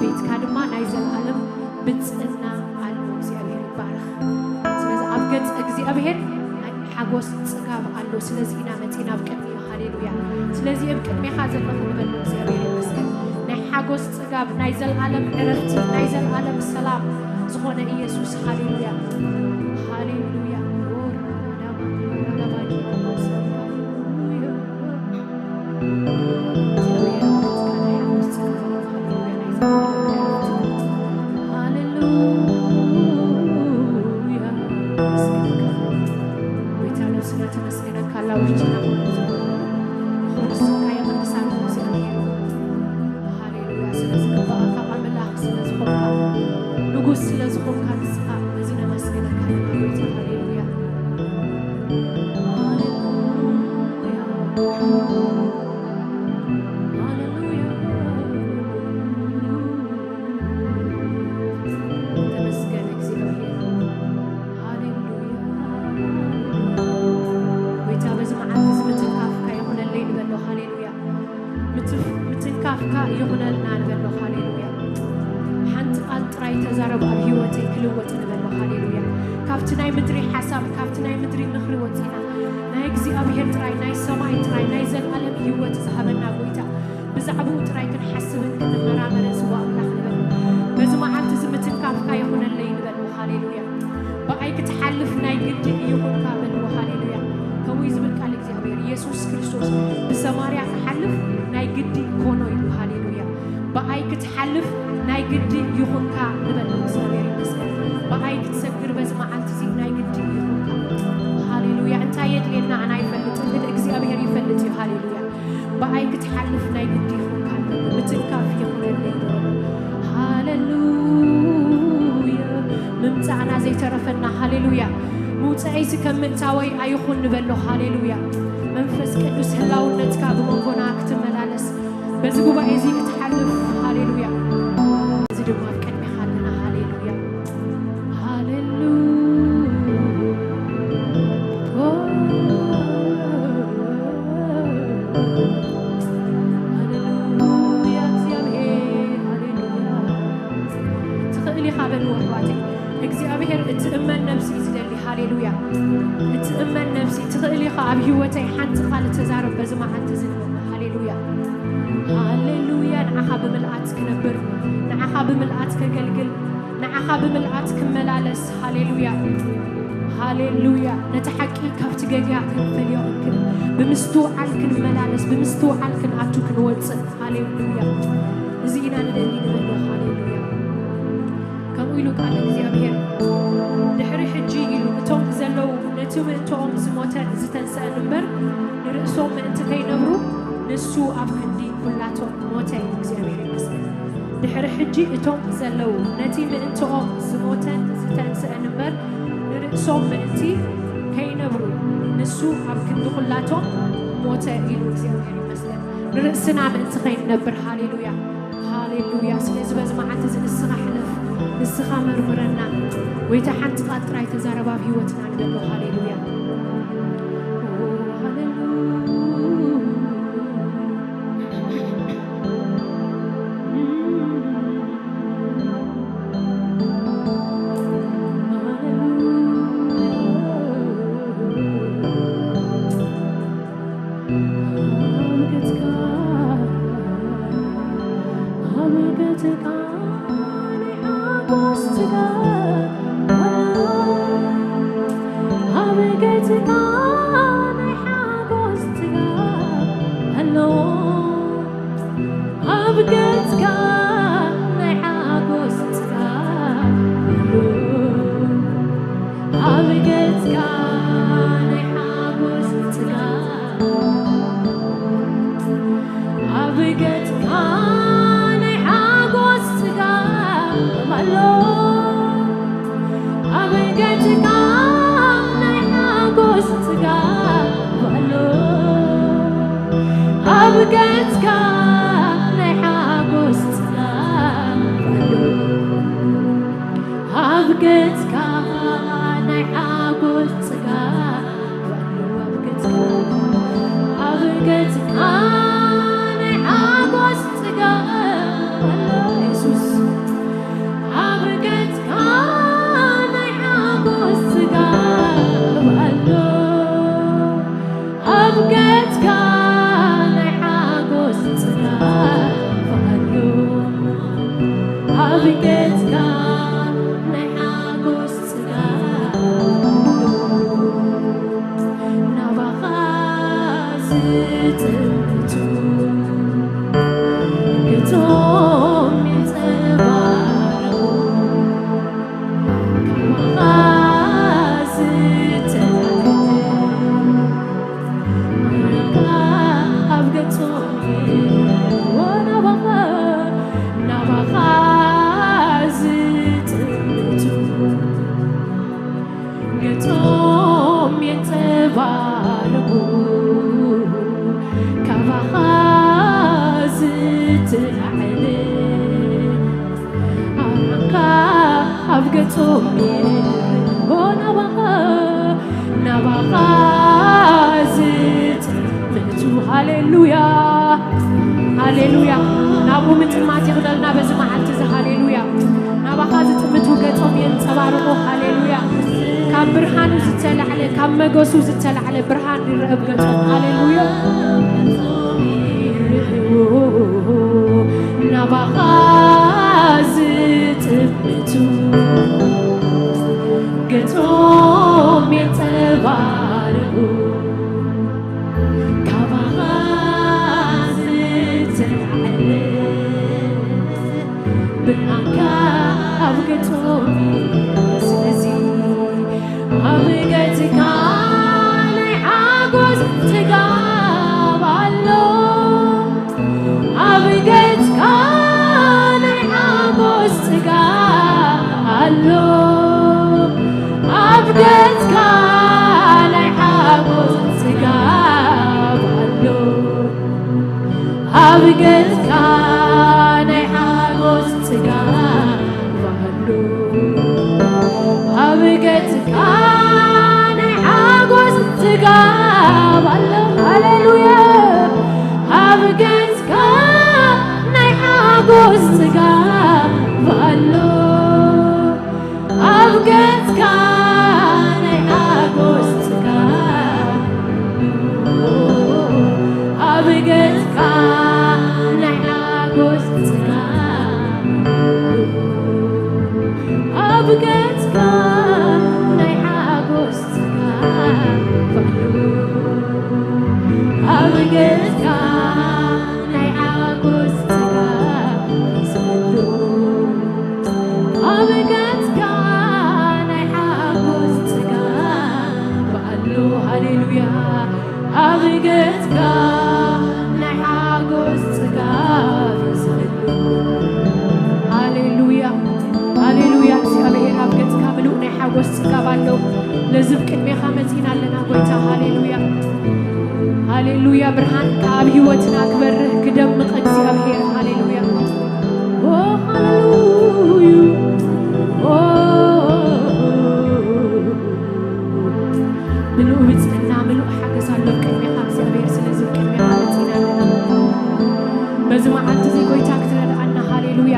ቤትካ ድማ ናይ ዘለኣለም ብፅዕና ኣሎ። እግዚኣብሔር ይባረኽ። ስለዚ ኣብ ገፅ እግዚኣብሔር ናይ ሓጎስ ፅጋብ ኣሎ። ስለዚ ኢና መፂና ኣብ ቅድሚኡ። ሃሌሉያ። ስለዚ ኣብ ቅድሜኻ ዘለኹ ንበል እግዚኣብሔር ይመስገን። ናይ ሓጎስ ፅጋብ፣ ናይ ዘለኣለም ዕረፍቲ፣ ናይ ዘለኣለም ሰላም ዝኾነ ኢየሱስ። ሃሌሉያ፣ ሃሌሉያ። ሃሌሉያ። መስገንካ። ጎይታ ነብስና ተመስገነካ። ላውጅና ክቡር ስምካ የቐድሳሉ እግዚኣብሔር። ሃሌሉያ። ስለ ዝግባኣካ ኣምላኽ ስለ ዝኾንካ፣ ንጉስ ስለ ዝኾንካ ንስኻ በዚ ነመስግነካ ኢና ጎይታ። ሃሌሉያ። ሃሌሉያ። ሃሌሉያ። ተመስገን እግዚኣብሔር። ሃሌሉያ። ጎይታ በዚ መዓልቲ እዚ ምትንካፍካ ይኹነለይ ንበሎ። ሃሌሉያ። ምትፍ-፣ ምትንካፍካ ይኹነልና ንበሎ። ሃሌሉያ። ሓንቲ ቃል ጥራይ ተዛረብ ኣብ ህይወተይ ክልወጥ ንበሎ። ሃሌሉያ። ካብቲ ናይ ምድሪ ሓሳብ፣ ካብቲ ናይ ምድሪ ምኽሪ ወፂና ናይ እግዚኣብሔር ጥራይ፣ ናይ ሰማይ ጥራይ፣ ናይ ዘለኣለም ህይወት ዝሃበና ጎይታ ብዛዕባኡ ጥራይ ክንሓስብን ክንመራመርን ስዋ ኣምላኽ ንበል። በዚ መዓልቲ እዚ ምትንካፍካ ይኹነለይ ንበል። ሃሌሉያ። ብኣይ ክትሓልፍ ናይ ግዲ ይኹንካ በልዎ። ሃሌሉያ። ከምኡ እዩ ዝብል ቃል እግዚኣብሔር። ኢየሱስ ክርስቶስ ብሰማርያ ክሓልፍ ናይ ግዲ ኮኖ እዩ። ሃሌሉያ። ብኣይ ክትሓልፍ ናይ ግዲ ይኹንካ ንበል። እግዚኣብሔር ይመስገን። ብኣይ ክትሰግር በዚ መዓልቲ እዚ ናይ ግዲ ይኹንካ። ሃሌሉያ። እንታይ የድልየና ኣና ኣይፈልጥን፣ ግን እግዚኣብሔር ይፈልጥ እዩ። ሃሌሉያ። ብኣይ ክትሓልፍ ናይ ግዲ ይኹንካ፣ ምትንካፍ ይኹነለይ። ሃሌሉያ። ምምጻእና ዘይተረፈና፣ ሃሌሉያ። ምውጻኤይሲ ከም ምእታወይ ኣይኹን ንበሎ። ሃሌሉያ። መንፈስ ቅዱስ ህላውነትካ ብመንጎና ክትመላለስ፣ በዚ ጉባኤ እዚ ክትሓልፍ፣ ሃሌሉያ። እዚ ድማ ኣብ ቅድሜኻ ኣለና። ሃሌሉያ። ሃሌሉያ። ኦ፣ ሃሌሉያ፣ እግዚኣብሔር፣ ሃሌሉያ። ትኽእል ኢኻ በልዎ፣ ኣሕዋተይ። እግዚኣብሔር እትእመን ነብሲ እዩ ዝደሊ። ሃሌሉያ። እትእመን ነብሲ፣ ትኽእል ኢኻ። ኣብ ህይወተይ ሓንቲ ቃል እተዛረብ በዚ መዓልቲ እዚ ንበል። ሃሌሉያ። ሃሌሉያ። ንዓኻ ብምልኣት ክነብር፣ ንዓኻ ብምልኣት ከገልግል፣ ንዓኻ ብምልኣት ክመላለስ። ሃሌሉያ፣ ሃሌሉያ። ነቲ ሓቂ ካብቲ ገጋ ክንፈልዮ ክንክእል፣ ብምስትውዓል ክንመላለስ፣ ብምስትውዓል ክንኣቱ ክንወፅእ። ሃሌሉያ። እዚ ኢና ንደሊ ንበሎ። ሃሌሉያ። ከምኡ ኢሉ ቃል እግዚኣብሔር፣ ድሕሪ ሕጂ ኢሉ፣ እቶም ዘለዉ ነቲ ምእንትኦም ዝሞተን ዝተንስአን እምበር፣ ንርእሶም ምእንቲ ከይነብሩ፣ ንሱ ኣብ ክንዲ ኩላቶም ሞተ። እግዚኣብሔር ይመስገን። ድሕሪ ሕጂ እቶም ዘለዉ ነቲ ምእንትኦም ዝሞተን ዝተንስአን እምበር፣ ንርእሶም ምእንቲ ከይነብሩ፣ ንሱ ኣብ ክንዲ ኩላቶም ሞተ ኢሉ። እግዚኣብሔር ይመስገን። ንርእስና ምእንቲ ከይንነብር። ሃሌሉያ፣ ሃሌሉያ። ስለዚ በዚ መዓልቲ እዚ ንስኻ ሕለፍ፣ ንስኻ መርምረና። ጎይታ ሓንቲ ቃል ጥራይ ተዛረብ ኣብ ህይወትና ንበሎ። ሃሌሉያ። ኣብ ገጽካ ናይ ሓጎስ ጽጋብ ኣሎ። ኣብ ገጽካ ናይ ሓጎስ ጽጋብ ኣሎ። ኣብ ገጽካ ናይ ሓጎስ ጽጋብ፣ ኣብ ገጽካ ናይ ሓጎስ ጽጋብ ኣሎ። ኣብ ገጽካ ናይ ሓጎስ ጽጋብ ኣሎ። ኣብ ገጽካ ናይ ሓጎስ ጽጋብ ኣሎ። ኣብ ገጽካ ናይ ሓጎስ ጽጋብ ኣሎ። ኣብ ገጽካ፣ ኣብ ገጽካ ናይ ሓጎስ ጽጋብ የሱስ ኣብ ገጽካ ናይ ሓጎስ ጽጋብ ኣሎ፣ ኣብ ገጽካ ናይ ሓጎስ ጽጋብ ኣሎ፣ ኣብ ገጽካ ናይ ሓጎስ ጽጋብ ኣሎ። ናባኻ ዝጥምቱ ገጾም ይንጸባረቑ። ካባኻ ዝተላዕለ ኣምላኽ ኣብ ገጾም ይርኦ። ናባኻ፣ ናባኻ ዝጥምቱ ገጾም የንጸባርቑ። ካባኻ ዝተላዕለ ኣምላኽ ኣብ ገጾም ይርኦ። ናባኻ፣ ናባኻ ዝጥምቱ። ሃሌሉያ፣ ሃሌሉያ። ናብኡ ምጥማት ይኽለልና በዚ መዓልቲ እዚ። ሃሌሉያ። ናባኻ ዝጥምቱ ገጾም የንጸባርቑ። ሃሌሉያ። ካብ ብርሃኑ ዝተላዕለ፣ ካብ መገሱ ዝተላዕለ ብርሃን ይረአ ኣብ ገጾም። ሃሌሉያ። ናባኻ ዝጥምቱ ገጾም የንጸባርቑ። ካባኻ ዝተላዕለ ብርሃንካ ኣብ ገጾም። ስለዚ ኣብ ገጽካ ናይ ሓጎስ ጽጋብ ኣሎ፣ ኣብ ገጽካ ናይ ሓጎስ ጽጋብ ኣሎ፣ ኣብ ገጽካ ናይ ሓጎስ ጽጋብ ኣሎ፣ ኣብ ገጽካ ናይ ሓጎስ ጽጋብ ኣሎ፣ ኣብ ገጽካ ናይ ሓጎስ ጽጋብ ኣሎ። ሃሌሉያ። ኣብ ገጽካ ናይ ሓጎስ ጽጋብ ኣሎ፣ ኣብ ገጽካ ናይ ሓጎስ ጽጋብ፣ ኣብ ገጽካ ናይ ሓጎስ ጽጋብ፣ ኣብ ገጽካ ናይ ሓጎስ ጽጋብ ኣሎ፣ ኣብ ገጽካ ናይ ሓጎስ ጽጋብ ዘሎ፣ ኣብ ገጽካ ናይ ሓጎስ ጽጋብ ኣሎ። ሃሌሉያ። ኣብ ገጽካ ናይ ሓጎስ ጽጋብ ዘሎ። ሃሌሉያ፣ ሃሌሉያ። እግዚኣብሔር ኣብ ገጽካ ምሉእ ናይ ሓጎስ ጽጋብ ኣሎ። ነዚ ኣብ ቅድሜኻ መጺና ኣለና ጎይታ። ሃሌሉያ፣ ሃሌሉያ። ብርሃንካ ኣብ ህይወትና ክበርህ ክደምቕ እግዚኣብሔር። ሃሌሉያ። ኦ፣ ሃሌሉያ። ኦ፣ ምሉእ ብጽሕና፣ ምሉእ ሓገዝ ኣሎ ኣብ ቅድሜኻ እግዚኣብሔር። ስለዚ ኣብ ቅድሜኻ መጺና ኣለና። በዚ መዓልቲ እዚ ጎይታ ክትረድኣና፣ ሃሌሉያ።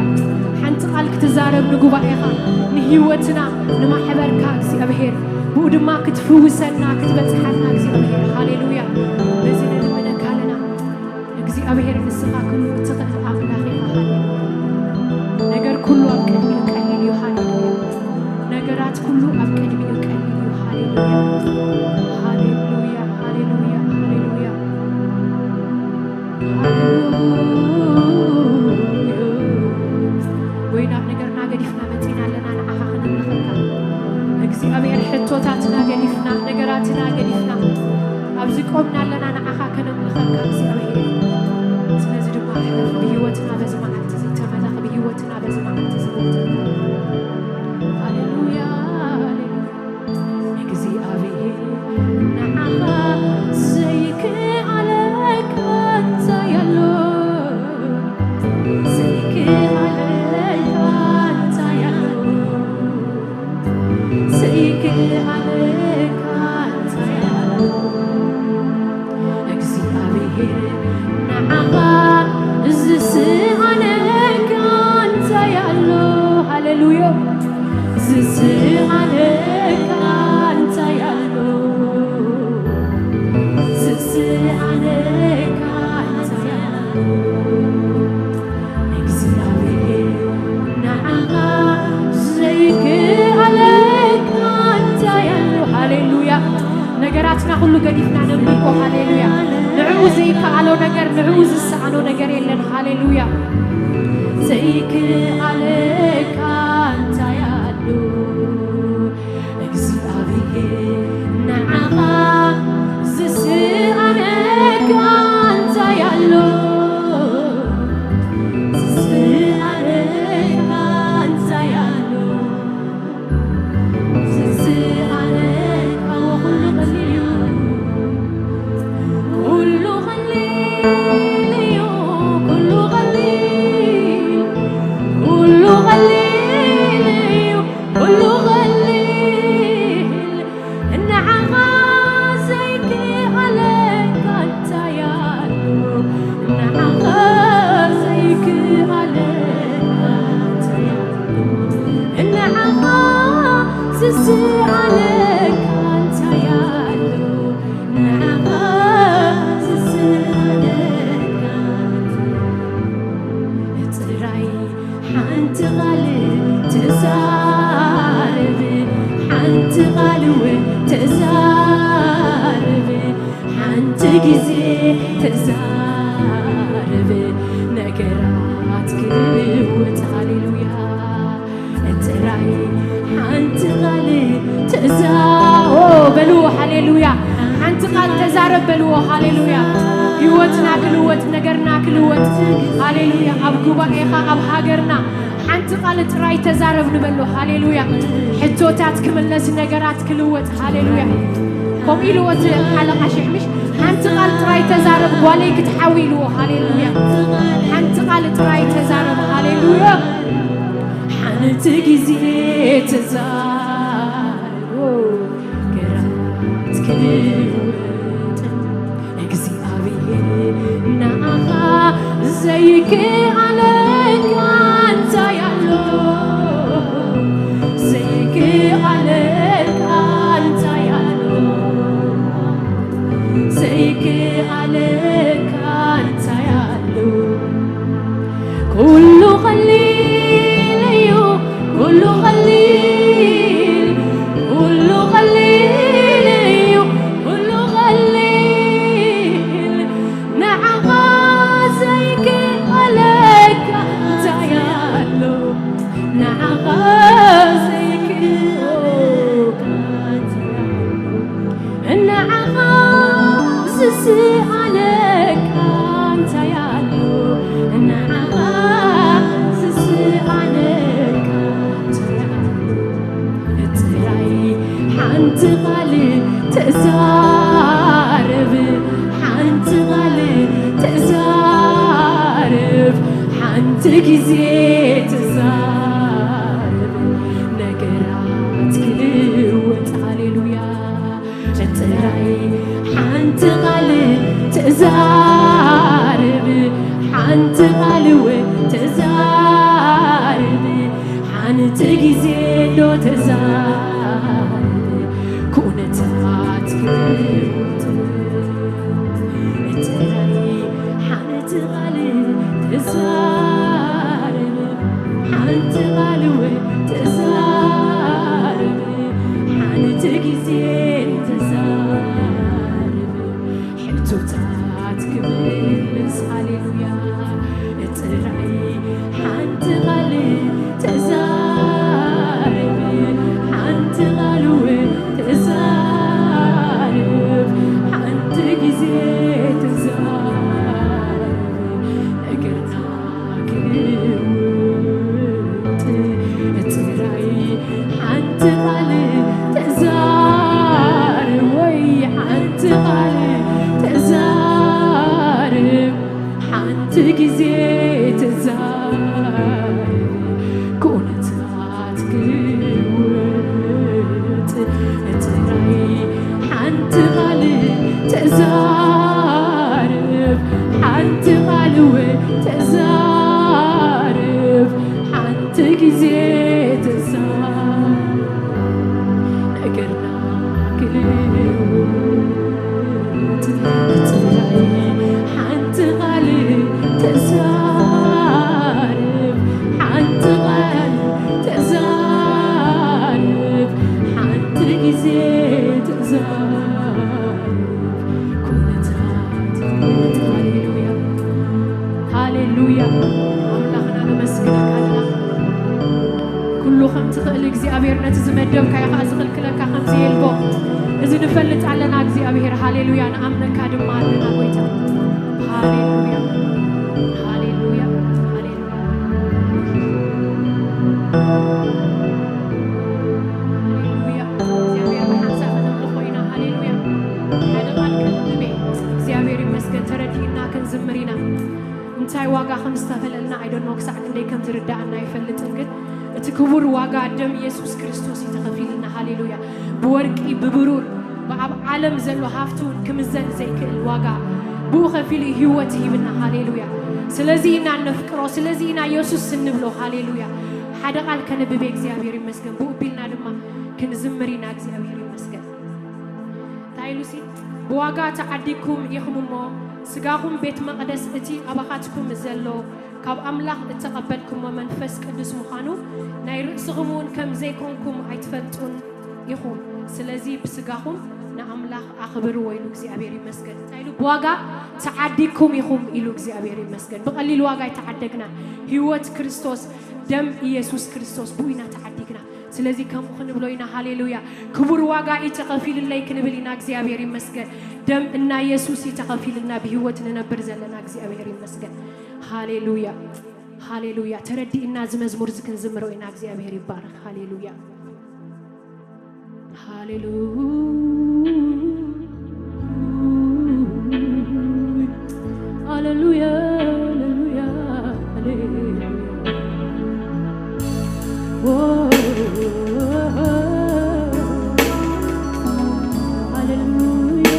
ሓንቲ ቃል ክትዛረብ ንጉባኤኻ፣ ንህይወትና፣ ንማሕበርካ እግዚኣብሔር። ብኡ ድማ ክትፍውሰና፣ ክትበጽሓና እግዚኣብሔር። ሃሌሉያ። በዚ ንልምነካ ኣለና። እግዚኣብሔር ንስኻ ኩሉ እትኽእል ኣምላኽ ኢኻ። ሃሌሉያ። ነገር ኩሉ ኣብ ቅድሚኡ ቀሊል እዩ። ሃሌሉያ። ነገራት ኩሉ ኣብ ቅድሚኡ ቀሊል እዩ። ሃሌሉያ። ሃሌሉያ፣ ሃሌሉያ፣ ሃሌሉያ። ሃሌሉያ። ወይ ናብ ነገርና ገዲፍና መጺና ኣለና ንዓኻ ክነምልኸካ። እግዚኣብሔር ሕቶታትና ገዲፍና፣ ነገራትና ገዲፍና፣ ኣብዚ ቆምና ኣለና ንዓኻ ከነምልኸካ እግዚኣብሔር። ስለዚ ድማ ሕለፍ ብህይወትና በዚ መዓልቲ እዚ፣ ተመለኽ ብህይወትና በዚ መዓልቲ እዚ። ሃሌሉያ፣ ሃሌሉያ። እግዚኣብሔር ንዓኻ ዘይከኣለካ እንታይ ኣሎ? ዘይከኣለካ እንታይ ኣሎ? ዘይከኣለካ እንታይ ኣሎ? እግዚኣብሔር ንዓኻ ዝሰኣነካ ኩሉ ገዲፍና ነምልኮ። ሃሌሉያ። ንዕኡ ዘይከኣሎ ነገር፣ ንዕኡ ዝሰኣኖ ነገር የለን። ሃሌሉያ። ዘይከኣለካ እንታይ ኣሎ እግዚኣብሔር፣ ንዓኻ ዝሰኣነካ እንታይ ኣሎ? ዝሰኣነካ እንታይ ኣሎ? ዝሰኣነካ ኩሉ ቀሊል እዩ። ኩሉ ቀሊል እዩ። ኩሉ ቀሊል፣ ኩሉ ቀሊል እዩ። ኩሉ ቀሊል፣ ንዓኻ ዘይከኣለካ እንታይ ኣሎ? ንዓኻ ዘይከኣለካ እንታይ ኣሎ? ንዓኻ ዝሰኣነካ እንታይ ኣሎ? ንዓኻ ዝሰኣነካ እንታይ ኣሎ? ጥራይ ሓንቲ ቃል ተዛረብ፣ ሓንቲ ቃል እውን ተዛረብ፣ ሓንቲ ግዜ ተዛረብ፣ ነገራት ክልወጥ። ሃሌሉያ። ጥራይ ሓንቲ ቃል ተዛ-፣ ኦ፣ በልዎ፣ ሃሌሉያ። ሓንቲ ቃል ተዛረብ በልዎ፣ ሃሌሉያ። ህይወትና ክልወጥ፣ ነገርና ክልወጥ፣ ሃሌሉያ። ኣብ ጉባኤኻ፣ ኣብ ሃገርና ሓንቲ ቃል ጥራይ ተዛረብ ንበሎ፣ ሃሌሉያ። ሕቶታት ክምለስ፣ ነገራት ክልወጥ፣ ሃሌሉያ። ከምኡ ኢልዎ እቲ ሓለቓ ሽሕ ምሽ፣ ሓንቲ ቃል ጥራይ ተዛረብ ጓለይ ክትሓዊ ኢልዎ፣ ሃሌሉያ። ሓንቲ ቃል ጥራይ ተዛረብ፣ ሃሌሉያ። ሓንቲ ግዜ ተዛረብ፣ ግራት ክልውጥ እግዚኣብሔር ንዓኻ ዘይከኣለካ እንታይ ኣሎ? ዘይከኣለካ እንታይ ኣሎ? ዘይከኣለካ እንታይ ኣሎ? ኩሉ ቀሊል እዩ፣ ኩሉ ቀሊል፣ ኩሉ ቀሊል እዩ፣ ኩሉ ቀሊል። ንዓኻ ዘይከኣለካ እንታይ ኣሎ? ንዓኻ ዘይከኣለካ እንታይ ኣሎ? ንዓኻ ዝስኣነካ እንታይ ኣሎ? ንዓኻ ዝስኣነካ እንታይ ኣሎ? ጥራይ ሓንቲ ቃል ተዛረብ፣ ሓንቲ ቃል ተዛረብ፣ ሓንቲ ግዜ ተዛረብ፣ ነገራት ክልወጥ። ሃሌሉያ። ጥራይ ሓንቲ ቃል ተዛረብ፣ ሓንቲ ቃል እውን ተዛረብ፣ ሓንቲ ግዜ ዶ ተዛረብ፣ ኩነታት ክልውጥ። ጥራይ ሓንቲ ቃል ተዛረብ፣ ሓንቲ ቃል እውን ተዛረብ፣ ሓንቲ ግዜ ተዛረብ፣ ሕቶታት ክምልስ። ሃሌሉያ። ጥራይ ሓንቲ ቃል ተዛረብ፣ ሓንቲ ከም ትኽእል እግዚኣብሔር ነቲ ዝመደብካዮ ከዓ ዝኽልክለካ ከም ዘየልቦ እዚ ንፈልጥ ኣለና እግዚኣብሔር። ሃሌሉያ። ንኣምነካ ድማ ኣለና ጎይታ። ሃሌሉያ። ሃሌሉያ። ሃሌሉያ። ሃሌሉያ። እግዚኣብሔር ብሓንሳብ ነምልኾ ኢና። ሃሌሉያ። ሓደ ቃል ክንብብ እየ። እግዚኣብሔር ይመስገን ተረዲእና ክንዝምር ኢና። እንታይ ዋጋ ከም ዝተኸፈለልና ኣይደኖ ክሳዕ ክንደይ ከም ዝርዳእና ኣይፈልጥን፣ ግን እቲ ክቡር ዋጋ ደም ኢየሱስ ክርስቶስ እዩ ተኸፊልና። ሃሌሉያ። ብወርቂ ብብሩር ብኣብ ዓለም ዘሎ ሃፍቲ እውን ክምዘን ዘይክእል ዋጋ ብኡ ከፊሉ እዩ ህይወት ሂብና። ሃሌሉያ። ስለዚ ኢና ነፍቅሮ፣ ስለዚ ኢና ኢየሱስ እንብሎ። ሃሌሉያ። ሓደ ቃል ከነብብ እግዚኣብሔር ይመስገን። ብኡ ቢልና ድማ ክንዝምር ኢና። እግዚኣብሔር ይመስገን። እንታይ ኢሉ ሲ ብዋጋ ተዓዲግኩም ኢኹም እሞ ስጋኹም ቤት መቕደስ እቲ ኣባኻትኩም ዘሎ ካብ ኣምላኽ እተቐበልኩሞ መንፈስ ቅዱስ ምዃኑ ናይ ርእስኹም እውን ከም ዘይኮንኩም ኣይትፈልጡን ኢኹም። ስለዚ ብስጋኹም ንኣምላኽ ኣኽብርዎ ኢሉ እግዚኣብሔር ይመስገን። እንታይ ኢሉ? ብዋጋ ተዓዲግኩም ኢኹም ኢሉ እግዚኣብሔር ይመስገን። ብቐሊል ዋጋ ኣይተዓደግና። ህይወት ክርስቶስ፣ ደም ኢየሱስ ክርስቶስ ብኡ ኢና ተዓዲግና። ስለዚ ከምኡ ክንብሎ ኢና። ሃሌሉያ። ክቡር ዋጋ እዩ ተኸፊሉለይ ክንብል ኢና። እግዚኣብሔር ይመስገን። ደም እና ኢየሱስ እዩ ተኸፊልና ብህይወት ንነብር ዘለና። እግዚኣብሔር ይመስገን። ሃሌሉያ። ሃሌሉያ። ተረዲእና እዚ መዝሙር እዚ ክንዝምሮ ኢና። እግዚኣብሔር ይባረክ። ሃሌሉያ። ሃሌሉያ። ሃሌሉያ። ሃሌሉያ። ሃሌሉያ። ኦ፣ ሃሌሉያ። ሃሌሉያ።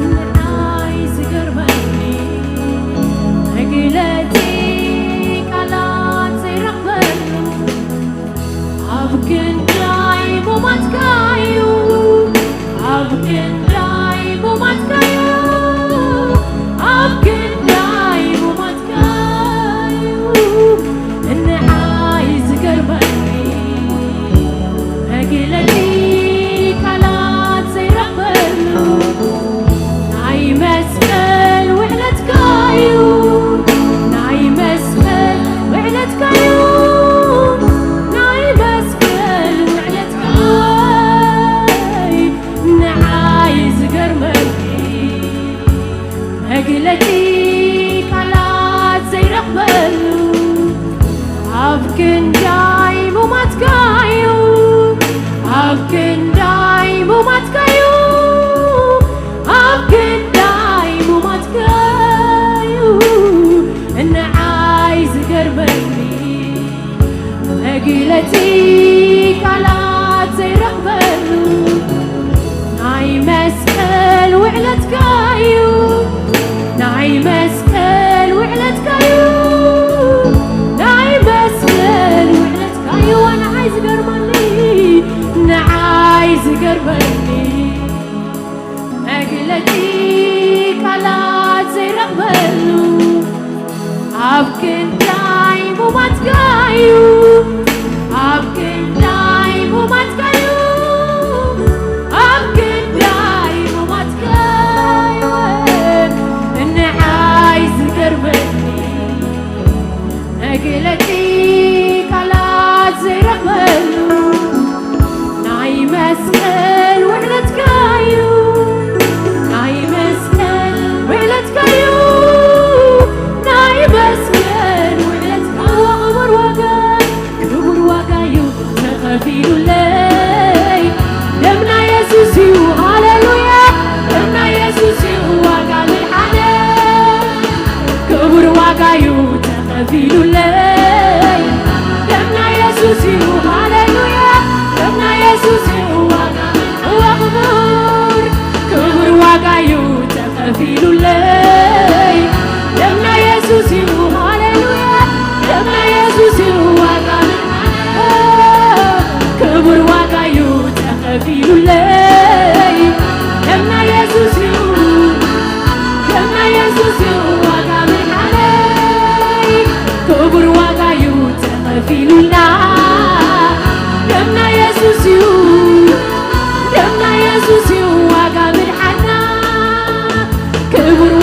ንዓይ ዝገርመኒ መግለጺ ቃላት ዘይረኽበሉ ኣብ ክንዳይ ሙማትካዩ፣ ኣብ ክንዳይ ሙማትካዩ፣ ኣብ ክንዳይ ሙማትካዩ ንዓይ ዝገርመኒ መግለጺ ቃላት ዘይረኽበሉ ናይ መስቀል ውዕለትካዩ፣ ናይ መስቀል ውዕለትካዩ፣ ናይ መስቀል ውዕለትካዩ ንዓይ ዝገርመኒ መግለጺ ቃላት ዘይረኽበሉ ኣብ ክንዳይ ሙማትካዩ፣ ኣብ ክንዳይ ሙማትካዩ፣ ኣብ ክንዳይ ሙማትካዩ ንዓይ ዝገርመኒ መግለጺ ቃላት ዘይረኽበሉ ናይ መስቀል ውዕለትካዩ፣ ናይ መስቀል ውዕለትካዩ፣ ናይ መስቀል ውዕለትካዩ ንዓይ ዝገርመኒ፣ ንዓይ ዝገርመኒ መግለጺ ቃላት ዘይረኽበሉ ኣብ ክንዳይ ሙማትካዩ፣ ኣብ ክንዳይ ሙማትካዩ፣ ኣብ ክንዳይ ሙማትካዩ ንዓይ ዝገርመኒ መግለጺ ቃላት ዘይረኽበሉ ናይ መስቀል ውዕለትካዩ፣ ናይ መስቀል ውዕለትካዩ፣ ናይ መስቀል ውዕለትካዩ ክቡር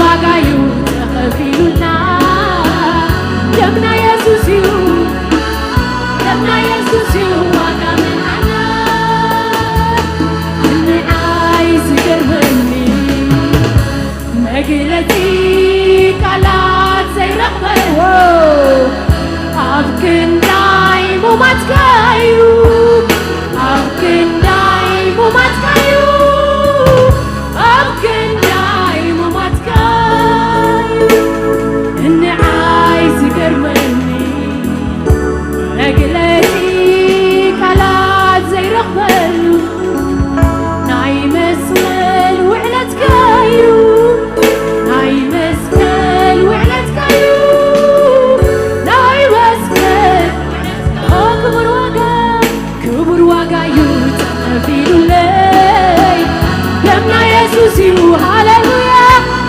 ዋጋ እዩ ተኸፊሉና። ደምና የሱስ እዩ፣ ደምና የሱስ እዩ ዋጋ ምንዓና። ንዓይ ዝገርመኒ መግለጺ ቃላት ዘይረኽበዎ ኣብ ክንዳይ ሙማትካ እዩ፣ ኣብ ክንዳይ ሙማትካ እዩ፣ ኣብ ክንዳይ ሙማትካ እዩ። ንዓይ ዝገርመኒ መግለጺ ቃላት ዘይረኽበሉ ናይ መስቀል ውዕለትካ እዩ፣ ናይ መስቀል ውዕለትካ እዩ፣ ናይ መስቀል። ኦ ክቡር ዋጋ፣ ክቡር ዋጋ እዩ ተኸፊሉለይ። ደምና የሱስ እዩ፣ ሃሌሉያ።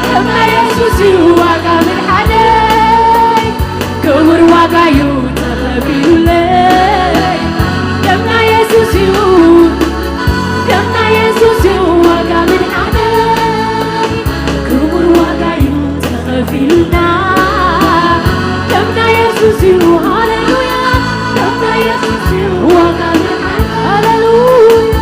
ደምና የሱስ እዩ ዋጋ ምድሓነይ። ክቡር ዋጋ እዩ ተኸፊሉለይ። ደምና የሱስ እዩ፣ ደምና የሱስ እዩ ዋጋ ምድሓነይ። ክቡር ዋጋ እዩ ተኸፊሉና። ደምና የሱስ እዩ፣ ሃሌሉያ። ደምና የሱስ እዩ ዋጋ ምድሓነይ። ሃሌሉያ።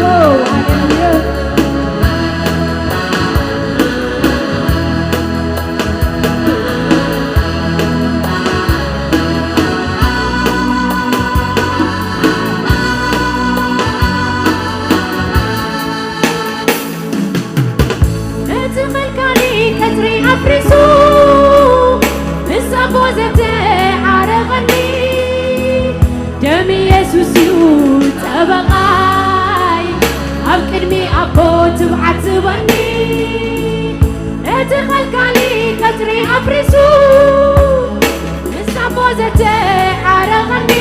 ዎ፣ ሃሌሉያ። እቲ ኸልካሊ ቀጽሪ ኣፍሪሱ፣ ብሳቦ ዘተዓረቐኒ፣ ደም የሱስ እዩ ጠበቓይ፣ ኣብ ቅድሚ ኣቦ ትብዓት ዝበኒ። እቲ ኸልካሊ ቀጽሪ ኣፍሪሱ፣ ብሳቦ ዘተዓረቐኒ፣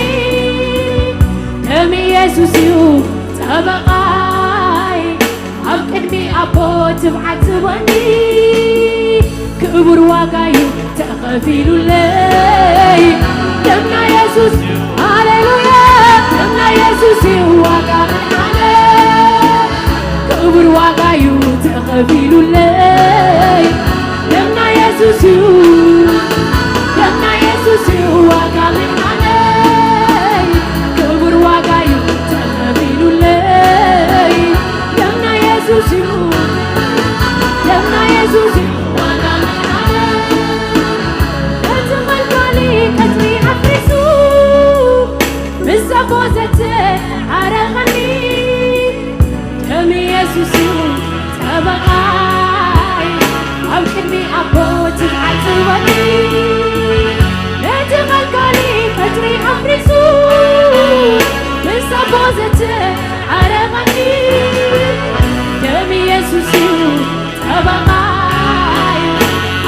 ደም የሱስ እዩ ጠበቓይ፣ ኣብ ቅድሚ ኣቦ ትብዓት ዝበኒ። ክቡር ዋጋ እዩ ተኸፊሉለይ። ደምና የሱስ፣ ሃሌሉያ። ደምና የሱስ እዩ ዋጋ ምድሓነይ። ክቡር ዋጋ እዩ ተኸፊሉለይ። ደምና የሱስ እዩ፣ ደምና የሱስ እዩ ዋጋ ምድሓነይ። ክቡር ዋጋ እዩ ተኸፊሉለይ። ደምና የሱስ እዩ፣ ደምና የሱስ እዩ ዋጋ ምድሓነይ። እቲ ኸልካሊ ቀጽሪ ኣፍሪሱ፣ ብሳቦ ዘተዓረቐኒ፣ ደም የሱስ እዩ ጠበቓይ፣ ኣብ ቅድሚ ኣቦ ትብዓት ዝበኒ። ነቲ ኸልካሊ ቀጽሪ ኣፍሪሱ፣ ብሳቦ ዘተዓረቐኒ፣ ደም የሱስ እዩ ጠበቓይ፣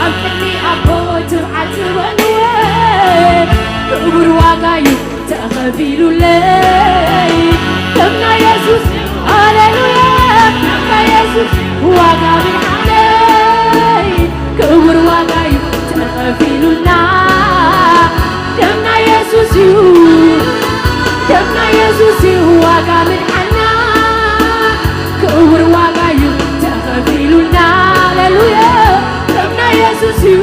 ኣብ ቅድሚ ኣቦ ትብዓት ዝበኒ። ክቡር ዋጋ እዩ ተኸፊሉለይ። ደምና የሱስ፣ ሃሌሉያ። ደምና የሱስ ዋጋ ምድሓነይ። ክቡር ዋጋ እዩ ተኸፊሉልና። ደምና የሱስ እዩ፣ ደምና የሱስ እዩ ዋጋ ምድሓና። ክቡር ዋጋ እዩ ተኸፊሉልና። ሃሌሉያ። ደምና የሱስ እዩ፣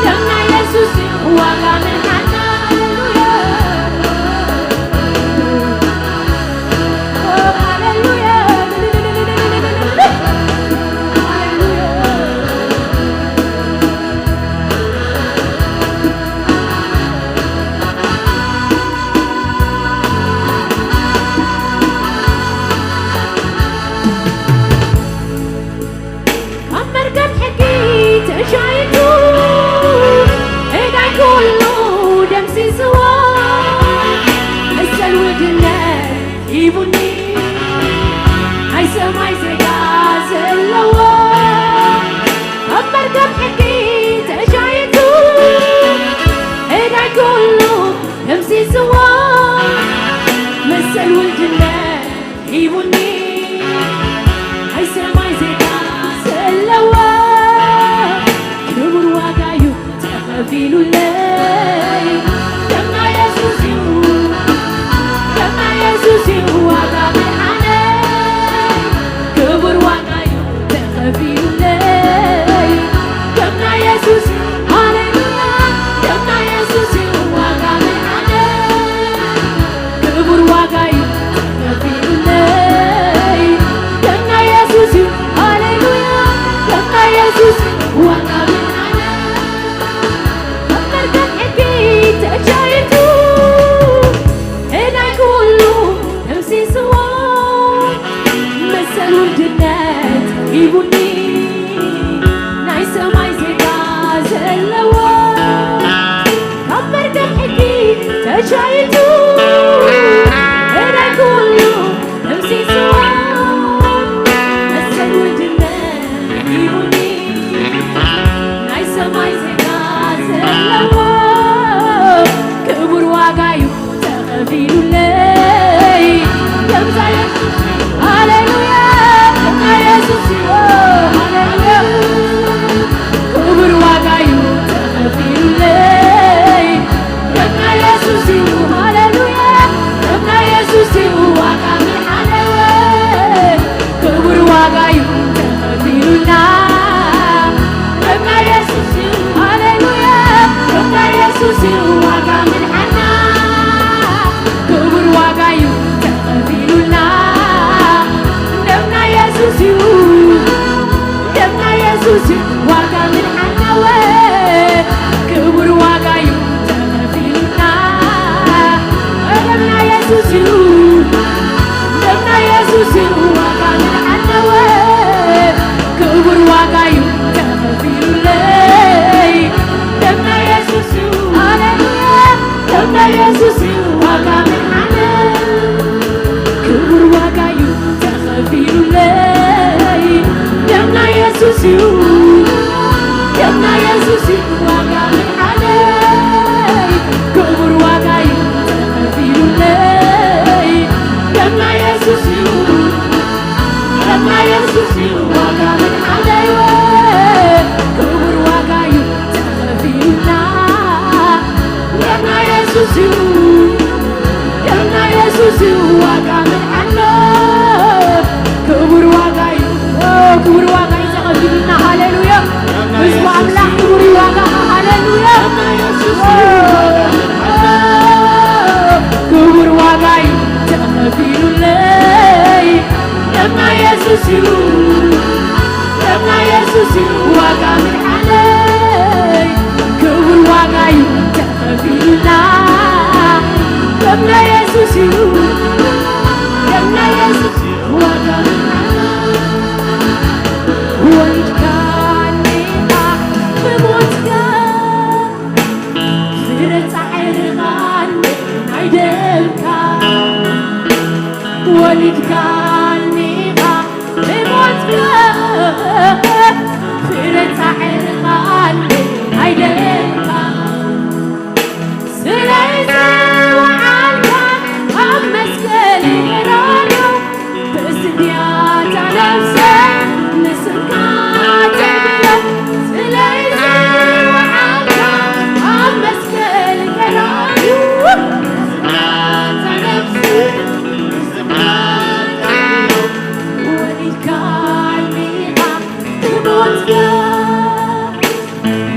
ደምና የሱስ እዩ ዋጋ ምድሓና። ሃሌሉያ። ሃሌሉያ። ካብ መርገም ሕጊ ተሻይቱ፣ ዕዳይ ኩሉ ደምሲስዎ፣ መሰል ውድነት ሂቡኒ፣ ናይ ሰማይ ዜጋ ዘለዎ። ካብ መርገም ሕጊ ተሻይቱ፣ ዕዳይ ኩሉ ደምሲስዎ፣ መሰል ውድነት ሂቡኒ፣ ናይ ሰማይ ዜጋ ዘለዎ። ክቡር ዋጋ እዩ ተኸፊሉለይ። ደምና የሱስ እዩ፣ ደምና የሱስ እዩ ዋጋ ምድሓነይ። ስዋ መሰል ውድነት ሂቡኒ ናይ ሰማይ ዜጋ ዘለዎ ካብ መርከብ ሕጊ ተሻይቱ እዳይ ኩሉ ደምሲስዎ መሰል ውድነት ሂቡኒ ናይ ሰማይ ዜጋ ዘለዎ ክቡር ዋጋ እዩ ተኸፊሉለይ ከምዛ የሱስ ሃሌሉያ ከምዛ የሱስ እዩ ሃሌሉያ ክቡር ዋጋ እዩ ተኸፊሉለይ ከምዛ የሱስ እዩ ሃሌሉያ ከምዛ የሱስ እዩ ዋጋ ምሓለወ ክቡር ዋጋ እዩ ተኸፊሉና ደምና የሱስ እዩ ሃሌሉያ ደምና የሱስ እዩ ዋጋ ምድሓና ክቡር ዋጋ እዩ ተኸፊሉና ደምና የሱስ እዩ ደምና የሱስ እዩ ዋጋ ምድሓናወ ክቡር ዋጋ እዩ ተኸፊሉና ደምና የሱስ እዩ ደምና የሱስ እዩ ዋጋ ምድሓናወ ክቡር ዋጋ እዩ ተኸፊሉለይ ደምና የሱስ እዩ ሃሌሉያ ደምና የሱስ እዩ ዋጋ ምድሓነ ክቡር ዋጋ እዩ ተኸፊሉለይ ደምና የሱስ እዩ ደምና የሱስ እዩ ዋጋ ምድሓነይ ክቡር ዋጋ እዩ ተኸፊሉለይ ደምና የሱስ እዩ ደምና የሱስ እዩ ዋጋ ምድሓነይ ክቡር ዋጋ እዩ ተኸፊሉና ደምና የሱስ እዩ ደምና የሱስ እዩ ዋጋ ምድሓና ክቡር ዋጋ እዩ ክቡር ዋጋ እዩ ተኸፊሉና ሃሌሉያ ህዝቡ ኣምላኽ ክቡር እዩ ዋጋ ሃሌሉያ ክቡር ዋጋ እዩ ተኸፊሉለይ ደምና የሱስ እዩ ደምና የሱስ እዩ ዋጋ ምድሓነይ ክቡር ዋጋ እዩ ተኸፊሉና ደምና የሱስ እዩ ደምና የሱስ እዩ ዋጋ ምድሓና ወሊድካኒ ብሞትካ ፍረ ጻዕርኻን ናይ ደምካ ወሊድካኒ ብሞትካ ፍረ ጻዕርኻን ናይ ደምካ ስለዚ ወዓልካ ኣብ መስቀል ቀራንዮ ብስድያታ ነፍሰይ ንስምካ ተብዮ ስለዚ ወዓልካ ኣብ መስቀል ቀራንዮ ብስድያታ ነፍሰይ ንስምካ ተብዮ ወሊድካኒ ኢኻ ብሞትካ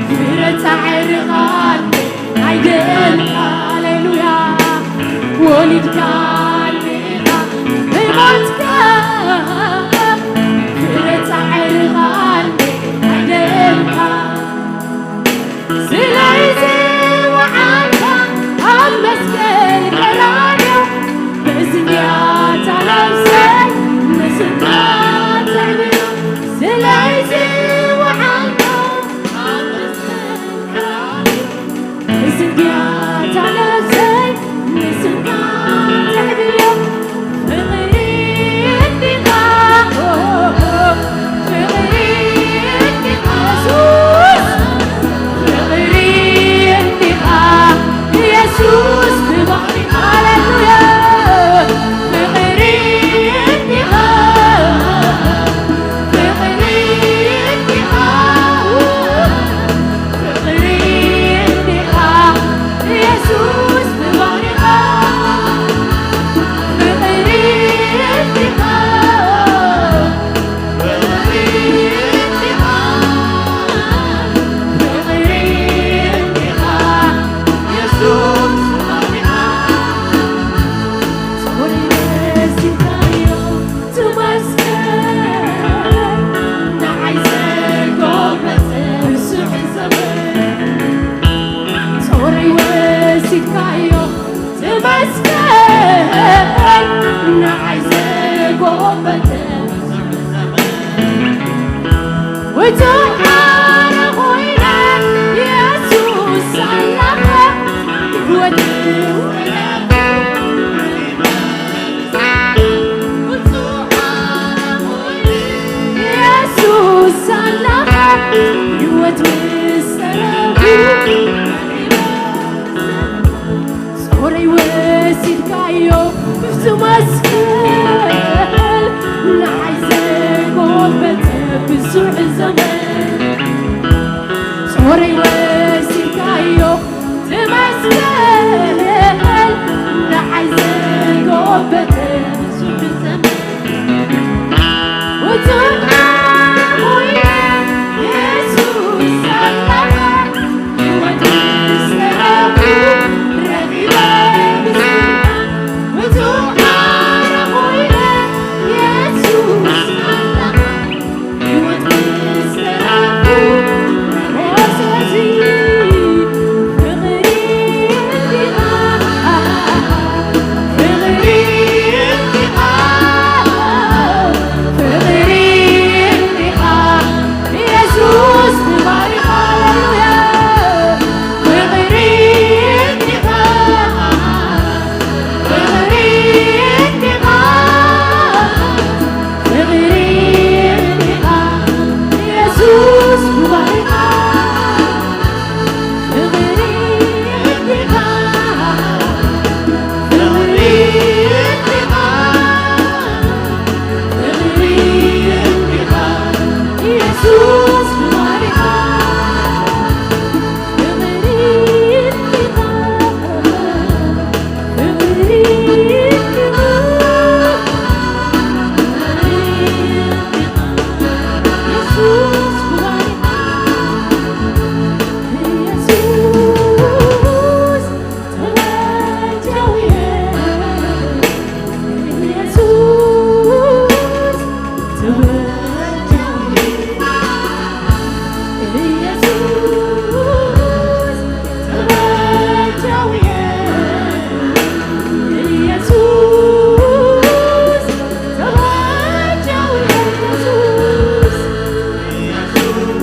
ፍረ ጻዕርኻን ኣይደልካ ሃሌሉያ ወሊድካኒ ኢኻ ብሞትካ ብፁዕ ኣነ ኮይነ የሱስ ኣምላኸ ህይወት የሱስ ኣምላኸ ህይወት ምስ ሰረጉ ጾረይ ወሲድካዮ ብፍጹም መስቀል ንዓይ ዘጎበጠ ብዙሕ ዘመን ጾረይ ወሲድካዮ ብመስቀል ንዓይ ዘጎበጠ ብዙሕ ዘመን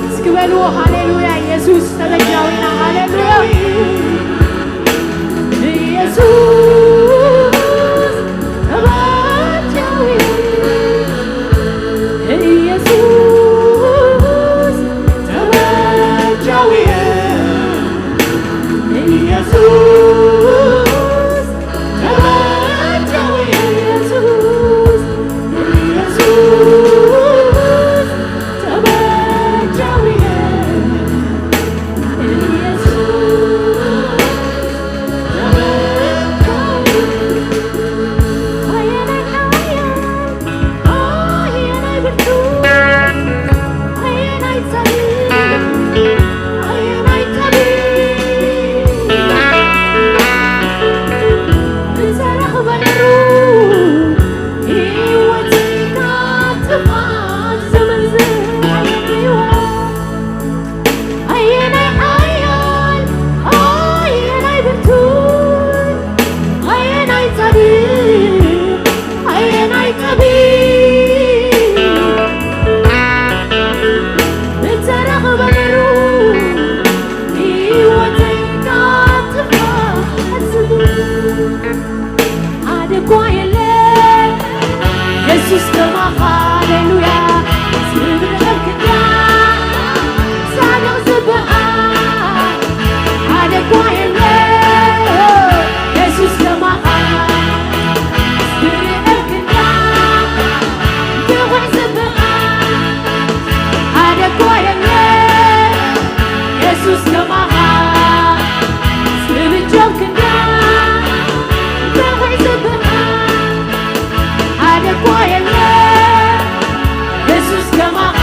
እስኪ በልዎ ሃሌሉያ ኢየሱስ ተበጃዊና ሃሌሉያ ኢየሱስ ተበጃዊ ኢየሱስ ተበጃዊ ኢየሱስ ተበጃዊ ኢየሱስ ኢየሱስ ኣየናይ ሓያል ኣየናይ ብርቱዕ ኣየናይ ጻድቅ ኣየናይ ጠቢብ እተረኽበሉ ህይወተይ ካብ ጥፍኣት ሓደ እኳ የለ የሱስ ከማኻ ሃሌሉያ ዝብል ሕልክታ ሳድቕ ዝበሃል ሓደ እኳ የለ የሱስ ከማኻ ዝብል ሕልክታ ብቑዕ ዝበሃል ሓደ እኳ የለ የሱስ ከማኻ ዝብል ሕልክታ ብቑዕ ዝበሃል ሓደ እኳ የለ የሱስ ከማኻ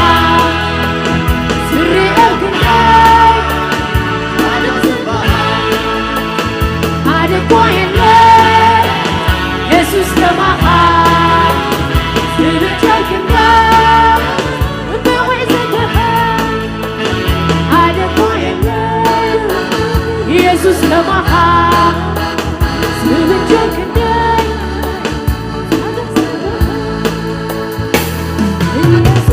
ዝርኤ ክንደይ ሓደ እኳ የለ የሱስ ከማኻ ዝብል ክንደይ ብቑዕ ዝበሃል ሓደ እኳ የለ የሱስ ከማኻ ዝብል ክንደይ ኢየሱስ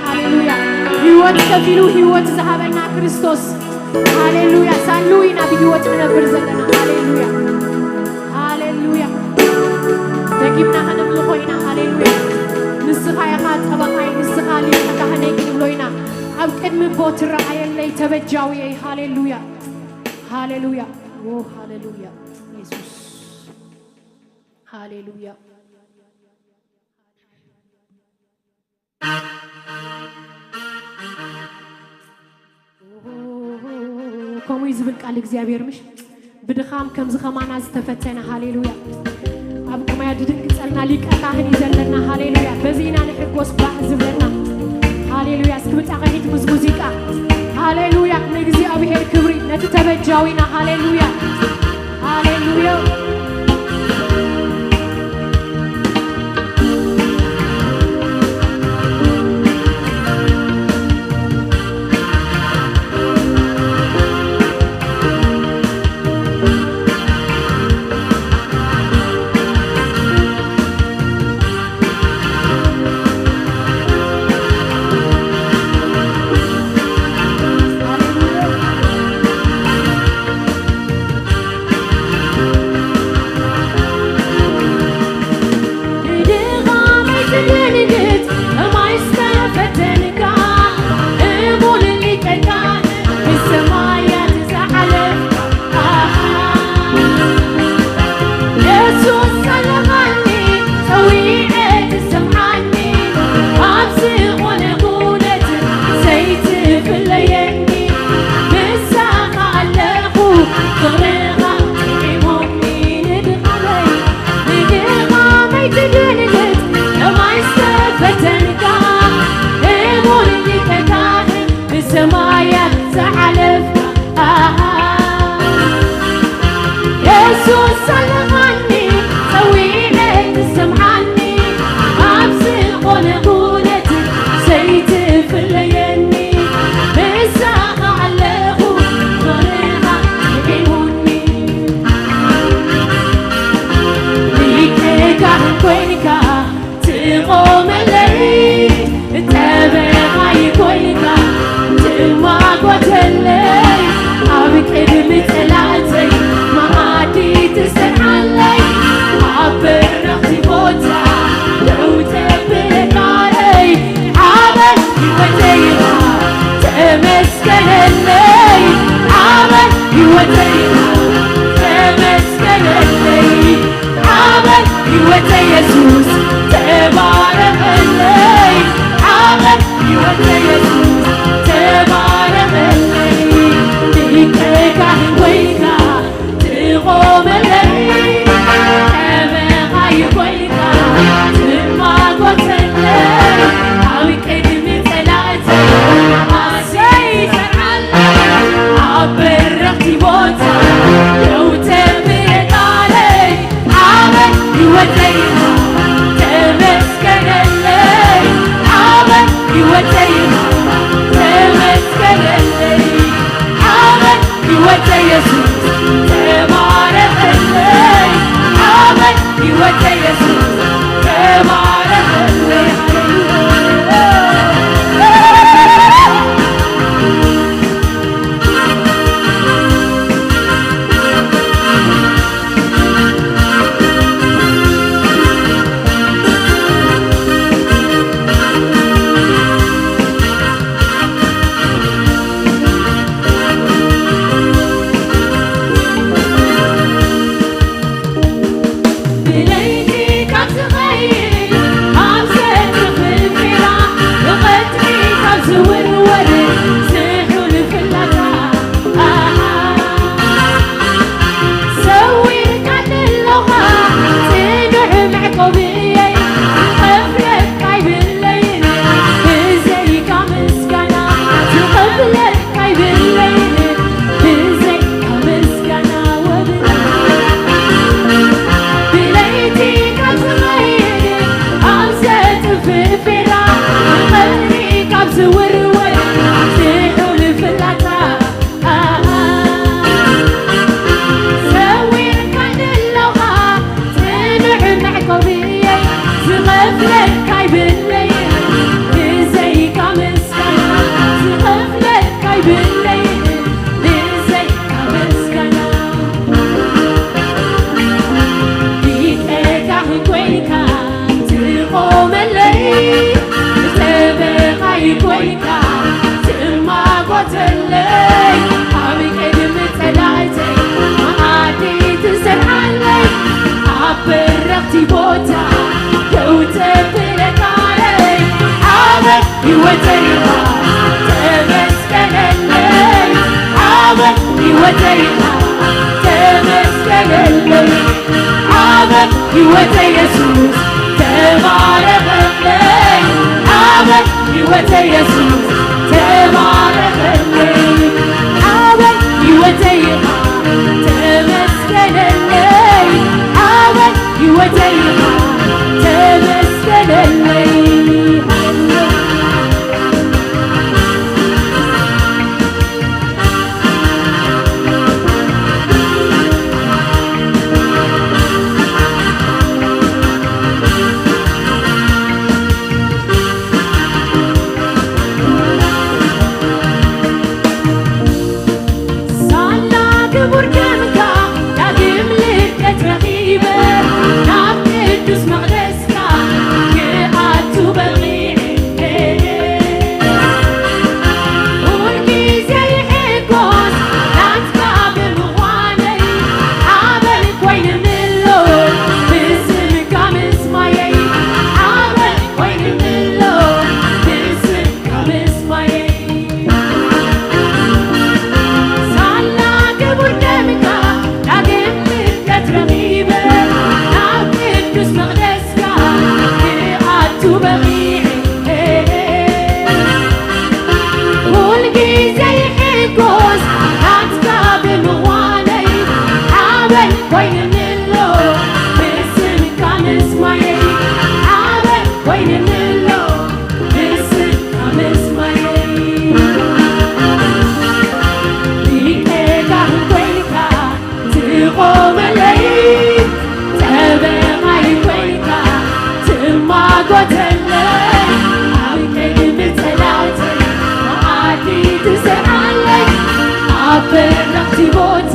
ሃሌሉያ። ህይወት ከፊሉ ህይወት ዝሃበና ክርስቶስ። ሃሌሉያ። ሳሉ ኢና ብህይወት ንነብር ዘለና። ሃሌሉያ። ሃሌሉያ። ደጊምና ከነምልኾ ኢና። ሃሌሉያ። ንስኻ ኢኻ ጠበቓይ፣ ንስኻ ሊቀ ካህነይ ክንብሎ ኢና። ኣብ ቅድሚ ቦት ረኣየለይ ተበጃውየይ። ሃሌሉያ። ሃሌሉያ። ኦ ሃሌሉያ። የሱስ። ሃሌሉያ። ከምኡ እዩ ዝብል ቃል እግዚኣብሔር፣ ምሽ? ብድኻም ከምዚ ከማና ዝተፈተነ፣ ሃሌሉያ፣ ኣብ ከማያ ድድንግጸልና ሊቀ ካህን እዩ ዘለና። ሃሌሉያ። በዚ ኢና ንሕጎስ ባህ ዝብለና። ሃሌሉያ። እስኪ ብጣቕዒት ምስ ሙዚቃ፣ ሃሌሉያ፣ ንእግዚኣብሔር ክብሪ፣ ነቲ ተበጃዊና። ሃሌሉያ። ሃሌሉያ። ህይወተይ ኢኻ ተመስገነለይ። ኣበ ህይወተይ ኢኻ ተመስገነለይ። ኣበ ህይወተይ የሱስ ተባረኸለይ። ኣበ ህይወተይ የሱስ ተባረኸለይ። ኣበ ህይወተይ ኢኻ ተመስገነለይ። ኣበ ህይወተይ ኢኻ ተመስገነለይ። ሳላ ክቡር ደምካ ዳግም ልደት ረኺበ ናብ ቅዱስ መቕደስካ ክኣቱ በቒዐ። ኩልግዜ ይሕጎስ ናትካ ብምዃነይ ኣበል ኮይነ ምሎ ብስምካ ምስማየይ ኣበል ኮይነ ምሎ ብስምካ ምስማየይ ሳላ ክቡር ደምካ ዳግም ልደት ረኺበ ናብ ቅዱስ መቕደስካ ክኣቱ በቒዐ። ኩልግዜ ይሕጎስ ናትካ ብምዃነይ ኣበል ኮይነ ምሎ ብስምካ ምስማየይ ኣበል ኮይነ ምሎ ብስምካ ምስማየይ ሊቀ ካህን ኮይንካ ትቆመለይ ጠበቓይ ኮይንካ ትማጎተለይ ኣብ ቅድሚ ጸላእተይ መኣዲ ትሰርዓለይ ኣብ በረኽቲ ቦታ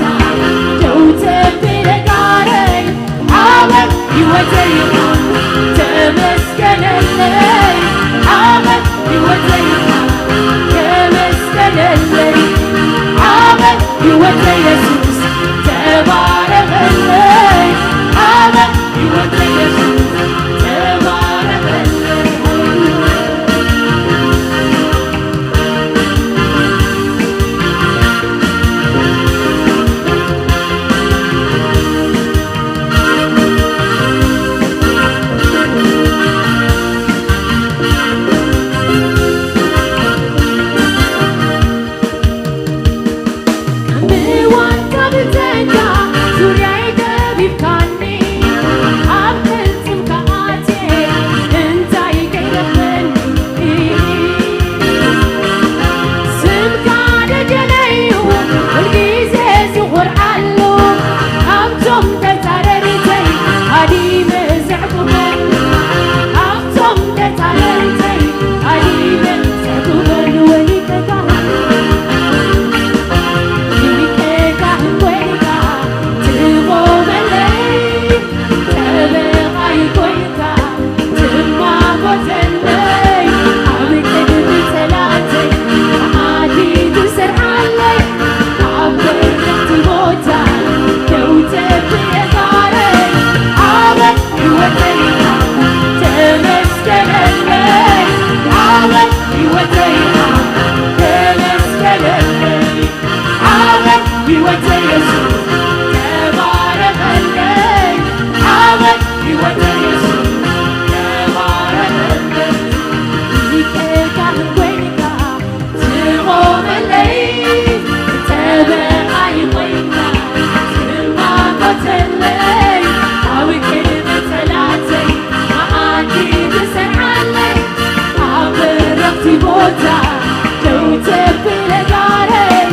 ደው ተብለ ጋረይ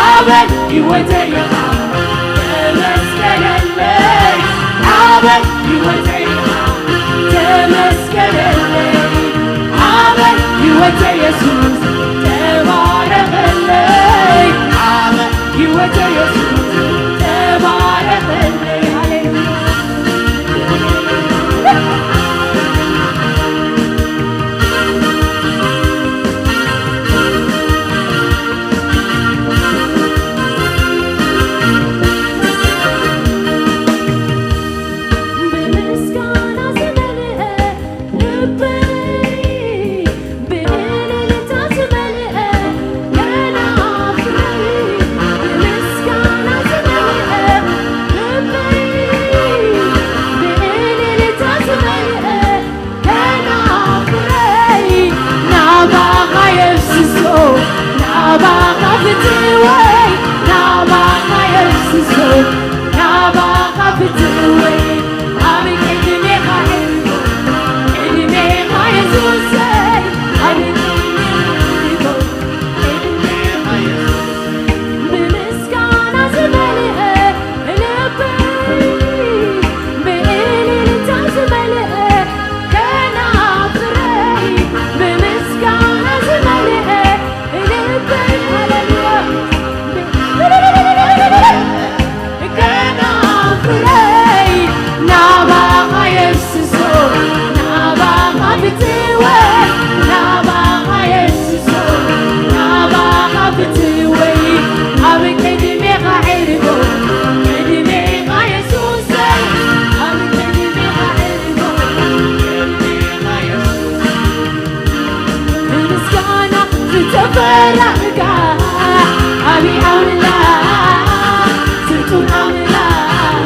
ኣበ ህይወተይ ኢኻ ተመስገነለይ ኣበ ህይወተይ ኢኻ ተመስገነለይ ኣበ ህይወተይ የሱስ ተባረኸለይ ኣበ ህይወተይ የሱስ ተባረኸለይ ፈራህካ ዓቢ ኣምላኽ፣ ስልጡን ኣምላኽ፣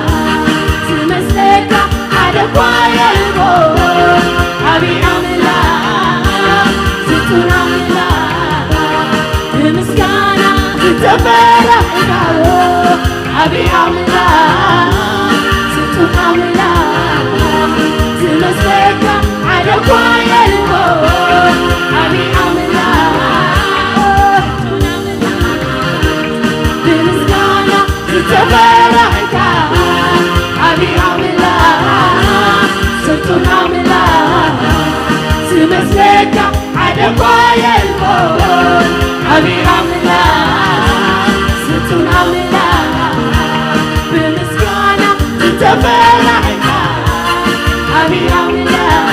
ዝመስለካ ሓደ እኳ የልቦን። ዓቢ ኣምላኽ፣ ስልጡን ኣምላኽ፣ ብምስጋና ዝተፈራህካ ዓቢ ኣምላኽ፣ ስልጡን ኣምላኽ፣ ዝመስለካ ሓደ እኳ የልቦን። ዓቢ ኣምላኽ፣ ስልጡን ኣምላኽ፣ ብምስጋና ዝተፈራህካ ዓቢ ኣምላኽ፣ ስልጡን ኣምላኽ፣ ዝመስለካ ሓደ እኳ የልቦን። ዓቢ ኣምላኽ፣ ስልጡን ኣምላኽ፣ ብምስጋና ዝተፈራህካ ዓቢ ኣምላኽ፣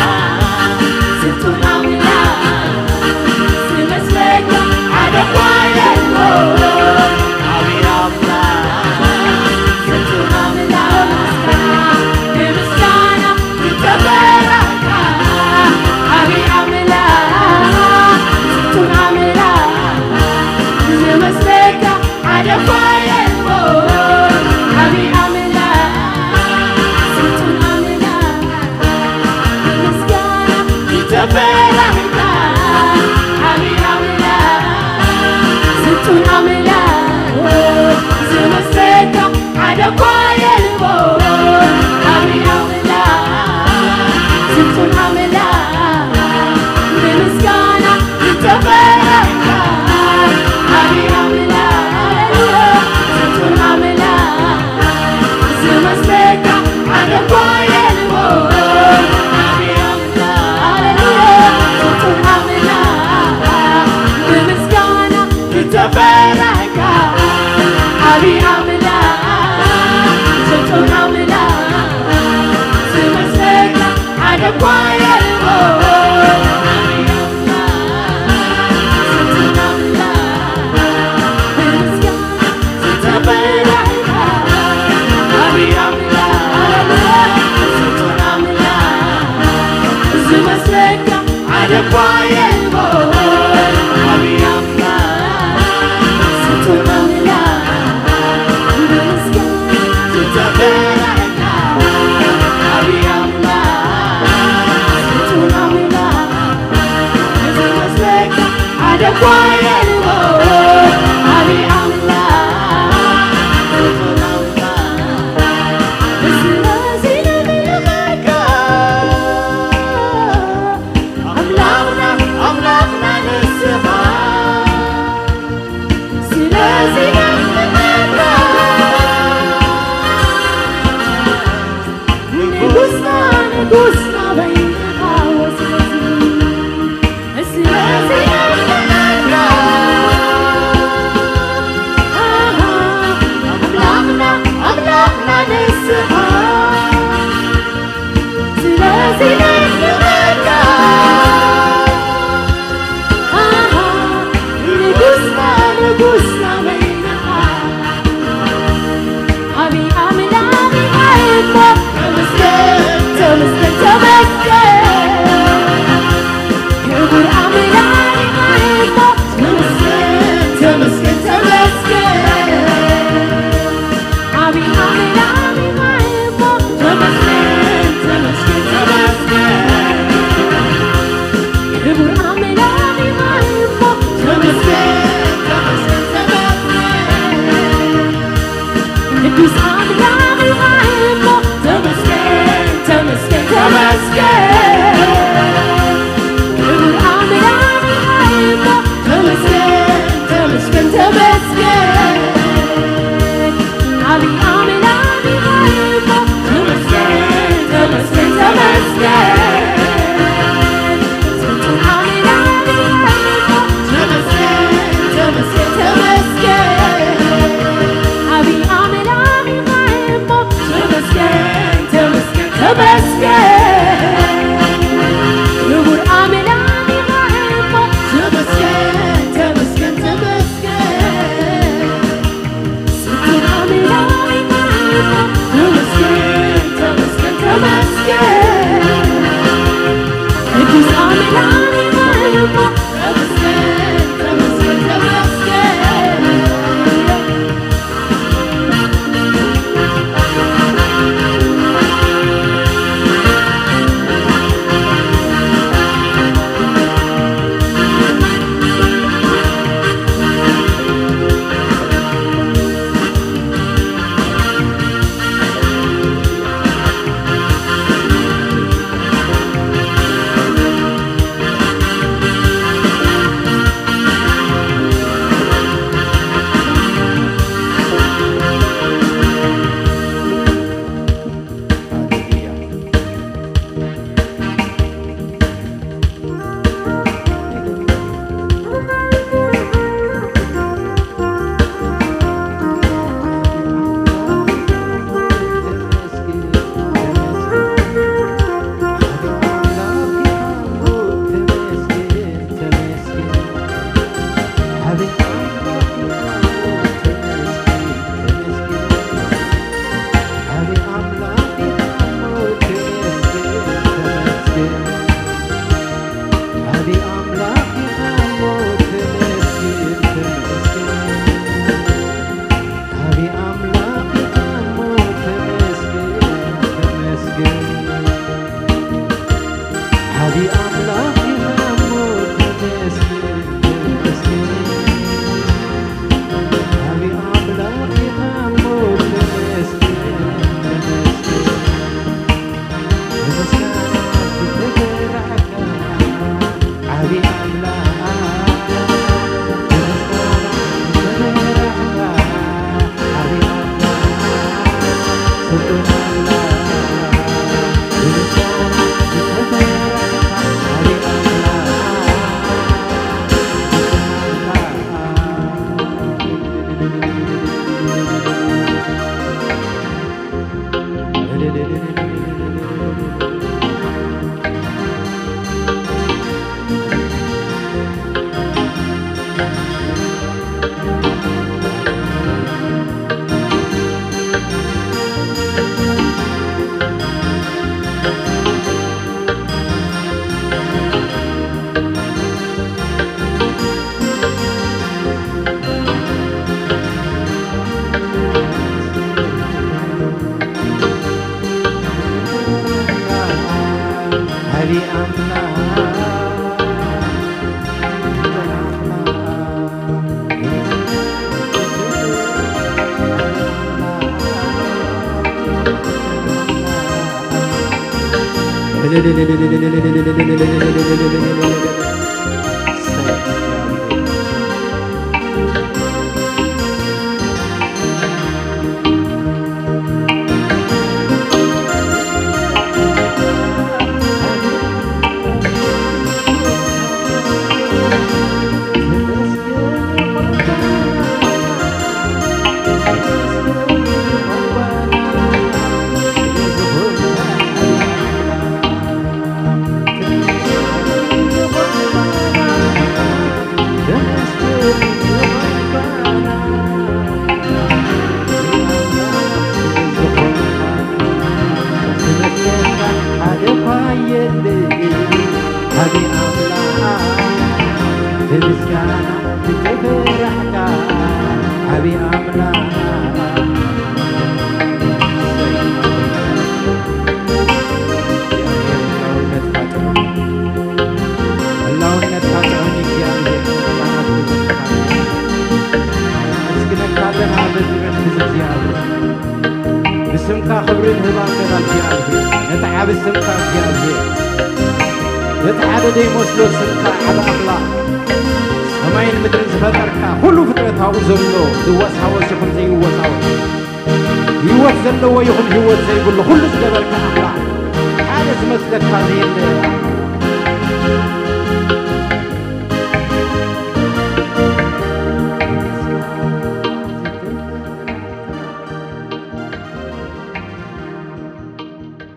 ስልጡን ኣምላኽ፣ ዝመስለካ ሓደ እኳ የልቦን። ዓቢ ኣምላኽ፣ ስልጡን ኣምላኽ፣ ብምስጋና ዝተፈራህካ ዓቢ ኣምላኽ፣ ስልጡን ኣምላኽ፣ ዝመስለካ ሓደ እኳ የልቦን። ዓቢ ኣምላኽ፣ ስልጡን ኣምላኽ፣ ብምስጋና ዝተፈራህካ ዓቢ ኣምላኽ፣ ስልጡን ኣምላኽ፣ ዝመስለካ ሓደ እኳ የልቦን። ዓቢ ኣምላኽ፣ ስልጡን ኣምላኽ፣ ብምስጋና ዝተፈራህካ ዓቢ ኣምላኽ፣ ስልጡን ኣምላኽ፣ ዝመስለካ ሓደ እኳ የልቦን። ዓቢ ኣምላኽ፣ ስልጡን ኣምላኽ፣ ብምስጋና ዝተፈራህካ ዓቢ ኣምላኽ፣ ስልጡን ኣምላኽ፣ ዝመስለካ ሓደ እኳ የልቦን። ዓቢ ኣምላኽ፣ ስልጡን ኣምላኽ፣ ብምስጋና ዝተፈራህካ ዓቢ ኣምላኽ፣ ስልጡን ኣምላኽ፣ ዝመስለካ ሓደ እኳ የልቦን። ዓቢ ኣምላኽ፣ ስልጡን ኣምላኽ፣ ብምስጋና ዝተፈራህካ ዓቢ ኣምላኽ፣ ስልጡን ኣምላኽ፣ ዝመስለካ ሓደ እኳ የልቦን። ዓቢ ኣምላኽ፣ ስልጡን ኣምላኽ፣ ስለዚ ነመስግነካ ኣምላኽና፣ ኣምላኽና ንስኻ። ስለዚ ነመስግነካ ንጉስና፣ ንጉስና በይንኻ ወስለዚ። ስለዚ ነመስግነካ ኣምላኽ ኢኻ እሞ ተመስገን፣ ተመስገን። ዓቢ ኣምላኽ ኢኻ እሞ ተመስገን፣ ተመስገን። ዓቢ ኣምላኽ ኢኻ እሞ ተመስገን፣ ተመስገን። ዓቢ ኣምላኽ ኢኻ እሞ ተመስገን፣ ተመስገን። ህላውነትካ ጥዑም፣ ህላውነትካ ጥዑም እግዚኣብሔር፣ ነመስግነካ ኣለና በዚ መትሕዚ እግዚኣብሔር። ንስምካ ክብሪ ንህብ ኣለና እግዚኣብሔር፣ ነቲ ዓቢ ስምካ እግዚኣብሔር፣ ነቲ ሓደ ዘይመስሎ ስምካ ዓቢ ኣምላኽ፣ ሰማይን ምድርን ዝፈጠርካ፣ ኩሉ ፍጥረታዊ ዘሎ ዝወሳወስ ይኹን ዘይወሳወስ፣ ህይወት ዘለዎ ይኹን ህይወት ዘይብሉ ኩሉ ዝገበርካ ኣምላኽ፣ ሓደ ዝመስለካ ዘየለ።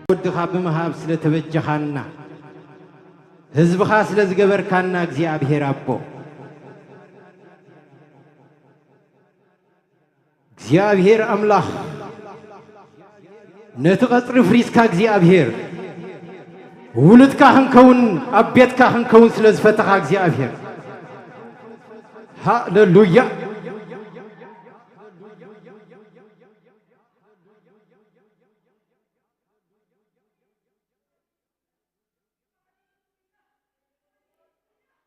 ወድኻ ብምሃብ ስለ ተበጀኻና፣ ህዝብኻ ስለ ዝገበርካና እግዚኣብሔር ኣቦ፣ እግዚኣብሔር ኣምላኽ፣ ነቲ ቐጽሪ ፍሪስካ እግዚኣብሔር፣ ውሉድካ ክንከውን፣ ኣብ ቤትካ ክንከውን ስለ ዝፈተኻ እግዚኣብሔር። ሃሌሉያ።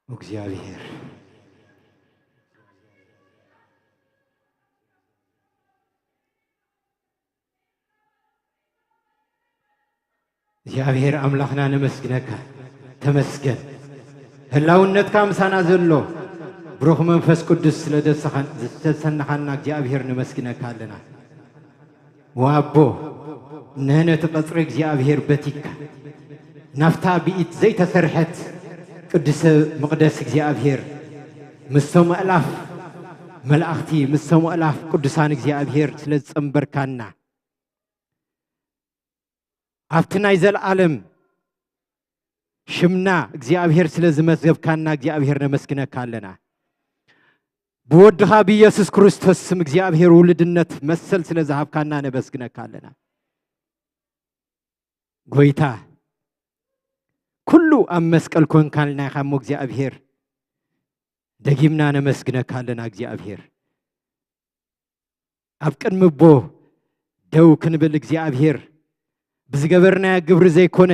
እግዚኣብሔር፣ እግዚኣብሔር ኣምላኽና ነመስግነካ። ተመስገን። ህላውነትካ ምሳና ዘሎ ብሩኽ መንፈስ ቅዱስ ስለ ደሰኻን-፣ ዝተሰነኻና እግዚኣብሔር ነመስግነካ ኣለና። ወኣቦ፣ ነቲ ቐጽሪ እግዚኣብሔር በቲካ፣ ናብታ ብኢድ ዘይተሰርሐት ቅድስተ መቕደስ እግዚኣብሔር፣ ምስቶም ኣእላፍ መላእኽቲ፣ ምስቶም ኣእላፍ ቅዱሳን እግዚኣብሔር ስለ ዝጸንበርካና፣ ኣብቲ ናይ ዘለኣለም ሽምና እግዚኣብሔር ስለ ዝመዝገብካና እግዚኣብሔር ነመስግነካ ኣለና። ብወድኻ ብኢየሱስ ክርስቶስ ስም እግዚኣብሔር ውሉድነት መሰል ስለ ዝሃብካና ነመስግነካ ኣለና። ጎይታ፣ ኩሉ ኣብ መስቀል ኮንካልና ኢኻ እሞ እግዚኣብሔር፣ ደጊምና ነመስግነካ ኣለና እግዚኣብሔር። ኣብ ቅድሚ ኣቦ ደው ክንብል እግዚኣብሔር ብዝገበርናዮ ግብሪ ዘይኮነ፣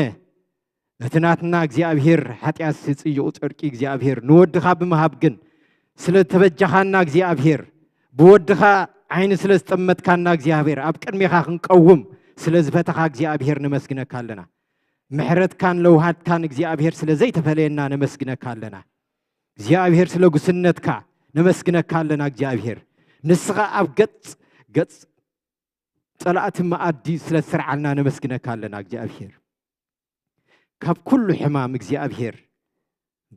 እቲ ናትና እግዚኣብሔር ሓጢኣት ጽዩቕ ጨርቂ እግዚኣብሔር ንወድኻ ብምሃብ ግን ስለ ተበጃኻና እግዚኣብሔር፣ ብወድኻ ዓይኒ ስለ ዝጠመትካና እግዚኣብሔር፣ ኣብ ቅድሜኻ ክንቀውም ስለ ዝፈተኻ እግዚኣብሔር ነመስግነካ ኣለና። ምሕረትካን ለውሃትካን እግዚኣብሔር ስለ ዘይተፈለየና ነመስግነካ ኣለና። እግዚኣብሔር ስለ ጉስነትካ ነመስግነካ ኣለና እግዚኣብሔር። ንስኻ ኣብ ገጽ ገጽ ጸላእቲ መኣዲ ስለ ዝሰርዓልና ነመስግነካ ኣለና እግዚኣብሔር። ካብ ኩሉ ሕማም እግዚኣብሔር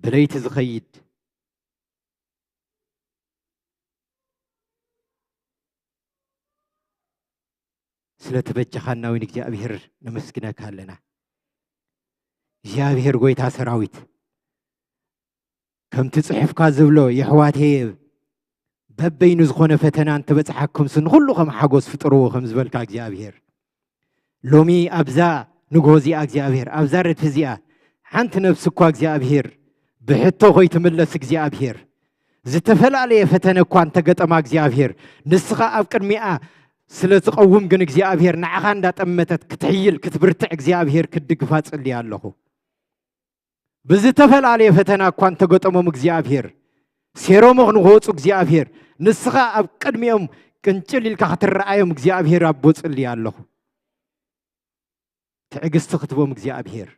ብለይቲ ዝኸይድ ስለ ተበጃኻና እውን እግዚኣብሔር ነመስግነካ ኣለና። እግዚኣብሔር ጎይታ ሰራዊት፣ ከምቲ ጽሑፍካ ዝብሎ፣ የሕዋተየ፣ በበይኑ ዝኾነ ፈተና እንተበጽሓኩም ንኹሉ ከም ሓጎስ ፍጠርዎ ከም ዝበልካ እግዚኣብሔር፣ ሎሚ ኣብዛ ንግሆ እዚኣ እግዚኣብሔር፣ ኣብዛ ረድፊ እዚኣ ሓንቲ ነፍሲ እኳ እግዚኣብሔር ብሕቶ ኮይትምለስ እግዚኣብሔር፣ ዝተፈላለየ ፈተነ እኳ እንተገጠማ እግዚኣብሔር፣ ንስኻ ኣብ ቅድሚኣ ስለ ትቐውም ግን እግዚኣብሔር ንዓኻ እንዳጠመተት ክትሕይል ክትብርትዕ እግዚኣብሔር ክድግፋ ጽልያ ኣለኹ። ብዝተፈላለየ ፈተና እኳ እንተገጠሞም እግዚኣብሔር፣ ሴሮሞ ንክወፁ እግዚኣብሔር፣ ንስኻ ኣብ ቅድሚኦም ቅንጭል ኢልካ ክትረኣዮም እግዚኣብሔር ኣቦ ጽልየ ኣለኹ። ትዕግስቲ ክትቦም እግዚኣብሔር፣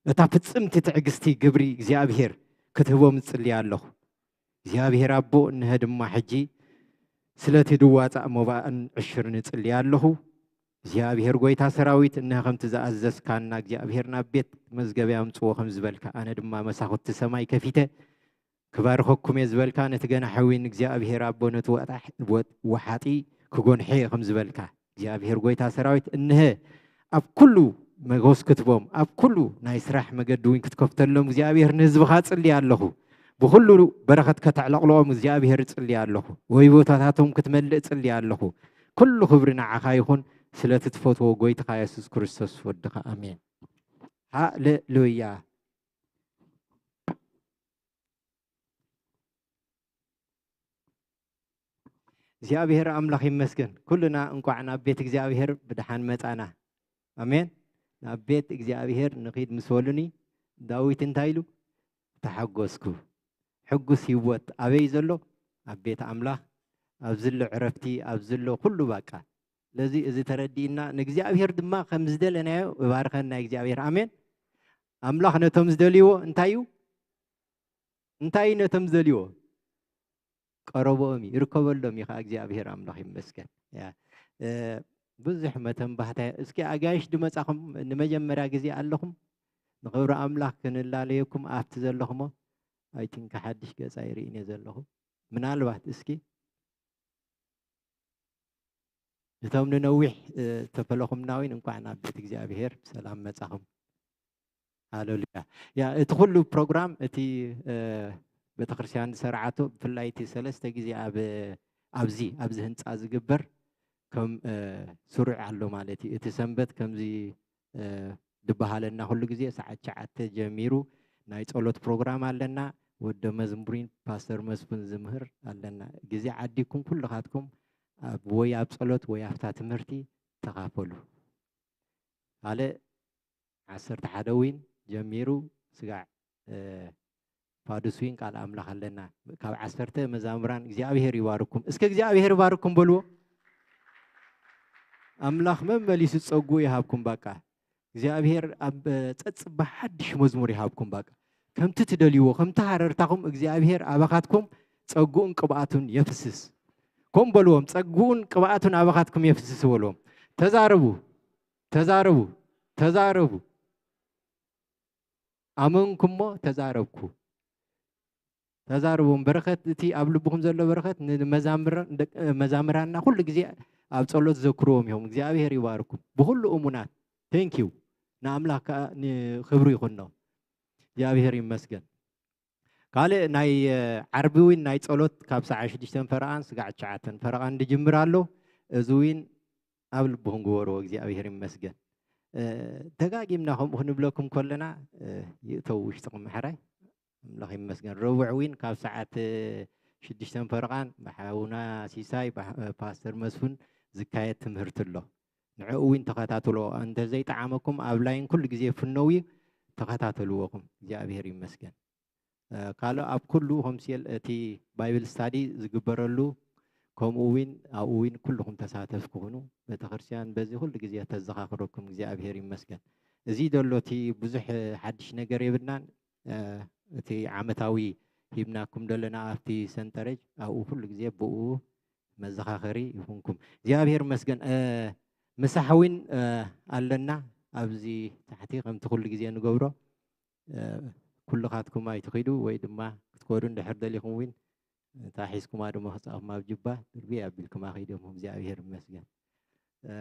እታ ፍጽምቲ ትዕግስቲ ግብሪ እግዚኣብሔር ክትህቦም ጽልየ ኣለኹ። እግዚኣብሔር ኣቦ፣ እንሀ ድማ ሕጂ ስለቲ ድዋጻእ መባእን ዕሽርን እጽልየ ኣለኹ። እግዚኣብሔር ጎይታ ሰራዊት፣ እንሀ ከምቲ ዝኣዘዝካና እግዚኣብሔር ናብ ቤት መዝገብ ያምጽዎ ከም ዝበልካ፣ ኣነ ድማ መሳኹቲ ሰማይ ከፊተ ክባርኸኩም እየ ዝበልካ፣ ነቲ ገና ሕዊን እግዚኣብሔር ኣቦ ነቲ ወጣሕ-፣ ወ-፣ ወሓጢ ክጎንሐ እየ ከም ዝበልካ፣ እግዚኣብሔር ጎይታ ሰራዊት፣ እንሀ ኣብ ኩሉ መጎስ ክትቦም፣ ኣብ ኩሉ ናይ ስራሕ መገዲ እውን ክትከፍተሎም እግዚኣብሔር ንህዝብኻ ጽልየ ኣለኹ። ብኹሉ በረኸት ከተዕለቕልቖም እግዚኣብሔር እጽልየ ኣለኹ። ወይ ቦታታቶም ክትመልእ እጽልየ ኣለኹ። ኩሉ ክብሪ ንዓኻ ይኹን፣ ስለቲ ትፈትዎ ጎይትኻ የሱስ ክርስቶስ ወድኻ። ኣሜን። ሃሌሉያ። እግዚኣብሔር ኣምላኽ ይመስገን። ኩልና እንቋዕ ናብ ቤት እግዚኣብሔር ብደሓን መጻና። ኣሜን። ናብ ቤት እግዚኣብሔር ንኺድ ምስ በሉኒ፣ ዳዊት እንታይ ኢሉ? "ተሓጎስኩ። ሕጉስ ህይወት ኣበይ ዘሎ? ኣብ ቤት ኣምላኽ፣ ኣብ ዝሎ ዕረፍቲ፣ ኣብ ዝሎ ኩሉ በቃ." ስለዚ እዚ ተረዲእና፣ ንእግዚኣብሔር ድማ ከም ዝደለናዮ ይባርከና እግዚኣብሔር። ኣሜን። ኣምላኽ ነቶም ዝደልይዎ እንታይ እዩ? እንታይ እዩ ነቶም ዝደልይዎ? ቀረብኦም እዩ፣ ይርከበሎም እዩ ከዓ። እግዚኣብሔር ኣምላኽ ይመስገን። ያ፣ እ፣ ብዙሕ መተንባህታ። እስኪ ኣጋይሽ ድመጻኹም ንመጀመርያ ግዜ ኣለኹም፣ ንኽብሪ ኣምላኽ ክንላለየኩም ኣብቲ ዘለኹሞ፣ ኣይ ቲንክ ሓድሽ ገጻ ይርእን እየ ዘለኹ። ምናልባት እስኪ እቶም ንነዊሕ፣ እ፣ ተፈለኹምና እውን እንኳዕ ናብ ቤት እግዚኣብሔር ብሰላም መጻኹም። ሃሌሉያ። ያ፣ እቲ ኩሉ ፕሮግራም፣ እቲ፣ እ፣ ቤተክርስትያን ዝሰርዓቶ፣ ብፍላይ እቲ ሰለስተ ግዜ ኣብ፣ ኣብዚ፣ ኣብዚ ህንጻ ዝግበር፣ ከም፣ እ፣ ስሩዕ ኣሎ ማለት እዩ። እቲ ሰንበት ከምዚ፣ እ፣ ድበሃለና ኩሉ ግዜ ሰዓት ትሽዓተ ጀሚሩ ናይ ጸሎት ፕሮግራም ኣለና። ወደ መዝሙሪን ፓስተር መስፍን ዝምህር ኣለና። ግዜ ዓዲኩም ኩልኻትኩም ኣብ፣ ወይ ኣብ ጸሎት ወይ ኣብታ ትምህርቲ ተኻፈሉ። ካልእ ዓሰርተ ሓደ ዊን ጀሚሩ ስጋዕ፣ እ፣ ፋዱስ ዊን ቃል ኣምላኽ ኣለና። ካብ ዓሰርተ መዛምራን እግዚኣብሔር ይባርኩም። እስከ እግዚኣብሔር ይባርኩም በልዎ። ኣምላኽ መመሊሱ ጸጉ ይሃብኩም። በቃ እግዚኣብሔር ኣብ ጸጽባ ሓድሽ መዝሙር ይሃብኩም። በቃ ከምቲ ትደልይዎ፣ ከምቲ ሃረርታኹም እግዚኣብሔር ኣባኻትኩም ጸጉኡን ቅብኣቱን የፍስስ። ከም በልዎም፣ ጸጉኡን ቅብኣቱን ኣባኻትኩም የፍስስ በልዎም። ተዛረቡ፣ ተዛረቡ፣ ተዛረቡ። ኣመንኩሞ ተዛረብኩ። ተዛረቦም። በረኸት፣ እቲ ኣብ ልብኹም ዘሎ በረኸት ንመዛምር-፣ ደቅ-፣ መዛምራንና ኩሉ ግዜ ኣብ ጸሎት ዘክርዎም እዮም። እግዚኣብሔር ይባርኩም። ብኹሉ እሙናት። ቴንክ ዩ። ንኣምላኽ ከኣ ንኽብሪ ይኹኖ። እግዚኣብሔር ይመስገን። ካልእ ናይ፣ እ፣ ዓርቢ ዊን ናይ ጸሎት ካብ ሰዓት ሽዱሽተ ፈረቓን ስጋዕ ትሽዓተ ፈረቓን ዝጅምር ኣሎ። እዚ ዊን ኣብ ልብኹም ግበርዎ። እግዚኣብሔር ይመስገን። እ፣ ደጋጊምና ከምኡ ክንብለኩም ከለና፣ እ፣ ይእተው ውሽጥኹም ምሕራይ። ኣምላኽ ይመስገን። ረቡዕ እውን ካብ ሰዓት ሽዱሽተን ፈረቓን ብሓውና ሲሳይ፣ ብሓ-፣ ፓስተር መስፍን ዝካየድ ትምህርቲ ኣሎ። ንዕኡ እውን ተኸታተልዎ። እንተ ዘይጠዓመኩም ኣብ ላይን ኩሉ ግዜ ፍነው እዩ፣ ተኸታተልዎኹም። እግዚኣብሔር ይመስገን። እ፣ ካልእ ኣብ ኩሉ ከምስኤል እቲ ባይብል ስታዲ ዝግበረሉ፣ ከምኡ እውን ኣብኡ እውን ኩልኹም ተሳተፍ ክኹኑ፣ ቤተክርስትያን በዚ ኩሉ ግዜ ተዘኻኽረኩም። እግዚኣብሔር ይመስገን። እዚ ዘሎ እቲ ብዙሕ ሓድሽ ነገር የብልናን። እ፣ እቲ ዓመታዊ ሂብናኩም ዘለና ኣብቲ ሰንጠረጅ፣ ኣብኡ ኩሉ ግዜ ብኡ መዘኻኸሪ ይኹንኩም። እግዚኣብሔር ይመስገን። እ፣ ምሳሕ እውን፣ እ፣ ኣለና ኣብዚ ታሕቲ፣ ከምቲ ኩሉ ግዜ ንገብሮ። እ፣ ኩልኻትኩም ኣይትኺዱ ወይ ድማ ክትከዱ እንድሕር ደሊኹም እውን፣ እታ ሒዝኩማ ድማ ክጻኹም ኣብ ጅባ ድርቢ ኣቢልኩማ ኺድኩም። እግዚኣብሔር ይመስገን። እ፣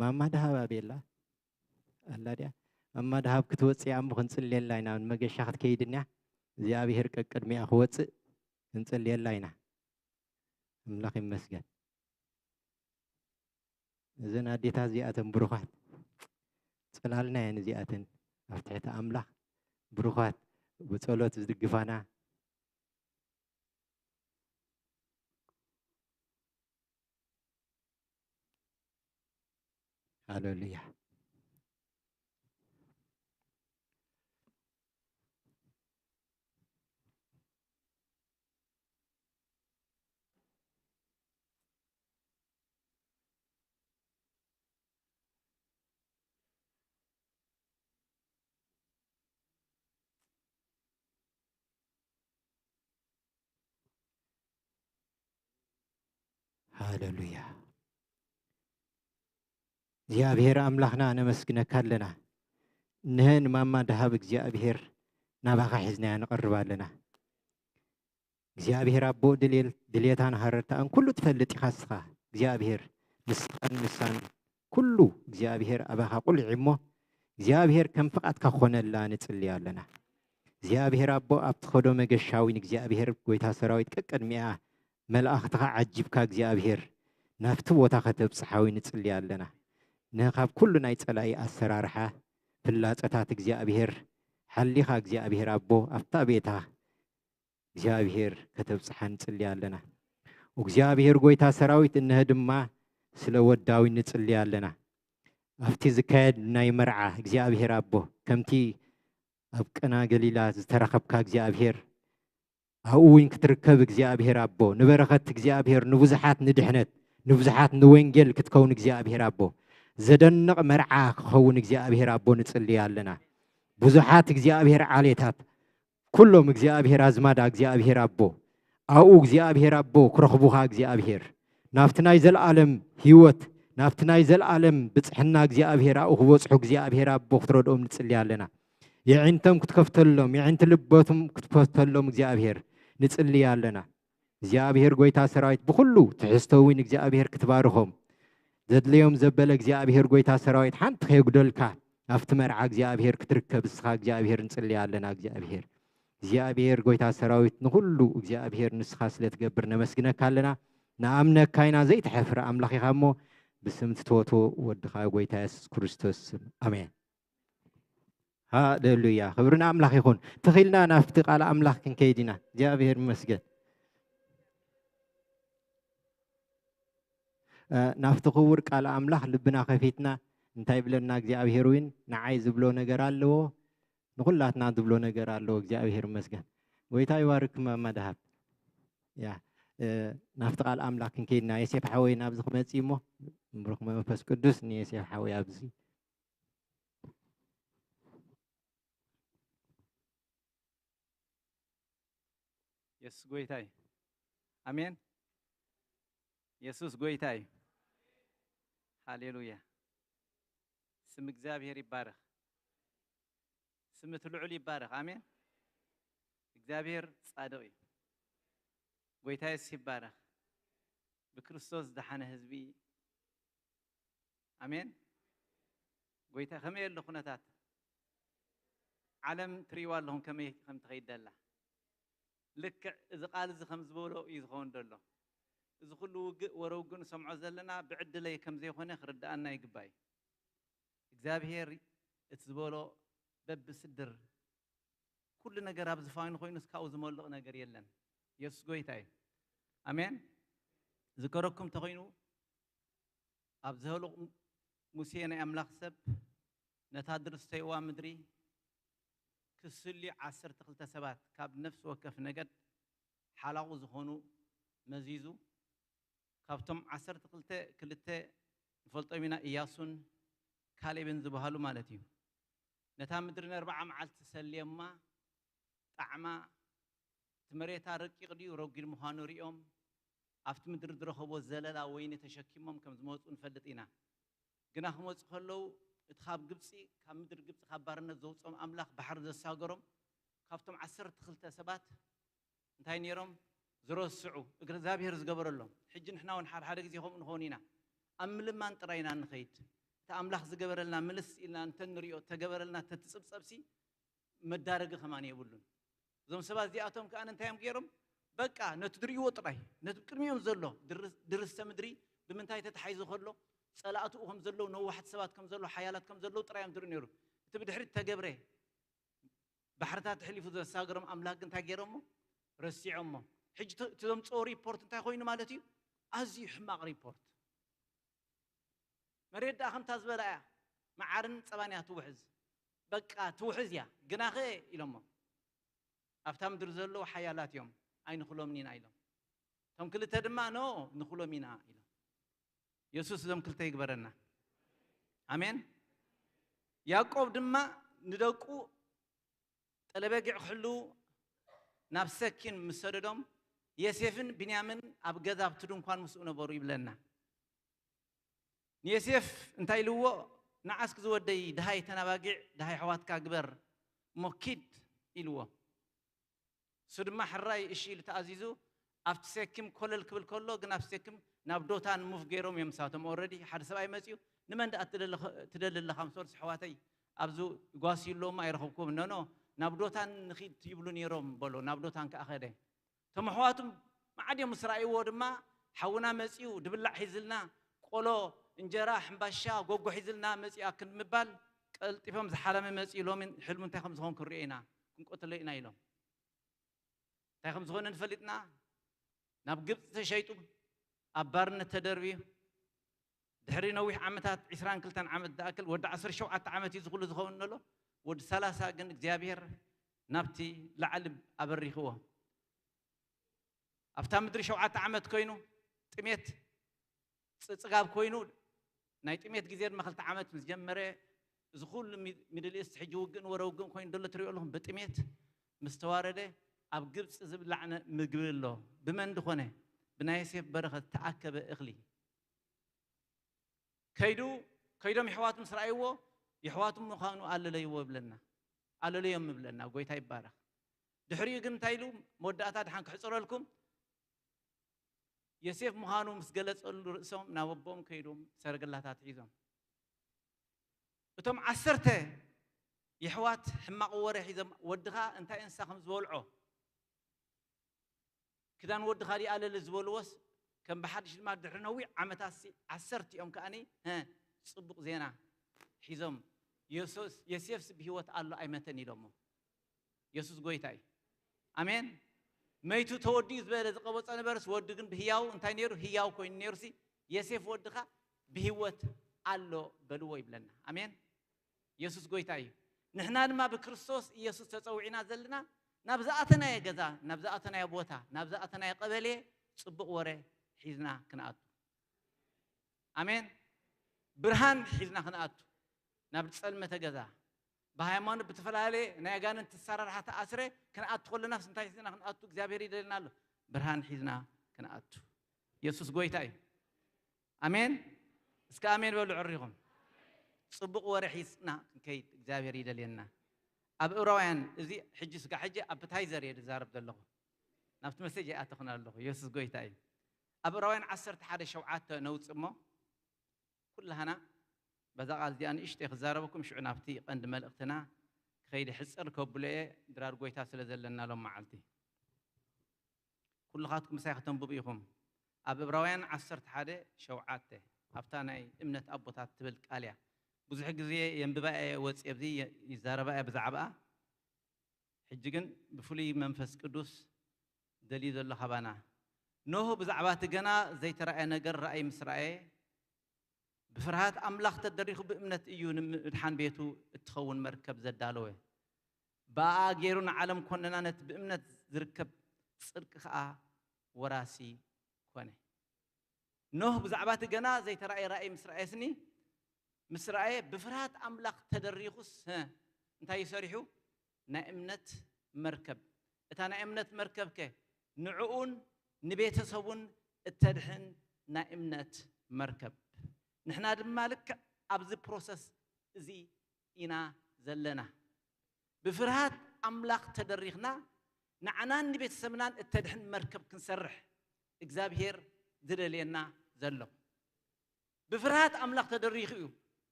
ማማ ደሃብ ኣበይ ኣላ? ኣላ ድያ? ማማ ደሃብ ክትወጽእ እያ እሞ ክንጽልየላ ኢና። ንመገሻ ክትከይድ እንያ። እግዚኣብሔር ቀቅድሚኣ ክወጽእ ክንጽልየላ ኢና። ኣምላኽ ይመስገን። እዘን ኣዴታት እዚኣተን ብሩኻት፣ ጽላልና እየን እዚኣተን ኣብ ትሕቲ ኣምላኽ። ብሩኻት፣ ብጸሎት ዝድግፋና። ሃሌሉያ። ሃሌሉያ። እግዚኣብሔር ኣምላኽና ነመስግነካ ኣለና። ንህን ማማ ደሃብ እግዚኣብሔር ናባኻ ሒዝናያ ንቐርብ ኣለና። እግዚኣብሔር ኣቦ ድሌል-፣ ድሌታን ሃረርታኣን ኩሉ ትፈልጥ ኢኻ እስኻ እግዚኣብሔር። ንስኻን ንሳን ኩሉ እግዚኣብሔር ኣባኻ ቁልዒ እሞ እግዚኣብሔር ከም ፍቓድካ ክኾነላ ንጽሊ ኣለና። እግዚኣብሔር ኣቦ ኣብ ትኸዶ መገሻዊ ንእግዚኣብሔር ጎይታ ሰራዊት ቀቅድሚኣ መላእኽትኻ ዓጂብካ እግዚኣብሔር ናብቲ ቦታ ከተብጽሓዊ ንጽሊ ኣለና። ንኻብ ኩሉ ናይ ጸላኢ ኣሰራርሓ ፍላጸታት እግዚኣብሔር ሓሊኻ እግዚኣብሔር ኣቦ ኣብታ ቤታ እግዚኣብሔር ከተብጽሓ ንጽሊ ኣለና። እግዚኣብሔር ጎይታ ሰራዊት እንሀ ድማ ስለ ወዳዊ ንጽሊ ኣለና። ኣብቲ ዝካየድ ናይ መርዓ እግዚኣብሔር ኣቦ ከምቲ ኣብ ቀና ገሊላ ዝተረኸብካ እግዚኣብሔር ኣብኡ እውን ክትርከብ እግዚኣብሔር ኣቦ ንበረኸት እግዚኣብሔር ንብዙሓት ንድሕነት ንብዙሓት ንወንጌል ክትከውን እግዚኣብሔር ኣቦ ዘደንቕ መርዓ ክኸውን እግዚኣብሔር ኣቦ ንጽሊ ኣለና። ብዙሓት እግዚኣብሔር ዓሌታት ኩሎም እግዚኣብሔር ኣዝማዳ እግዚኣብሔር ኣቦ ኣብኡ እግዚኣብሔር ኣቦ ክረኽቡኻ እግዚኣብሔር ናብቲ ናይ ዘለኣለም ህይወት ናብቲ ናይ ዘለኣለም ብጽሕና እግዚኣብሔር ኣብኡ ክበጽሑ እግዚኣብሔር ኣቦ ክትረድኦም ንጽሊ ኣለና። የዒንቶም ክትከፍተሎም የዒንቲ ልቦቶም ክትከፍተሎም እግዚኣብሔር ንጽሊ ኣለና። እግዚኣብሔር ጎይታ ሰራዊት ብኹሉ ትሕዝቶ እውን እግዚኣብሔር ክትባርኾም ዘድልዮም ዘበለ እግዚኣብሔር ጎይታ ሰራዊት ሓንቲ ከየጉደልካ ኣብቲ መርዓ እግዚኣብሔር ክትርከብ እስኻ እግዚኣብሔር ንጽሊ ኣለና። እግዚኣብሔር እግዚኣብሔር ጎይታ ሰራዊት ንኹሉ እግዚኣብሔር ንስኻ ስለ ትገብር ነመስግነካ ኣለና። ንኣምነካ ኢና ዘይትሐፍር ኣምላኽ ኢኻ እሞ ብስም ትፈትዎ ወድኻ ጎይታ የሱስ ክርስቶስ ስም ኣሜን። ሃሌሉያ ክብሪ ንኣምላኽ ይኹን። ትኺልና ናብቲ ቃል ኣምላኽ ክንከይድ ኢና። እግዚኣብሔር ይመስገን። እ፣ ናብቲ ክቡር ቃል ኣምላኽ ልብና ከፊትና እንታይ ይብለና እግዚኣብሔር እውን ንዓይ ዝብሎ ነገር ኣለዎ ንኹላትና ዝብሎ ነገር ኣለዎ እግዚኣብሔር ይመስገን። ጎይታ ይባርክ ማማ ደሃብ። ያ እ፣ ናብቲ ቃል ኣምላኽ ክንከይድና የሴፍ ሓወይ ናብዚ ክመጽእ እሞ ምሩኽ መንፈስ ቅዱስ ንየሴፍ ሓወይ ኣብዚ የሱስ ጎይታ እዩ። ኣሜን። የሱስ ጎይታ እዩ። ሃሌሉያ። ስም እግዚኣብሔር ይባረኽ። ስም እቲ ልዑል ይባረኽ። ኣሜን። እግዚኣብሔር ጻድቕ እዩ። ጎይታ የሱስ ይባረኽ። ብክርስቶስ ዝደሓነ ህዝቢ ኣሜን። ጎይታ ከመይ ኣሎ ኩነታት ዓለም ትርእይዋ ኣለኹም ከመይ ከም ትኸይድ ደላ። ልክዕ እዚ ቃል እዚ ከም ዝበሎ እዩ ዝኸውን ዘሎ። እዚ ኩሉ ውግእ ወረ ውግእ ንሰምዖ ዘለና ብዕድለይ ከም ዘይኮነ ክርድኣና ይግባእ እዩ። እግዚኣብሔር እቲ ዝበሎ በብስድር ኩሉ ነገር ኣብ ዝፋኑ ኮይኑ እስካኡ ዝመልቕ ነገር የለን። የሱስ ጎይታ እዩ። ኣሜን። ዝከረኩም ተኮይኑ ኣብ ዘህሉቕ ሙሴ ናይ ኣምላኽ ሰብ ነታ ድርስተይዋ ምድሪ ክስልዩ ዓሰርተ ክልተ ሰባት ካብ ነፍሲ ወከፍ ነገድ ሓላቑ ዝኾኑ መዚዙ ካብቶም ዓሰርተ ክልተ ክልተ ንፈልጦም ኢና፣ ኢያሱን ካሌብን ዝበሃሉ ማለት እዩ። ነታ ምድሪ ንኣርብዓ መዓልቲ ሰልዮማ፣ ጣዕማ፣ እቲ መሬታ ረቂቕ ድዩ ረጒድ ምዃኑ ሪኦም፣ ኣብቲ ምድሪ ዝረኸቦ ዘለላ ወይኒ ተሸኪሞም ከም ዝመፁ ንፈልጥ ኢና። ግና ክመፁ ከለዉ እቲ ካብ ግብፂ፣ ካብ ምድሪ ግብፂ ካብ ባርነት ዘውፅኦም ኣምላኽ ባሕሪ ዘሳገሮም ካብቶም ዓሰርተ ክልተ ሰባት እንታይ ነይሮም? ዝረስዑ፣ እግዚኣብሔር ዝገበረሎም። ሕጂ ንሕና እውን ሓደ ሓደ ግዜ ከምኡ ንኸውን ኢና። ኣብ ምልማን ጥራይ ኢና ንኸይድ። እቲ ኣምላኽ ዝገበረልና ምልስ ኢልና እንተንሪኦ፣ ተገበረልና ተትጽብጸብሲ መዳረጊ ከማን የብሉን። እዞም ሰባት እዚኣቶም ከኣ እንታይ እዮም ገይሮም? በቃ ነቲ ዝርእይዎ ጥራይ፣ ነቲ ቅድሚኦም ዘሎ ድርስ-፣ ድርስተ ምድሪ ብምንታይ ተታሒዙ ከሎ፣ ጸላእትኡ ከም ዘለዉ፣ ነዋሕቲ ሰባት ከም ዘለዉ፣ ሓያላት ከም ዘለዉ ጥራይ እዮም ዝርእዩ ነይሩ። እቲ ብድሕሪት ተገብረ ባሕርታት ኣሕሊፉ ዘሳገሮም ኣምላኽ ግን እንታይ ገይሮሞ? ረሲዖሞ። ሕጂ እቲ፣ እቲ ዘምጽኦ ሪፖርት እንታይ ኮይኑ ማለት እዩ? ኣዝዩ ሕማቕ ሪፖርት። መሬት ደኣ ከምታ ዝበላ እያ፣ መዓርን ጸባን እያ ትውሕዝ። በቃ ትውሕዝ እያ፣ ግናኸ ኢሎሞ። ኣብታ ምድሪ ዘለዉ ሓያላት እዮም፣ ኣይንኽሎምን ኢና ኢሎም። እቶም ክልተ ድማ ኖ፣ ንኽሎም ኢና ኢሎም። የሱስ እዞም ክልተ ይግበረና። ኣሜን። ያዕቆብ ድማ ንደቁ ጠለበጊዕ ክሕልዉ ናብ ሰኪም ምስ ሰደዶም፣ ዮሴፍን ቢንያምን ኣብ ገዛ ኣብቲ ድንኳን ምስኡ ነበሩ ይብለና። ንዮሴፍ እንታይ ኢልዎ? ንዓስኪ ዝወደይ፣ ድሃይ ተን ኣባጊዕ፣ ድሃይ ኣሕዋትካ ግበር እሞ ኪድ ኢልዎ። እሱ ድማ ሕራይ እሺ ኢሉ ተኣዚዙ ኣብቲ ሴኪም ኮለል ክብል ከሎ፣ ግን ኣብ ሴኪም ናብ ዶታን ሙቭ ገይሮም እዮም። ንሳቶም ኦልሬዲ ሓደ ሰብኣይ መፅዩ፣ "ንመን ደኣ ትደሊ፣ ትደሊ ኣለኻ? ምስ ወርሲ ኣሕዋተይ ኣብዚ ጓስዩ ኣለዎም ኣይረኸብኩም። ኖ፣ ኖ፣ ናብ ዶታን ንኺድ ይብሉ ነይሮም" በሎ። ናብ ዶታን ከኣ ኸደ። እቶም ኣሕዋቱ መዓድ እዮም ምስ ረኣይዎ ድማ፣ "ሓውና መፅዩ፣ ድብላዕ ሒዝልና፣ ቆሎ፣ እንጀራ፣ ሕምባሻ፣ ጎጎ ሒዝልና መፅዩ" ኣክል ምባል፣ ቀልጢፎም፣ "ዝሓለመ መፅዩ፣ ሎሚ ሕልሙ እንታይ ከም ዝኾን ክንሪኦ ኢና፣ ክንቆትሎ ኢና" ኢሎም። እንታይ ከም ዝኾነ ንፈልጥና፣ ናብ ግብፂ ተሸይጡ፣ ኣብ ባርነት ተደርብዩ፣ ድሕሪ ነዊሕ ዓመታት፣ ዒስራን ክልተን ዓመት ዝኣክል፣ ወዲ ዓሰርተ ሸውዓተ ዓመት እዩ ዝኹሉ ዝኸውን ዘሎ። ወዲ ሰላሳ ግን እግዚኣብሔር ናብቲ ላዕሊ ኣበሪኽዎ። ኣብታ ምድሪ ሸውዓተ ዓመት ኮይኑ፣ ጥሜት፣ ፅ-፣ ፅጋብ ኮይኑ፣ ናይ ጥሜት ግዜ ድማ ክልተ ዓመት ምስ ጀመረ፣ እዚ ኩሉ ሚ-፣ ሚድል ኢስት ሕጂ ውግእን ወረ ውግእን ኮይኑ ዘሎ ትሪኦ ኣለኹም። ብጥሜት ምስ ተዋረደ፣ ኣብ ግብፂ ዝብላዕ ነ-፣ ምግቢ ኣሎ። ብመን ድኾነ? ብናይ ዮሴፍ በረኸት ተኣከበ እኽሊ። ከይዱ፣ ከይዶም የሕዋቱ ምስ ረኣይዎ፣ የሕዋቱ ምዃኑ ኣለለይዎ ይብለና። ኣለለዮም ይብለና። ጎይታ ይባረኽ። ድሕሪኡ ግን እንታይ ኢሉ? መወዳእታ ድሓን ክሕፅረልኩም፣ ዮሴፍ ምዃኑ ምስ ገለጸሉ ርእሶም ናብ ኣቦኦም ከይዶም ሰረገላታት ሒዞም። እቶም ዓሰርተ የሕዋት ሕማቕ ወረ ሒዞም፣ "ወድኻ እንታይ እንስሳ ከም ዝበልዖ፣ ክዳን ወድኻ ድኣ ኣለለ" ዝበልዎስ፣ ከም ብሓድሽ ድማ ድሕሪ ነዊሕ ዓመታትሲ ዓሰርቲኦም ከኣኒ፣ ሀ፣ ጽቡቕ ዜና ሒዞም፣ "የሱስ፣ ዮሴፍስ ብህይወት ኣሎ ኣይመተን" ኢሎሞ። የሱስ ጎይታ እዩ። ኣሜን። መይቱ ተወዲኡ ዝበለ ዝቐበጾ ነበርስ፣ ወዲ ግን ብህያው እንታይ ነይሩ? ህያው ኮይኑ ነይሩሲ፣ "የሴፍ ወድኻ ብህይወት ኣሎ" በልዎ ይብለና። ኣሜን። የሱስ ጎይታ እዩ። ንሕና ድማ ብክርስቶስ ኢየሱስ ተጸዊዕና ዘለና፣ ናብ ዝኣተናዮ ገዛ፣ ናብ ዝኣተናዮ ቦታ፣ ናብ ዝኣተናዮ ቀበሌ ጽቡቕ ወረ ሒዝና ክንኣቱ። ኣሜን። ብርሃን ሒዝና ክንኣቱ፣ ናብ ጸልመተ ገዛ። ብሃይማኖት ብተፈላለየ ናይ ኣጋንንቲ ኣሰራርሓ ተኣስረ ክንኣቱ ከለናስ እንታይ ሒዝና ክንኣቱ እግዚኣብሔር ይደልየና ኣሎ? ብርሃን ሒዝና ክንኣቱ። የሱስ ጎይታ እዩ። ኣሜን። እስከ ኣሜን በሉ ዕሪኹም። ጽቡቕ ወረ ሒዝና ክንከይድ እግዚኣብሔር ይደልየና። ኣብ ዕብራውያን፣ እዚ ሕጂ ስጋ ሕጂ ኣፕታይዘር እየ ዝዛረብ ዘለኹ። ናብቲ መሴጅ ኣይኣተኹን ኣለኹ። የሱስ ጎይታ እዩ። ኣብ ዕብራውያን ዓሰርተ ሓደ ሸውዓተ ነውጽእ እሞ፣ ኩላህና በዛ ቃል እዚኣ ንእሽተይ ክዛረበኩም፣ ሽዑ ናብቲ ቀንዲ መልእኽትና ክኸይድ ሕጽር ከብሎ እየ፣ ድራር ጎይታ ስለ ዘለና ሎም መዓልቲ። ኩልኻትኩም ምሳይ ከተንብቡ ኢኹም። ኣብ ዕብራውያን ዓሰርተ ሓደ ሸውዓተ፣ ኣብታ ናይ እምነት ኣቦታት ትብል ቃል እያ። ብዙሕ ግዜ የንብባ እየ፣ ወፅየ ኣብዚ ይዛረባ እየ ብዛዕባኣ። ሕጂ ግን ብፍሉይ መንፈስ ቅዱስ ደልዩ ዘሎ ካባና። ኖህ ብዛዕባ እቲ ገና ዘይተራእየ ነገር ራእይ ምስ ረኣየ፣ ብፍርሃት ኣምላኽ ተደሪኹ ብእምነት እዩ ንምድሓን ቤቱ እትኸውን መርከብ ዘዳለወ። ብኣኣ ገይሩ ንዓለም ኮነና፣ ነቲ ብእምነት ዝርከብ ጽድቂ ኸኣ ወራሲ ኮነ። ኖህ ብዛዕባ እቲ ገና ዘይተራእየ ራእይ ምስ ረኣየስኒ፣ ምስ ረኣየ ብፍርሃት ኣምላኽ ተደሪኹስ፣ ህ፣ እንታይ እዩ ሰሪሑ? ናይ እምነት መርከብ። እታ ናይ እምነት መርከብከ ንዕኡን ንቤተሰቡን እተድሕን ናይ እምነት መርከብ። ንሕና ድማ ልክዕ ኣብዚ ፕሮሰስ እዚ ኢና ዘለና። ብፍርሃት ኣምላኽ ተደሪኽና፣ ንዓናን ንቤተሰብናን እተድሕን መርከብ ክንሰርሕ እግዚኣብሔር ዝደልየና ዘሎ። ብፍርሃት ኣምላኽ ተደሪኹ እዩ።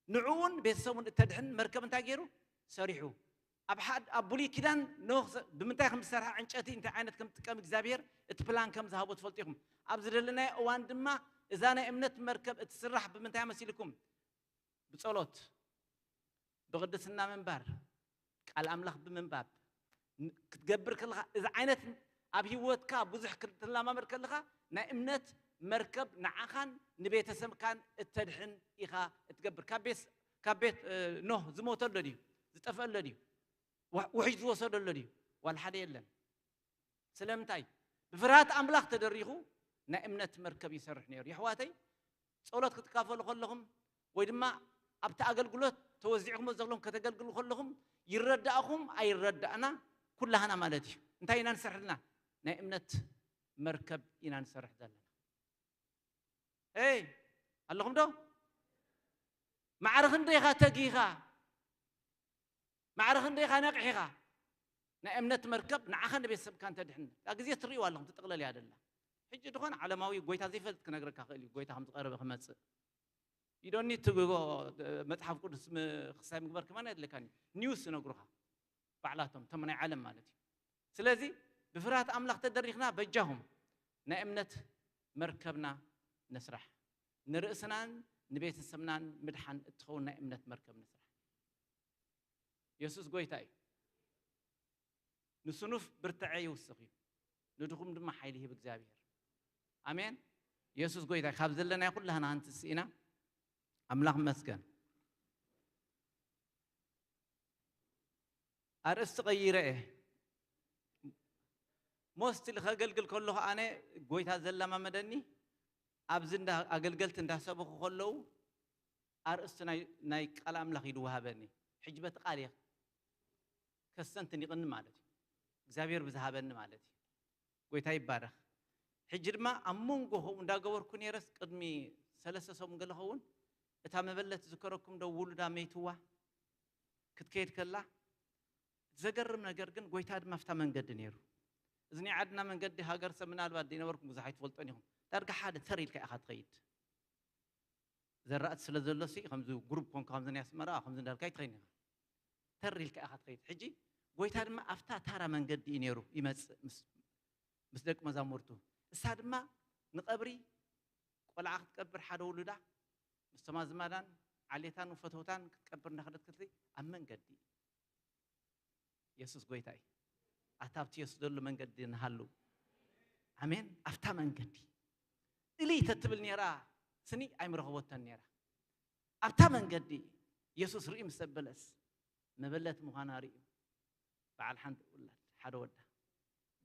ንዕኡን ቤተሰቡን እተድሕን መርከብ እንታይ ገይሩ? ሰሪሑ። ኣብ ሓድ-፣ ኣብ ብሉይ ኪዳን ኖህ ዘ-፣ ብምንታይ ከም ዝሰርሓ፣ ዕንጨቲ እንታይ ዓይነት ከም ዝጥቀም እግዚኣብሔር እቲ ፕላን ከም ዝሃቦ ትፈልጡ ኢኹም። ኣብ ዝደለናዮ እዋን ድማ እዛ ናይ እምነት መርከብ እትስራሕ ብምንታይ መሲልኩም? ብጸሎት፣ ብቕድስና ምንባር፣ ቃል ኣምላኽ ብምንባብ ን-፣ ክትገብር ከለኻ፣ እዚ ዓይነት ኣብ ህይወትካ ብዙሕ ክትለማመድ ከለኻ፣ ናይ እምነት መርከብ ንዓኻን ንቤተሰብካን እተድሕን ኢኻ እትገብር። ካብ ቤት፣ ካብ ቤት፣ እ፣ ኖህ ዝሞተ ኣሎ ድዩ? ዝጠፍአ ኣሎ ድዩ? ዋ-፣ ውሕጅ ዝወሰዶ ኣሎ ድዩ? ዋላ ሓደ የለን። ስለምንታይ? ብፍርሃት ኣምላኽ ተደሪኹ ናይ እምነት መርከብ ይሰርሕ ነይሩ። የሕዋተይ፣ ጸሎት ክትካፈሉ ከለኹም ወይ ድማ ኣብቲ ኣገልግሎት ተወዚዕኩም ዘለኹም ከተገልግሉ ከለኹም፣ ይረዳእኹም ኣይረዳእና፣ ኩላህና ማለት እዩ። እንታይ ኢና ንሰርሕ ዘለና? ናይ እምነት መርከብ ኢና ንሰርሕ ዘለና። ኤይ፣ ኣለኹም ዶ? ማዕረ ክንደይ ኢኻ ተጊኻ? ማዕረ ክንደይ ኢኻ ነቒሕኻ? ናይ እምነት መርከብ ንዓኻ ንቤተሰብካ እንተድሕን፣ እታ ግዜ ትርእይዋ ኣለኹም፣ ትጥቕለል እያ ደላ። ሕጂ ድኾነ ዓለማዊ ጎይታ ዘይፈልጥ ክነግረካ ክእል እዩ፣ ጎይታ ከም ዝቐረበ ክመጽእ። You don't need to go፣ መጽሓፍ ቅዱስ ም-፣ ክሳይ ምግባር ከማን ኣየድለካን እዩ። ኒውስ ይነግሩኻ። ባዕላቶም፣ እቶም ናይ ዓለም ማለት እዩ። ስለዚ ብፍርሃት ኣምላኽ ተደሪኽና በጃኹም ናይ እምነት መርከብና ንስራሕ። ንርእስናን ንቤተሰብናን ምድሓን እትኸውን ናይ እምነት መርከብ ንስራሕ። የሱስ ጎይታ እዩ። ንስኑፍ ብርትዐ ይውስኽ እዩ፣ ንድኹም ድማ ሓይሊ ይህብ እግዚኣብሔር። ኣሜን። የሱስ ጎይታ እዩ። ካብ ዘለናዮ ኩላህና ሃንትስ ኢና። ኣምላኽ ይመስገን። ኣርእስቲ ቀይረ እየ። ሞስትሊ ከገልግል ከለኹ ኣነ ጎይታ ዘላማመደኒ ኣብዚ እንዳ ኣገልገልቲ እንዳሰበኹ ከለዉ ኣርእስቲ ናይ፣ ናይ ቃል ኣምላኽ እዩ ዝወሃበኒ። ሕጂ በቲ ቃል እየ ከስተንትን ይቕኒ ማለት እዩ። እግዚኣብሔር ብዝሃበኒ ማለት እዩ። ጎይታ ይባረኽ። ሕጂ ድማ ኣብ መንጎ ከምኡ እንዳገበርኩ ነይረስ ቅድሚ ሰለስተ ሰሙን ገለ ኸውን እታ መበለት ዝከረኩም ዶ ውሉዳ መይትዋ ክትከይድ ከላ ዘገርም ነገር ግን ጎይታ ድማ ኣብታ መንገዲ ነይሩ። እዚ ናይ ዓድና መንገዲ ሃገር ሰብ ምናልባት ዘይነበርኩም ብዙሕ ኣይትፈልጦን ኢኹም። ዳርጋ ሓደ ተር ኢልካ ኢኻ ትኸይድ። ዘራእቲ ስለ ዘሎ ሲ ከምዚ ግሩፕ ኮንካ ከምዚ ናይ ኣስመራ ከምዚ እንዳልካ ኣይትኸይድ ኢኻ። ተር ኢልካ ኢኻ ትኸይድ። ሕጂ ጎይታ ድማ ኣብታ ታራ መንገዲ እዩ ነይሩ ይመጽእ ምስ፣ ምስ ደቂ መዛሙርቱ። እሳ ድማ ንቐብሪ ቆልዓ ክትቀብር ሓደ ውሉዳ ምስቶም ኣዝማዳን ዓሌታን ፈተውታን ክትቀብር እናኸደት ክትርኢ ኣብ መንገዲ የሱስ ጎይታ እዩ። ኣታ ኣብቲ የሱስ ዘሎ መንገዲ ንሃሉ። ኣሜን። ኣብታ መንገዲ እልይ ተትብል ነይራ ስኒ ኣይምረኸቦተን ነይራ። ኣብታ መንገዲ የሱስ ርኢ ምስ ዘበለስ መበለት ምዃና ርእዩ በዓል ሓንቲ ውላድ ሓደ ወዳ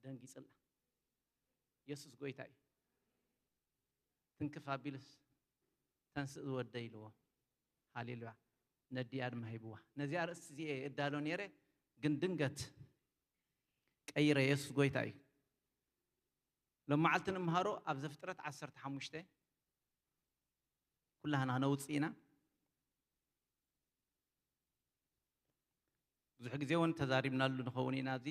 ደንጊጽላ። የሱስ ጎይታ እዩ። ትንክፍ ኣቢሉስ ተንስእ ዝወደይ ኢልዎ። ሃሌሉያ። ነዲኣ ድማ ሂብዋ። ነዚ ኣርእስቲ እዚ እየ እዳሎ ነይረ፣ ግን ድንገት ቀይረ። የሱስ ጎይታ እዩ። ሎም መዓልቲ ንምሃሮ ኣብ ዘፍጥረት ዓሰርተ ሓሙሽተ ኩላህና ነውፅእ ኢና። ብዙሕ ግዜ እውን ተዛሪብናሉ ንኸውን ኢና። እዚ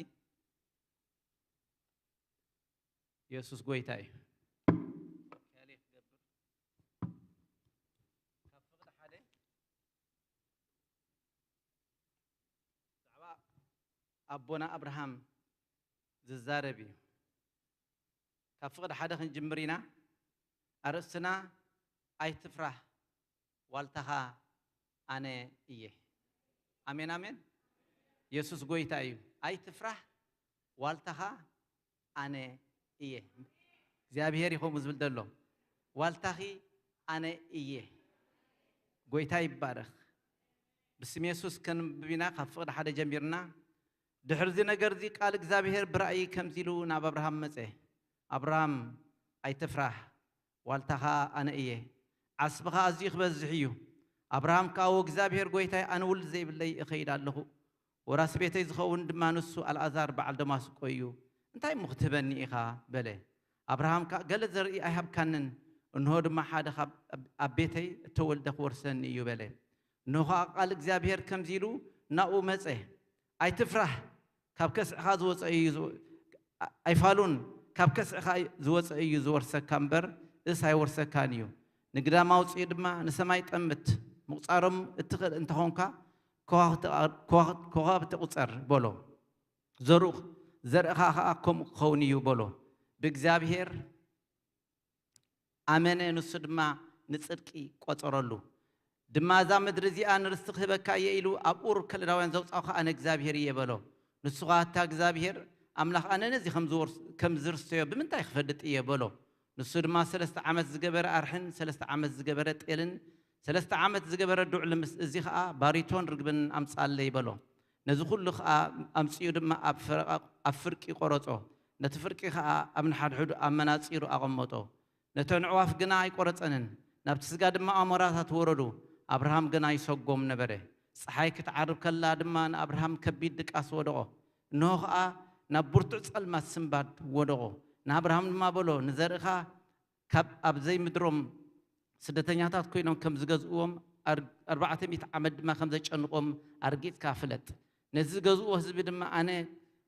የሱስ ጎይታ እዩ። ካብ ፍቕዲ ሓደ ብዛዕባ ኣቦና ኣብርሃም ዝዛረብ እዩ። ካብ ፍቕዲ ሓደ ክንጅምር ኢና። ኣርእስትና ኣይትፍራህ ዋልታኻ ኣነ እየ። ኣሜን፣ ኣሜን። የሱስ ጐይታ እዩ። ኣይትፍራህ፣ ዋልታኻ ኣነ እየ። እግዚኣብሔር እዩ ከምኡ ዝብል ዘሎ። ዋልታኺ ኣነ እየ። ጐይታ ይባረኽ። ብስም የሱስ ከንብብ ኢና፣ ካብ ፍቕዲ ሓደ ጀሚርና። ድሕሪ እዚ ነገር እዚ ቃል እግዚኣብሔር ብራእይ ከምዚ ኢሉ ናብ ኣብርሃም መጸ። ኣብርሃም ኣይትፍራህ፣ ዋልታኻ ኣነ እየ። ዓስብኻ ኣዝዩ ክበዝሕ እዩ። ኣብርሃም ከኣ፣ "ወእግዚኣብሔር ጐይታይ፣ ኣነ ውሉድ ዘይብለይ እኸይድ ኣለኹ። ወራሲ ቤተይ ዝኸውን ድማ ንሱ ኣልኣዛር በዓል ደማስቆ እዩ። እንታይ እሞ ክትህበኒ ኢኻ?" በለ። ኣብርሃም ከኣ፣ "ገለ ዘርኢ ኣይሃብካንን፣ እንሆ ድማ ሓደ ካብ ኣብ ቤተይ እተወልደ ክወርሰኒ እዩ" በለ። እንሆ ኸኣ ቃል እግዚኣብሔር ከምዚ ኢሉ ናብኡ መጸ። "ኣይትፍራህ፣ ካብ ከስዕኻ ዝወጸ እዩ ዝወ-፣ ኣይፋሉን፣ ካብ ከስዕኻ ዝወጸ እዩ ዝወርሰካ እምበር፣ እስ ኣይወርሰካን እዩ። ንግዳም ኣውጽኡ ድማ ንሰማይ ጠምት፣ ምቑጻሮም እትኽእል እንተኾንካ፣ ከዋኽብቲ፣ ከዋኽብቲ ቁጸር" በሎ። "ዘርኡ፣ ዘርእኻ ኸኣ ከምኡ ክኸውን እዩ" በሎ። ብእግዚኣብሔር ኣመነ፣ ንሱ ድማ ንጽድቂ ቆጸረሉ። ድማ "እዛ ምድሪ እዚኣ ንርስቲ ክህበካ እየ" ኢሉ ኣብ ኡር ከለዳውያን ዘውጻእኹ ኣነ እግዚኣብሄር እየ በሎ። ንሱ ኸኣ ኣታ እግዚኣብሄር ኣምላኽ ኣነ ነዚ ከም ዝወርስ-፣ ከም ዝርስተዮ ብምንታይ ክፈልጥ እየ በሎ። ንሱ ድማ ሰለስተ ዓመት ዝገበረ ኣርሕን ሰለስተ ዓመት ዝገበረ ጤልን ሰለስተ ዓመት ዝገበረ ዱዕሊ ምስ እዚ ኸኣ ባሪቶን ርግብን ኣምጽኣለይ በሎ። ነዚ ኹሉ ኸኣ ኣምጺኡ ድማ ኣብ ፍረቓ-፣ ኣብ ፍርቂ ቆረጾ። ነቲ ፍርቂ ኸኣ ኣብ ንሓድሕዱ ኣመናጺሩ ኣቐመጦ። ነተን ኣዕዋፍ ግና ኣይቆረጸንን። ናብቲ ስጋ ድማ ኣሞራታት ወረዱ። ኣብርሃም ግና ይሰጎም ነበረ። ጸሓይ ክትዓርብ ከላ ድማ ንኣብርሃም ከቢድ ድቃስ ወደቖ። እንሆ ኸኣ ናብ ብርቱዕ ጸልማት ስንባድ ወደቑ። ንኣብርሃም ድማ በሎ፣ "ንዘርእኻ ካብ ኣብ ዘይምድሮም ስደተኛታት ኮይኖም ከም ዝገዝእዎም ኣር-፣ ኣርባዕተ ሚእቲ ዓመት ድማ ከም ዘጨንቖም ኣርጊጽካ ፍለጥ። ነዚ ዝገዝእዎ ህዝቢ ድማ ኣነ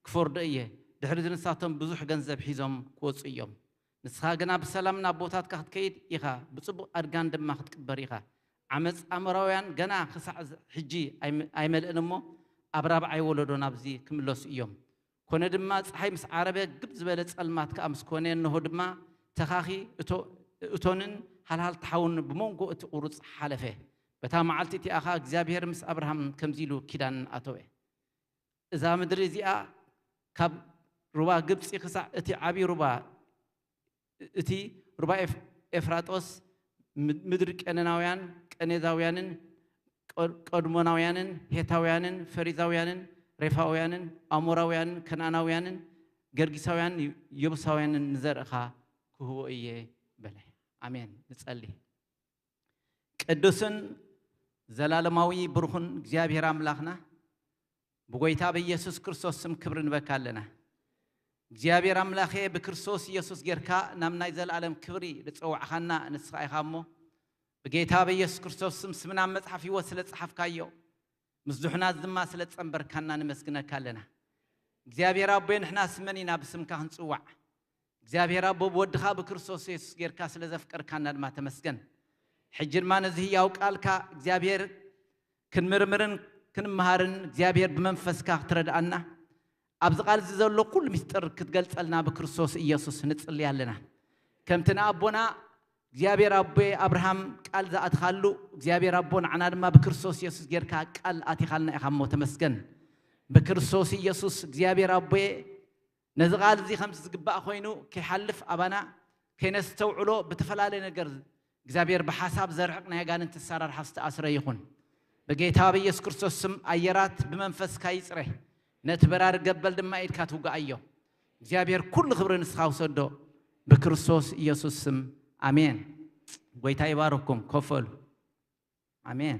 ክፈርዶ እየ። ድሕሪ እዚ ንሳቶም ብዙሕ ገንዘብ ሒዞም ክወጹ እዮም። ንስኻ ግና ብሰላም ናብ ቦታትካ ክትከይድ ኢኻ፣ ብጽቡቕ ኣድጋን ድማ ክትቅበር ኢኻ። ዓመጽ ኣሞራውያን ገና ክሳዕ ዝ-፣ ሕጂ ኣይም-፣ ኣይመልእን እሞ፣ ኣብ ራብዓይ ወለዶ ናብዚ ክምለሱ እዮም። ኮነ ድማ፣ ጸሓይ ምስ ዓረበ፣ ግብ ዝበለ ጸልማት ከኣ ምስ ኮነ፣ እንሆ ድማ ተኻኺ እቶ-፣ እቶንን ሃልሃልቲ ሓውን ብመንጎ እቲ ቁሩጽ ሓለፈ። በታ መዓልቲ እቲኣ ኸኣ እግዚኣብሔር ምስ ኣብርሃም ከምዚ ኢሉ ኪዳን ኣተወ። እዛ ምድሪ እዚኣ ካብ ሩባ ግብጺ ክሳዕ እቲ ዓቢ ሩባ፣ እቲ ሩባ ኤፍ-፣ ኤፍራጦስ፣ ምድ-፣ ምድሪ ቀነናውያን፣ ቀኔዛውያንን፣ ቀ-፣ ቀድሞናውያንን፣ ሄታውያንን፣ ፈሪዛውያንን፣ ሬፋውያንን፣ ኣሞራውያንን፣ ከነኣናውያንን፣ ገርጊሳውያንን፣ የቡሳውያንን ንዘርእኻ ክህቦ እየ በለ። ኣሜን። ንጸሊ። ቅዱስን ዘላለማዊ ብሩኽን እግዚኣብሔር ኣምላኽና፣ ብጎይታ ብኢየሱስ ክርስቶስ ስም ክብሪ ንበካ ኣለና። እግዚኣብሔር ኣምላኸ፣ ብክርስቶስ ኢየሱስ ጌርካ ናብ ናይ ዘላለም ክብሪ ዝጸዋዕኻና ንስኻ ኢኻ እሞ፣ ብጌታ ብኢየሱስ ክርስቶስ ስም፣ ስምና ኣብ መጽሓፍ ህይወት ስለ ዝጸሓፍካዮ፣ ምስ ድሑናት ድማ ስለ ዝጸንበርካና ንመስግነካ ኣለና። እግዚኣብሔር ኣቦይ፣ ንሕናስ መን ኢና ብስምካ ክንጽዋዕ? እግዚኣብሔር ኣቦ፣ ብወድኻ ብክርስቶስ የሱስ ጌርካ ስለ ዘፍቀርካና ድማ ተመስገን። ሕጂ ድማ ነዚ ህያው ቃልካ እግዚኣብሔር ክንምርምርን ክንመሃርን እግዚኣብሔር ብመንፈስካ ክትረድኣና፣ ኣብዚ ቃል እዚ ዘሎ ኩሉ ምስጢር ክትገልጸልና ብክርስቶስ ኢየሱስ ንጽሊ ኣለና። ከምቲ ንኣቦና እግዚኣብሔር ኣቦየ ኣብርሃም ቃል ዝኣትኻሉ፣ እግዚኣብሔር ኣቦ ንዓና ድማ ብክርስቶስ ኢየሱስ ጌርካ ቃል ኣቲኻልና ኢኻ እሞ ተመስገን። ብክርስቶስ ኢየሱስ እግዚኣብሔር ኣቦየ ነዚ ቃል እዚ ከምቲ ዝግባእ ኮይኑ ከይሓልፍ ኣባና ከይነስተውዕሎ ብተፈላለየ ነገር እግዚኣብሔር ብሓሳብ ዘርሕቕ ናይ ኣጋንንቲ ኣሰራርሓ ዝተኣስረ ይኹን። ብጌታ ብኢየሱስ ክርስቶስ ስም ኣየራት ብመንፈስካ ይጽረ። ነቲ በራሪ ገበል ድማ ኢድካ ትውግኣዮ። እግዚኣብሔር ኩሉ ክብሪ ንስኻ ውሰዶ። ብክርስቶስ ኢየሱስ ስም ኣሜን። ጎይታ ይባርኩም። ኮፈሉ። ኣሜን።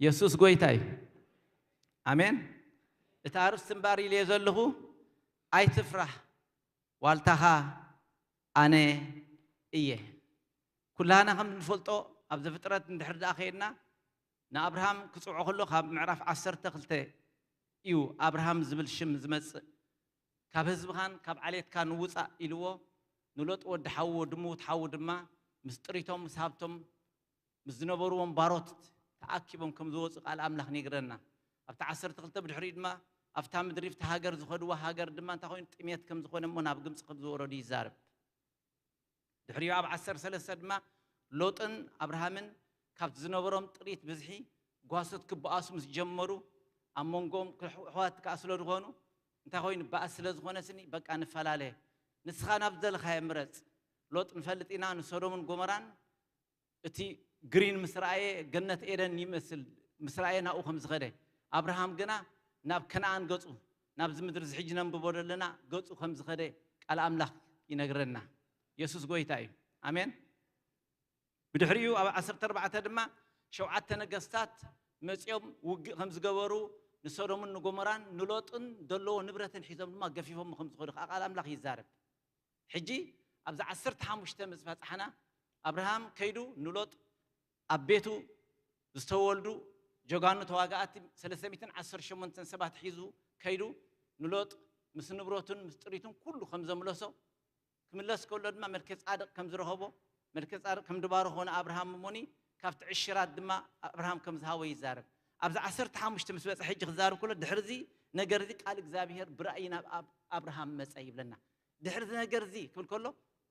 የሱስ ጎይታ እዩ። ኣሜን። እቲ ኣርእስቲ እምባር ኢለዮ ዘለኹ ኣይትፍራህ፣ ዋልታኻ ኣነ እየ። ኩላህና ከም እንፈልጦ ኣብ ዘፍጥረት እንድሕር ደኣ ከይድና ንኣብርሃም ክጽውዖ ከሎ ካብ ምዕራፍ ዓሰርተ ክልተ እዩ ኣብርሃም ዝብል ሽም ዝመጽእ። ካብ ህዝብኻን ካብ ዓሌትካን ውጻእ ኢልዎ ንሎጥ ወዲ ሓዉ ድምውት ሓዉ ድማ ምስ ጥሪቶም ምስ ሃብቶም ምስ ዝነበርዎም ባሮት ተኣኪቦም ከም ዝወፁ ቃል ኣምላኽ ነግረና። ኣብቲ ዓሰርተ ክልተ ብድሕሪኡ ድማ ኣብታ ምድሪ ኣብቲ ሃገር ዝኸድዋ ሃገር ድማ እንታይ ኮይኑ ጥሜት ከም ዝኾነ እሞ ናብ ግብፂ ከም ዝወረዱ ይዛረብ። ድሕሪኡ ኣብ ዓሰርተ ሰለስተ ድማ ሎጥን ኣብርሃምን ካብቲ ዝነበሮም ጥሪት ብዝሒ ጓሶት ክበኣሱ ምስ ጀመሩ፣ ኣብ መንጎኦም ክሕ-፣ ኣሕዋት ከኣ ስለ ዝኾኑ፣ እንታይ ኮይኑ፣ በኣስ ስለ ዝኾነ ስኒ፣ በቃ ንፈላለ። ንስኻ ናብ ዝደለኻዮ ምረጽ። ሎጥ ንፈልጥ ኢና፣ ንሶዶምን ጎመራን እቲ ግሪን ምስ ረኣየ፣ ገነት ኤደን ይመስል፣ ምስ ረኣየ ናብኡ ከም ዝኸደ። ኣብርሃም ግና ናብ ከነኣን ገጹ፣ ናብዚ ምድሪ እዚ ሕጂ ነንብቦ ዘለና ገጹ ከም ዝኸደ ቃል ኣምላኽ ይነግረና። የሱስ ጎይታ እዩ። ኣሜን። ብድሕሪኡ ኣብ ዓሰርተ ኣርባዕተ ድማ ሸውዓተ ነገስታት መጺኦም ውግእ ከም ዝገበሩ፣ ንሶዶምን ንጎሞራን ንሎጥን ዘለዎ ንብረትን ሒዞም ድማ ገፊፎም ከም ዝኸዱ ከዓ ቃል ኣምላኽ ይዛረብ። ሕጂ ኣብዚ ዓሰርተ ሓሙሽተ ምስ በጻሕና፣ ኣብርሃም ከይዱ ንሎጥ ኣብ ቤቱ ዝተወልዱ ጀጋኑ ተዋጋእቲ ሰለስተ ሚእትን ዓሰርተ ሸሞንተን ሰባት ሒዙ ከይዱ፣ ንሎጥ ምስ ንብረቱን ምስ ጥሪቱን ኩሉ ከም ዘምለሶ፣ ክምለስ ከሎ ድማ መልከ ጻድቅ ከም ዝረኸቦ፣ መልከ ጻድቅ ከም ድባረኾ ንኣብርሃም እሞኒ፣ ካብቲ ዕሽራት ድማ ኣብርሃም ከም ዝሃቦ ይዛረብ። ኣብዚ ዓሰርተ ሓሙሽተ ምስ በጽሐ ሕጂ ክዛረብ ከሎ፣ ድሕሪ እዚ ነገር እዚ ቃል እግዚኣብሔር ብራእይ ናብ ኣብ-፣ ኣብርሃም መጸ ይብለና። ድሕሪ እዚ ነገር እዚ ክብል ከሎ፣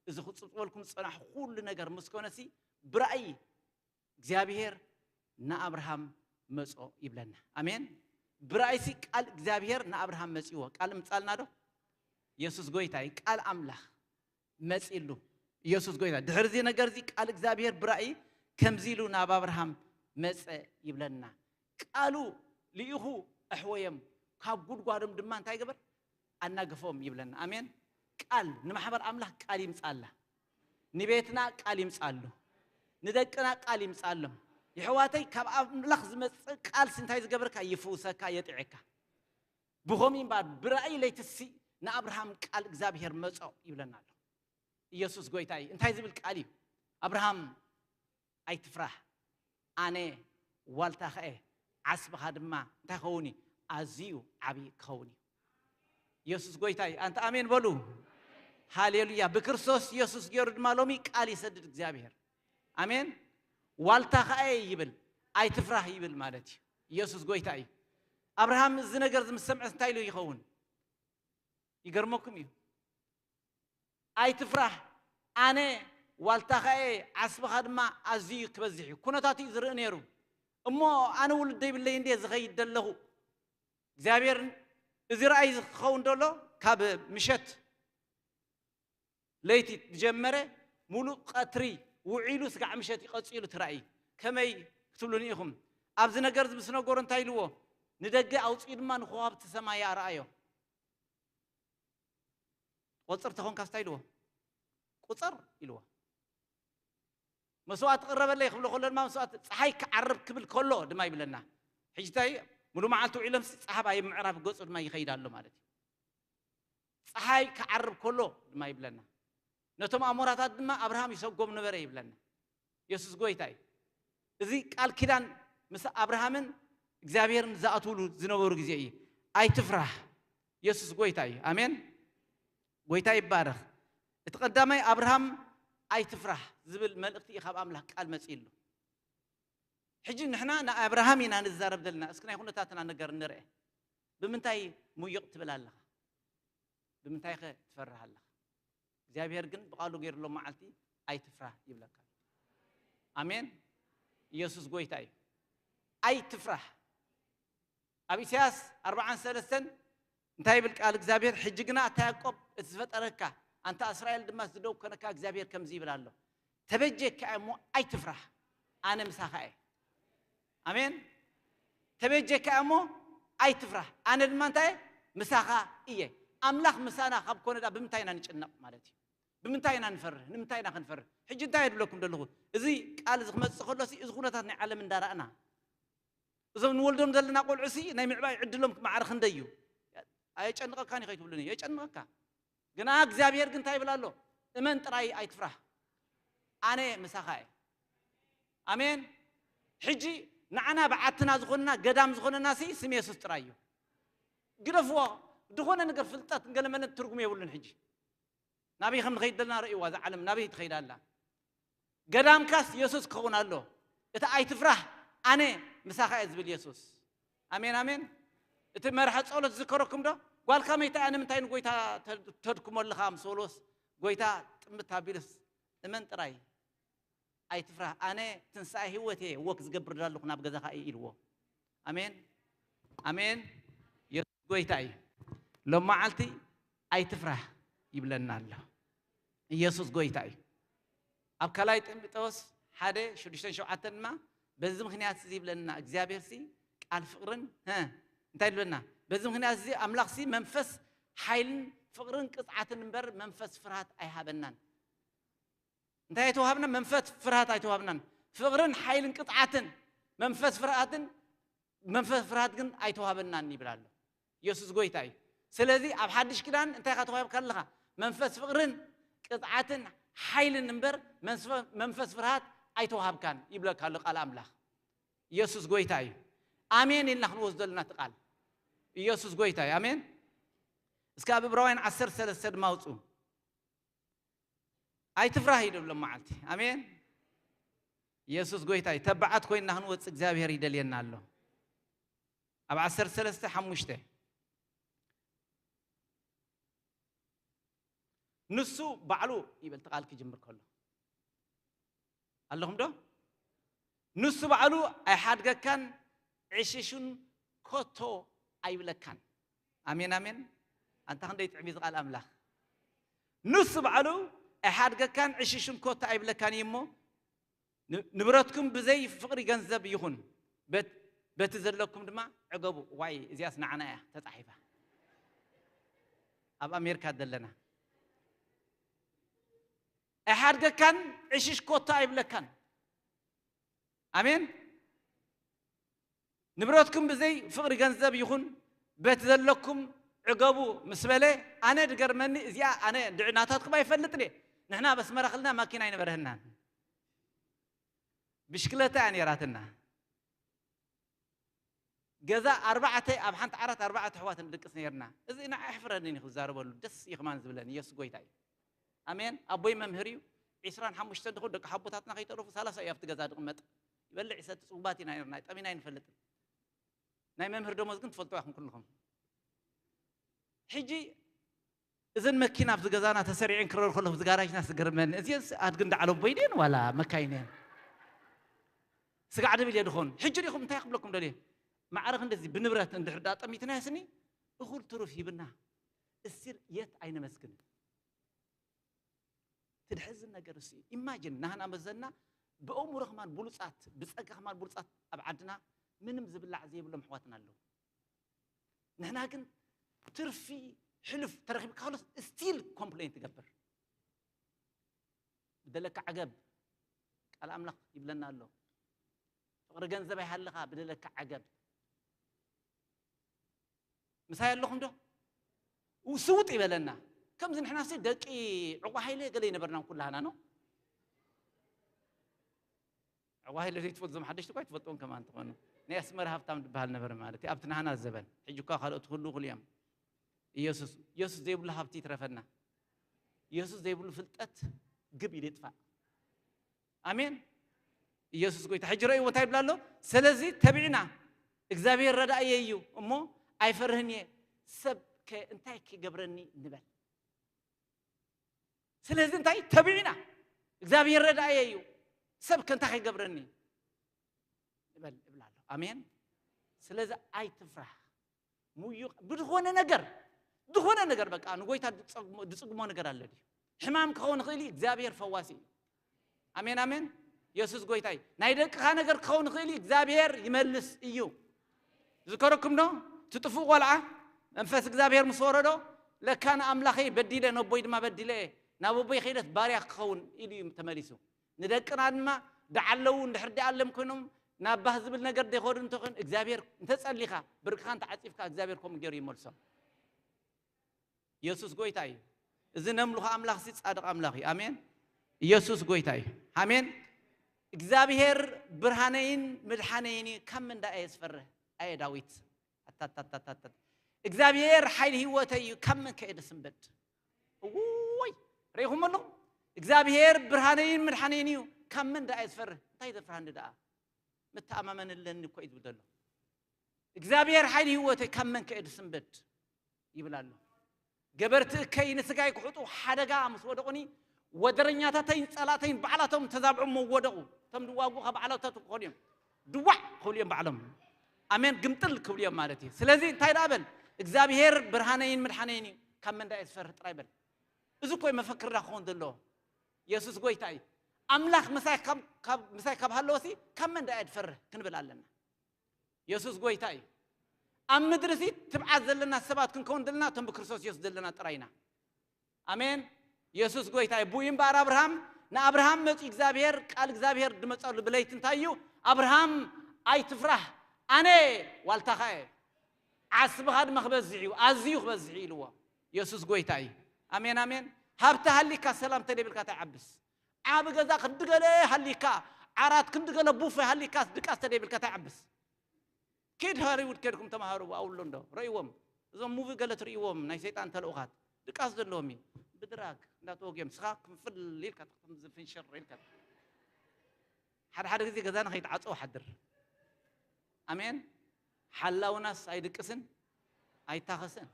እዚ ክጽብጽበልኩም ዝጸናሕኩ ኩሉ ነገር ምስ ኮነሲ፣ ብራእይ እግዚኣብሔር ንኣብርሃም መጾ ይብለና። ኣሜን። ብራእይሲ ቃል እግዚኣብሔር ንኣብርሃም መጺዎ። ቃል ምጻልና ዶ? የሱስ ጎይታ እዩ። ቃል ኣምላኽ መጺሉ። የሱስ ጎይታ። ድሕሪ እዚ ነገር እዚ ቃል እግዚኣብሔር ብራእይ ከምዚ ኢሉ ናብ ኣብርሃም መጸ ይብለና። ቃሉ ልኢኹ ኣሕወዮም፣ ካብ ጉድጓዶም ድማ እንታይ ገበር? ኣናገፎም ይብለና። ኣሜን። ቃል፣ ንማሕበር ኣምላኽ ቃል ይምጻላ። ንቤትና ቃል ይምጻሉ። ንደቅና ቃል ይምጻሎም። የሕዋተይ፣ ካብ ኣምላኽ ዝመጽእ ቃል እንታይ ዝገብርካ? ይፍውሰካ፣ የጥዕካ። ብኸምኡ እምበኣር ብራእይ ለይትሲ ንኣብርሃም ቃል እግዚኣብሔር መጾ ይብለና ኣሎ። ኢየሱስ ጎይታ እዩ። እንታይ ዝብል ቃል እዩ? ኣብርሃም ኣይትፍራህ፣ ኣነ ዋልታኻ እየ፣ ዓስብኻ ድማ እንታይ ክኸውን እዩ? ኣዝዩ ዓብዪ ክኸውን እዩ። ኢየሱስ ጎይታ እዩ። ኣንተ ኣሜን በሉ። ሃሌሉያ። ብክርስቶስ ኢየሱስ ገይሩ ድማ ሎሚ ቃል ይሰድድ እግዚኣብሔር። ኣሜን። ዋልታኻ እየ ይብል፣ ኣይትፍራህ ይብል ማለት እዩ። ኢየሱስ ጎይታ እዩ። ኣብርሃም እዚ ነገር እዚ ምስ ሰምዐ እንታይ ኢሉ ይኸውን? ይገርመኩም እዩ። ኣይትፍራህ፣ ኣነ ዋልታኻ እየ፣ ዓስብኻ ድማ ኣዝዩ ክበዝሕ እዩ። ኩነታት እዩ ዝርኢ ነይሩ። እሞ ኣነ ውሉድ ዘይብለይ እንድየ ዝኸይድ ዘለኹ። እግዚኣብሔር፣ እዚ ራእይ እዚ ክኸውን ደሎ ካብ ምሸት ለይቲ ዝጀመረ፣ ሙሉእ ቀትሪ ውዒሉ ስጋዕ ምሸት እዩ ቀጺሉ እቲ ራእይ። ከመይ ክትብሉኒ ኢኹም? ኣብዚ ነገር እዚ ምስ ነገሮ እንታይ ኢልዎ? ንደገ ኣውጺኡ ድማ ንኮዋክብቲ ሰማይ ኣርኣዮ። ቆጽር ተኾንካስ እንታይ ኢልዎ? ቁጸር ኢልዎ። መስዋእቲ ቅረበለይ ክብሎ ከሎ ድማ መስዋእቲ፣ ጸሓይ ክዓርብ ክብል ከሎ ድማ ይብለና። ሕጂ እንታይ? ሙሉ መዓልቲ ውዒሎምሲ ጸሓይ ኣብ ምዕራብ ገጹ ድማ ይኸይድ ኣሎ ማለት እዩ። ጸሓይ ክዓርብ ከሎ ድማ ይብለና። ነቶም ኣሞራታት ድማ ኣብርሃም ይሰጎም ነበረ ይብለና። የሱስ ጎይታ እዩ። እዚ ቃል ኪዳን ምስ ኣብርሃምን እግዚኣብሔርን ዝኣትውሉ ዝነበሩ ግዜ እዩ። ኣይትፍራህ፣ የሱስ ጎይታ እዩ። ኣሜን። ጎይታ ይባረኽ። እቲ ቀዳማይ ኣብርሃም ኣይትፍራህ ዝብል መልእኽቲ እዩ ካብ ኣምላኽ ቃል መጺእሉ። ሕጂ ንሕና ንኣብርሃም ኢና ንዛረብ ዘለና። እስኪ ናይ ኩነታትና ነገር ንርአ። ብምንታይ ሙዩቕ ትብል ኣለኻ? ብምንታይ ኸ ትፈርህ ኣለኻ? እግዚኣብሔር ግን ብቓሉ ገይሩ ሎ መዓልቲ ኣይትፍራህ ይብለካ። ኣሜን። ኢየሱስ ጎይታ እዩ። ኣይትፍራህ። ኣብ ኢሳያስ ኣርባዓን ሰለስተን እንታይ ይብል ቃል እግዚኣብሔር? ሕጂ ግና ኣታ ያዕቆብ እቲ ዝፈጠረካ፣ ኣንታ እስራኤል ድማ ዝደው ኮነካ እግዚኣብሔር ከምዚ ይብል ኣሎ፣ ተበጀካ እሞ ኣይትፍራህ፣ ኣነ ምሳኻ እየ። ኣሜን። ተበጀካ እሞ ኣይትፍራህ፣ ኣነ ድማ እንታይ ምሳኻ እየ። ኣምላኽ ምሳና ካብ ኮነ ዳ ብምንታይ ኢና ንጭነቕ ማለት እዩ? ብምንታይ ኢና ንፈርህ? ንምንታይ ኢና ክንፈርህ? ሕጂ እንታይ የድብለኩም ዘለኹ? እዚ ቃል እዚ ክመጽእ ከሎ ሲ፣ እዚ ኩነታት ናይ ዓለም እንዳረኣና፣ እዞም ንወልዶም ዘለና ቆልዑ ሲ ናይ ምዕባይ ዕድሎም ማዕረ ክንደይ እዩ? ኣየጨንቐካን እዩ ከይትብሉኒ፣ የጨንቐካ። ግና እግዚኣብሔር ግን እንታይ ይብል ኣሎ? እመን ጥራይ ኣይትፍራህ፣ ኣነ ምሳኻ እየ። ኣሜን። ሕጂ ንዓና በዓትና ዝኾንና፣ ገዳም ዝኾነና ሲ ስም የሱስ ጥራይ እዩ። ግደፍዎ። ዝኾነ ነገር ፍልጠት ገለመለን ትርጉም የብሉን። ሕጂ ናበይ ከም ንኸይድ ዘለና ርእይዋ፣ እዛ ዓለም ናበይ ትኸይድ ኣላ። ገዳምካስ የሱስ ክኸውን ኣሎ። እቲ ኣይትፍራህ፣ ኣነ ምሳኻ እየ ዝብል የሱስ። ኣሜን፣ ኣሜን። እቲ መርሐ ጸሎት ዝከረኩም ዶ? ጓልካ መይታ እያ ንምንታይ ንጎይታ ተ-፣ ተድክሞ ኣለኻ? ምስ በልዎስ፣ ጎይታ ጥምት ኣቢሉስ፣ እመን ጥራይ። ኣይትፍራህ፣ ኣነ ትንሳኤ ህይወት እየ፣ ወክ ዝገብር ዳለኹ ናብ ገዛኻ እየ ኢልዎ። ኣሜን፣ ኣሜን። ኢየሱስ ጎይታ እዩ። ሎም መዓልቲ ኣይትፍራህ ይብለና ኣሎ። ኢየሱስ ጎይታ እዩ። ኣብ ካልኣይ ጢሞቴዎስ ሓደ ሽዱሽተን ሸውዓተን ድማ በዚ ምኽንያት እዚ ይብለና እግዚኣብሔር ሲ ቃል ፍቕርን ሀ እንታይ ይብለና? በዚ ምኽንያት እዚ ኣምላኽ ሲ መንፈስ ሓይልን ፍቕርን ቅጽዓትን እምበር መንፈስ ፍርሃት ኣይሃበናን። እንታይ ኣይተዋሃብና? መንፈስ ፍርሃት ኣይተዋሃብናን። ፍቕርን ሓይልን ቅጽዓትን መንፈስ ፍርሃትን መንፈስ ፍርሃት ግን ኣይተዋሃበናን ይብል ኣሎ። ኢየሱስ ጎይታ እዩ። ስለዚ ኣብ ሓድሽ ኪዳን እንታይ ኢኻ ተዋሂብካ ኣለኻ? መንፈስ ፍቕርን ቅጥዓትን ሓይልን እምበር መንስፈ- መንፈስ ፍርሃት ኣይተዋሃብካን ይብለካ ኣሎ ቃል ኣምላኽ። ኢየሱስ ጎይታ እዩ። ኣሜን ኢልና ክንወስዶ ኣለና እቲ ቃል። ኢየሱስ ጎይታ እዩ። ኣሜን። እስከ ኣብ ዕብራውያን ዓሰርተ ሰለስተ ድማ ኣውፁ። ኣይትፍራህ እዩ ድብሎም መዓልቲ። ኣሜን። ኢየሱስ ጎይታ እዩ። ተባዓት ኮይንና ክንወፅእ እግዚኣብሔር ይደልየና ኣሎ። ኣብ ዓሰርተ ሰለስተ ሓሙሽተ ንሱ ባዕሉ ይብል እቲ ቃል ክጅምር ከሎ ኣለኹም ዶ? ንሱ ባዕሉ ኣይሓድገካን ዕሽሹን ኮቶ ኣይብለካን። ኣሜን ኣሜን። ኣንታ ክንደይ ጥዕም እዩ እዚ ቃል ኣምላኽ። ንሱ ባዕሉ ኣይሓድገካን ዕሽሹን ኮቶ ኣይብለካን እዩ እሞ ን- ንብረትኩም ብዘይ ፍቕሪ ገንዘብ ይኹን በት- በቲ ዘለኩም ድማ ዕገቡ። ዋይ እዚኣስ ንዓና እያ ተጻሒፋ ኣብ ኣሜሪካ ዘለና ኣይሓድገካን ዕሽሽ ኮታ ኣይብለካን። ኣሜን። ንብረትኩም ብዘይ ፍቕሪ ገንዘብ ይኹን በቲ ዘለኩም ዕገቡ ምስ በለ ኣነ ድገርመኒ እዚኣ ኣነ ድዕናታትኩም ኣይፈልጥን እየ። ንሕና ኣብ ኣስመራ ክልና ማኪና ኣይነበረህናን ብሽክለታ እያ ነይራትና። ገዛ ኣርባዕተ ኣብ ሓንቲ ዓራት ኣርባዕተ ኣሕዋት ንድቅስ ነይርና። እዚ ንዓ ኣሕፍረኒ ክዛረበሉ ደስ እዩ ክማን ዝብለኒ ኢየሱስ ጎይታ እዩ። ኣሜን። ኣቦይ መምህር እዩ። ዒስራን ሓሙሽተን ድኹን ደቂ ሓቦታትና ከይተረፉ ሰላሳ እዩ ኣብቲ ገዛ ድቕመጥ። ይበልዕ ይሰቲ ጽጉባት ኢና ነርና። ጠሚና ኣይንፈልጥን። ናይ መምህር ደሞዝ ግን ትፈልጡ ኢኹም ኩልኹም። ሕጂ እዘን መኪና ኣብዚ ገዛና ተሰሪዐን ክረር ከለኹ ኣብዚ ጋራጅና ዝገርመኒ እዚስ ኣድግን ዳዕሎ ቦይዴን ዋላ መካይነን ስጋዕ ድብል እየ ድኾን። ሕጂ ዲኹም እንታይ ክብለኩም ደልየ? ማዕረ ክንደዚ ብንብረት እንድሕር ዳ ጠሚትና ያስኒ እኹል ትሩፍ ሂብና እስቲል የት ኣይነመስግን። ትድሕዝን ነገር እሱ እዩ። ኢማጂን ናህና መዘና ብእምሮ ከማን ብሉጻት ብጸጋ ከማን ብሉጻት ኣብ ዓድና ምንም ዝብላዕ ዘይብሎም ኣሕዋትና ኣለዉ። ንሕና ግን ትርፊ ሕሉፍ ተረኺብካ ከሎስ ስቲል ኮምፕሌን ትገብር። ብደለካ ዓገብ ቃል ኣምላኽ ይብለና ኣሎ። ፍቕሪ ገንዘብ ኣይሃልኻ ብደለካ ዓገብ። ምሳይ ኣለኹም ዶ? ስውጥ ይበለና። ከምዚ ንሕና ሲ ደቂ ዕቋ ሃይለ ገለ ይነበርና ኩላህና ነው። ዕቋ ሃይለ ዘይትፈልጡ ዞም ሓደሽቲ እኳ ኣይትፈልጥዎም ከማን ትኾኑ። ናይ ኣስመራ ሃብታም ዝበሃል ነበረ ማለት እዩ ኣብቲ ናህና ዘበን። ሕጂ እኳ ካልኦት ኩሉ እኹል እዮም። ኢየሱስ ኢየሱስ ዘይብሉ ሃብቲ ይትረፈና። ኢየሱስ ዘይብሉ ፍልጠት ግብ ኢሉ ይጥፋእ። ኣሜን። ኢየሱስ ጎይታ። ሕጂ ረእይዎ እንታይ ይብል ኣሎ? ስለዚ ተቢዕና እግዚኣብሔር ረዳእየ እዩ እሞ ኣይፈርህን እየ፣ ሰብ ከ እንታይ ክገብረኒ ንበል። ስለዚ እንታይ ተቢዕና እግዚኣብሔር ረዳእየ እዩ፣ ሰብ ከ እንታይ ክገብረኒ ንበል እብል ኣሎ። ኣሜን። ስለዚ ኣይትፍራህ። ሙዩቕ ብዝኾነ ነገር ዝኾነ ነገር በቃ ንጎይታ ድጸግሞ- ድጽግሞ ነገር ኣለ ድዩ? ሕማም ክኸውን ይኽእል እዩ፣ እግዚኣብሔር ፈዋሲ እዩ። ኣሜን ኣሜን። የሱስ ጎይታ እዩ። ናይ ደቅኻ ነገር ክኸውን ይኽእል እዩ፣ እግዚኣብሔር ይመልስ እዩ። ዝከረኩም ዶ? እቲ ጥፉእ ቆልዓ መንፈስ እግዚኣብሔር ምስ ወረዶ ለካ ንኣምላኸይ በዲለ ነቦይ ድማ በዲለ እየ፣ ናብ ኣቦይ ከይደስ ባርያ ክኸውን ኢሉ እዩ ተመሊሱ። ንደቅና ድማ ደዓለዉ እንድሕር ደኣለም ኮይኖም ናብ ባህ ዝብል ነገር ደይኸዱ እንተኾን እግዚኣብሔር እንተጸሊኻ ብርክኻን ተዓጺፍካ እግዚኣብሔር ከምኡ ገይሩ ይመልሶም። ኢየሱስ ጎይታ እዩ። እዚ ነምልኾ ኣምላኽ እዚ ጻድቕ ኣምላኽ እዩ። ኣሜን። ኢየሱስ ጎይታ እዩ። ኣሜን። እግዚኣብሔር ብርሃነይን ምድሓነይን እዩ፣ ካብ ምንዳ እየ ዝፈርህ? ኣየ ዳዊት። ኣታታታታታ። እግዚኣብሔር ሓይሊ ህይወተይ እዩ፣ ካብ መን ከ እየ ዝስንበድ? እውይ ርኢኹም ኣለኹም? እግዚኣብሔር ብርሃነይን ምድሓነይን እዩ፣ ካብ መን ደኣ እየ ዝፈርህ? እንታይ ዘፍርሃኒ ደኣ? መተኣማመኒ ኣለኒ እኮ እዩ ዝብል ዘሎ። እግዚኣብሔር ሓይሊ ህይወተይ ካብ መን ከ እየ ዝስንበድ? ይብል ኣሎ። ገበርቲ እከይ ንስጋይ ክሕጡ ሓደጋ ምስ ወደቑኒ ወደረኛታተይን ጸላእተይን ባዕላቶም ተዛብዖም መወደቑ። እቶም ድዋጉኻ ባዕላታቶም ክኾኑ እዮም። ድዋዕ ክብሉ እዮም ባዕሎም። ኣሜን፣ ግምጥል ክብሉ እዮም ማለት እዩ። ስለዚ እንታይ ደኣ በል፣ እግዚኣብሔር ብርሃነይን ምድሓነይን እዩ፣ ካብ መን ደኣ እየ ዝፈርህ ጥራይ በል። እዚ እኮ እዩ መፈክርና ክኸውን ዘለዎ። የሱስ ጎይታ እዩ። ኣምላኽ ምሳይ ካብ፣ ካብ፣ ምሳይ ካብ ሃለወሲ ካብ መን ደኣ እየ ዝፈርህ ክንብል ኣለና። የሱስ ጎይታ እዩ። ኣብ ምድሪ ሲ ትብዓት ዘለና ሰባት ክንከውን ዘለና እቶም ብክርስቶስ የሱስ ዘለና ጥራይ ኢና። ኣሜን። የሱስ ጎይታ እዩ። ብኡ እምበኣር ኣብርሃም፣ ንኣብርሃም መጺኡ እግዚኣብሔር፣ ቃል እግዚኣብሔር ድመጸሉ ብለይቲ እንታይ እዩ? ኣብርሃም ኣይትፍራህ፣ ኣነ ዋልታኻ እየ፣ ዓስብኻ ድማ ክበዝሕ እዩ፣ ኣዝዩ ክበዝሕ እዩ ኢልዎ። የሱስ ጎይታ እዩ። ኣሜን፣ ኣሜን። ሃብቲ ሃሊካ ሰላም ተደይብልካ እንታይ ዓብስ? ዓቢ ገዛ ክንዲ ገለ ሃሊካ፣ ዓራት ክንዲ ገለ ቡፌ ሃሊካ ድቃስ ተደይብልካ እንታይ ዓብስ? ኪድ ሆሊውድ ከድኩም ተማሃሩ፣ ኣብኡ ኣሎ እንዶ ረእይዎም። እዞም ሙቪ ገለ ትርእይዎም ናይ ሰይጣን ተልእኻት ድቃስ ዘለዎም እዩ። ብድራግ እንዳተወግዮም ስኻ ክፍል ኢልካ ትኽትም ዝፍንሽር ኢልካ። ሓደ ሓደ ግዜ ገዛና ከይትዓጸው ሓድር። ኣሜን። ሓላውናስ ኣይድቅስን ኣይታኸስን።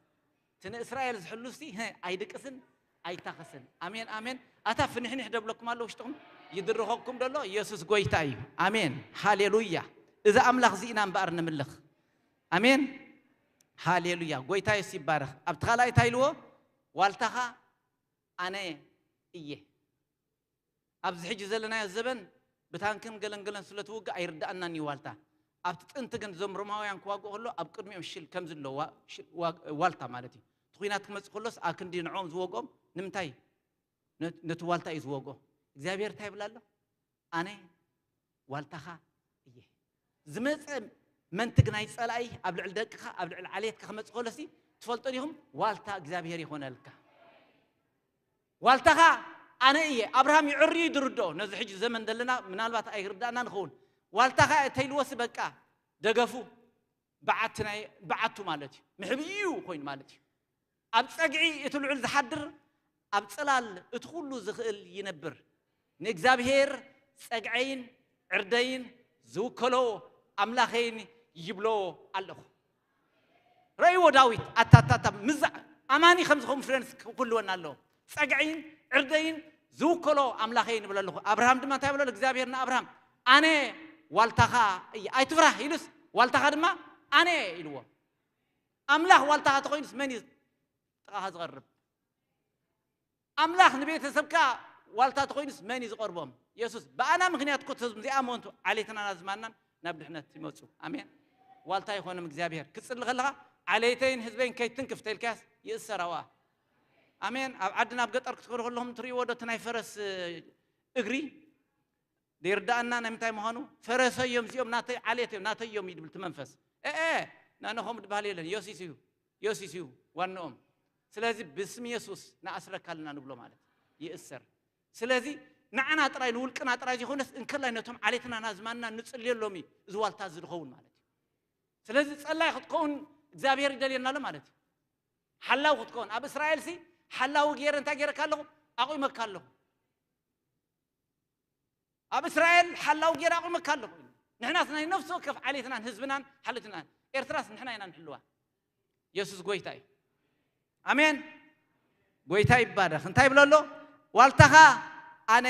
እቲ ንእስራኤል ዝሕሉ እስቲ፣ ህ፣ ኣይድቅስን ኣይታኸስን። ኣሜን፣ ኣሜን። ኣታ ፍንሕንሕ ደብለኩም ኣሎ ውሽጥኹም፣ ይድርኸኩም ደሎ የሱስ ጎይታ እዩ። ኣሜን፣ ሃሌሉያ። እዚ ኣምላኽ እዚ ኢና እምበኣር ንምልኽ። ኣሜን፣ ሃሌሉያ። ጎይታ የሱስ ይባረኽ። ኣብቲ ካልኣይ እንታይ ኢልዎ? ዋልታኻ ኣነ እየ። ኣብዚ ሕጂ ዘለናዮ ዘበን ብታንክን ገለንገለን ስለ ትውግእ ኣይርድኣናን እዩ ዋልታ። ኣብቲ ጥንቲ ግን እዞም ሮማውያን ክዋግኡ ከሎ ኣብ ቅድሚኦም ሽል ከምዚ ኣሎ፣ ዋ-፣ ሽል-፣ ዋ-፣ ዋልታ ማለት እዩ። እቲ ኲናት ክመጽእ ከሎስ ኣብ ክንዲ ንዕኦም ዝወግኦም ንምንታይ? ነ-፣ ነቲ ዋልታ እዩ ዝወግኦ። እግዚኣብሔር እንታይ ይብል ኣሎ? ኣነ ዋልታኻ እየ። ዝመጸ መንትግ ናይ ጸላኢ ኣብ ልዕሊ ደቅኻ፣ ኣብ ልዕሊ ዓሌትካ ክመጽእ ከሎሲ ትፈልጦ ዲኹም? ዋልታ እግዚኣብሔር ይኾነልካ። ዋልታኻ ኣነ እየ። ኣብርሃም ይዕሪ እዩ ዝርድኦ። ነዚ ሕጂ ዘመን ዘለና ምናልባት ኣይርዳእና ንኸውን። ዋልታኻ እየ ተይልዎሲ በቃ ደገፉ በዓቲ ናይ፣ በዓቱ ማለት እዩ። ምሕብዩ ኮይኑ ማለት እዩ። ኣብ ጸግዒ እቲ ልዑል ዝሓድር፣ ኣብ ጽላል እቲ ኩሉ ዝኽእል ይነብር። ንእግዚኣብሔር ጸግዐይን ዕርደይን ዝውከሎ ኣምላኸይን ይብሎ ኣለኹ። ረእይዎ ዳዊት፣ ኣታታታ፣ ምዛ-፣ ኣማኒ ከም ዝኸውን ፍሬንስ ክህልወና ኣለዎ። ጸግዐይን ዕርደይን ዝውከሎ ኣምላኸይን ይብሎ ኣለኹ። ኣብርሃም ድማ እንታይ ይብሎ? እግዚኣብሔር ንኣብርሃም፣ "ኣነ ዋልታኻ እየ፣ ኣይትፍራህ" ኢሉስ፣ "ዋልታኻ ድማ ኣነ እየ" ኢልዎ። ኣምላኽ ዋልታኻ ተኾይኑስ መን እዩ ጥቓኻ ዝቐርብ? ኣምላኽ ንቤተሰብካ ዋልታ ተኾይኑስ መን እዩ ዝቐርቦም? የሱስ፣ ብኣና ምኽንያት እኮ እቶም እዚኣ እሞ እንቱ ዓሌትናን ኣዝማድናን ናብ ድሕነት ይመጹ። ኣሜን። ዋልታ ይኾኖም እግዚኣብሔር። ክትጽሊ ከለኻ፣ "ዓሌተይን ህዝበይን ከይትንክፍ" ተልካያስ ይእሰር ኣብኣ። ኣሜን። ኣብ ዓድና ኣብ ገጠር ክትከዱ ከለኹም ትርእይዎ ዶ እቲ ናይ ፈረስ እግሪ? ዘይርድኣና ናይ ምንታይ ምዃኑ? ፈረሰይ እዮም እዚኦም፣ ናተይ ዓሌት እዮም፣ ናተይ እዮም ይብል እቲ መንፈስ። ኤ፣ ኤ፣ ናነኾም ድበሃል የለን። ዮሲስ እዩ፣ ዮሲስ እዩ ዋንኦም። ስለዚ ብስም የሱስ ንኣስረካ ኣለና ንብሎ ማለት ይእሰር። ስለዚ ንዓና ጥራይ ንውልቅና ጥራይ ዘይኮነስ እንከላይ ነቶም ዓሌትና ናዝማንና ንጽልየሎም እዩ እዚ ዋልታ እዚ ዝኸውን ማለት እዩ። ስለዚ ጸላይ ክትከውን እግዚኣብሔር ይደልየና ኣሎ ማለት እዩ። ሓላው ክትከውን ኣብ እስራኤል ሲ ሓላው ገይረ እንታይ ገይረካ ኣለኹ? ኣቑመካ ኣለኹ። ኣብ እስራኤል ሓላው ገይረ ኣቑመካ ኣለኹ። ንሕናስ ናይ ነፍሲ ወከፍ ዓሌትናን ህዝብናን ሓለትናን ኤርትራስ ንሕና ኢና ንሕልዋ። የሱስ ጎይታ እዩ። ኣሜን። ጎይታ ይባረኽ። እንታይ ይብሎ ኣሎ? "ዋልታኻ ኣነ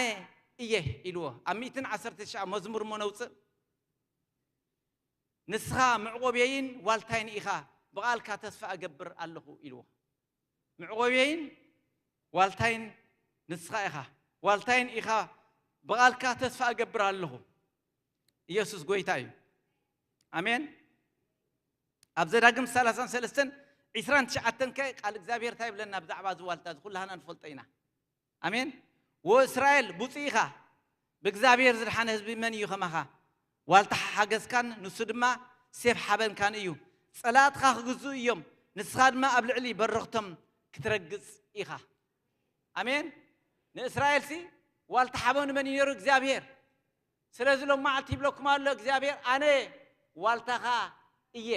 እየ" ኢልዎ። ኣብ ሚእትን ዓሰርተ ትሽዓን መዝሙር እሞ ነውፅእ። "ንስኻ መዕቆብየይን ዋልታይን ኢኻ፣ ብቓልካ ተስፋ እገብር ኣለኹ" ኢልዎ። "መዕቆብየይን ዋልታይን ንስኻ ኢኻ፣ ዋልታይን ኢኻ፣ ብቓልካ ተስፋ እገብር ኣለኹ" ኢየሱስ ጎይታ እዩ። ኣሜን። ኣብ ዘዳግም ሰላሳን ሰለስተን ዒስራን ትሽዓተን ከ ቃል እግዚኣብሔር እንታይ ይብለና ብዛዕባ እዚ ዋልታ? እዚ ኩላህና ንፈልጦ ኢና። ኣሜን። "ወእስራኤል ብፁዕ ኢኻ፣ ብእግዚኣብሔር ዝድሓነ ህዝቢ መን እዩ ከማኻ? ዋልታ ሓገዝካን ንሱ ድማ ሴፍ ሓበንካን እዩ። ጸላእትኻ ክግዝኡ እዮም፣ ንስኻ ድማ ኣብ ልዕሊ በረኽቶም ክትረግጽ ኢኻ።" ኣሜን። ንእስራኤልሲ ዋልታ ሓበኑ መን እዩ ነይሩ? እግዚኣብሔር። ስለዚ ሎም መዓልቲ ይብለኩም ኣሎ እግዚኣብሔር፣ "ኣነ ዋልታኻ እየ።"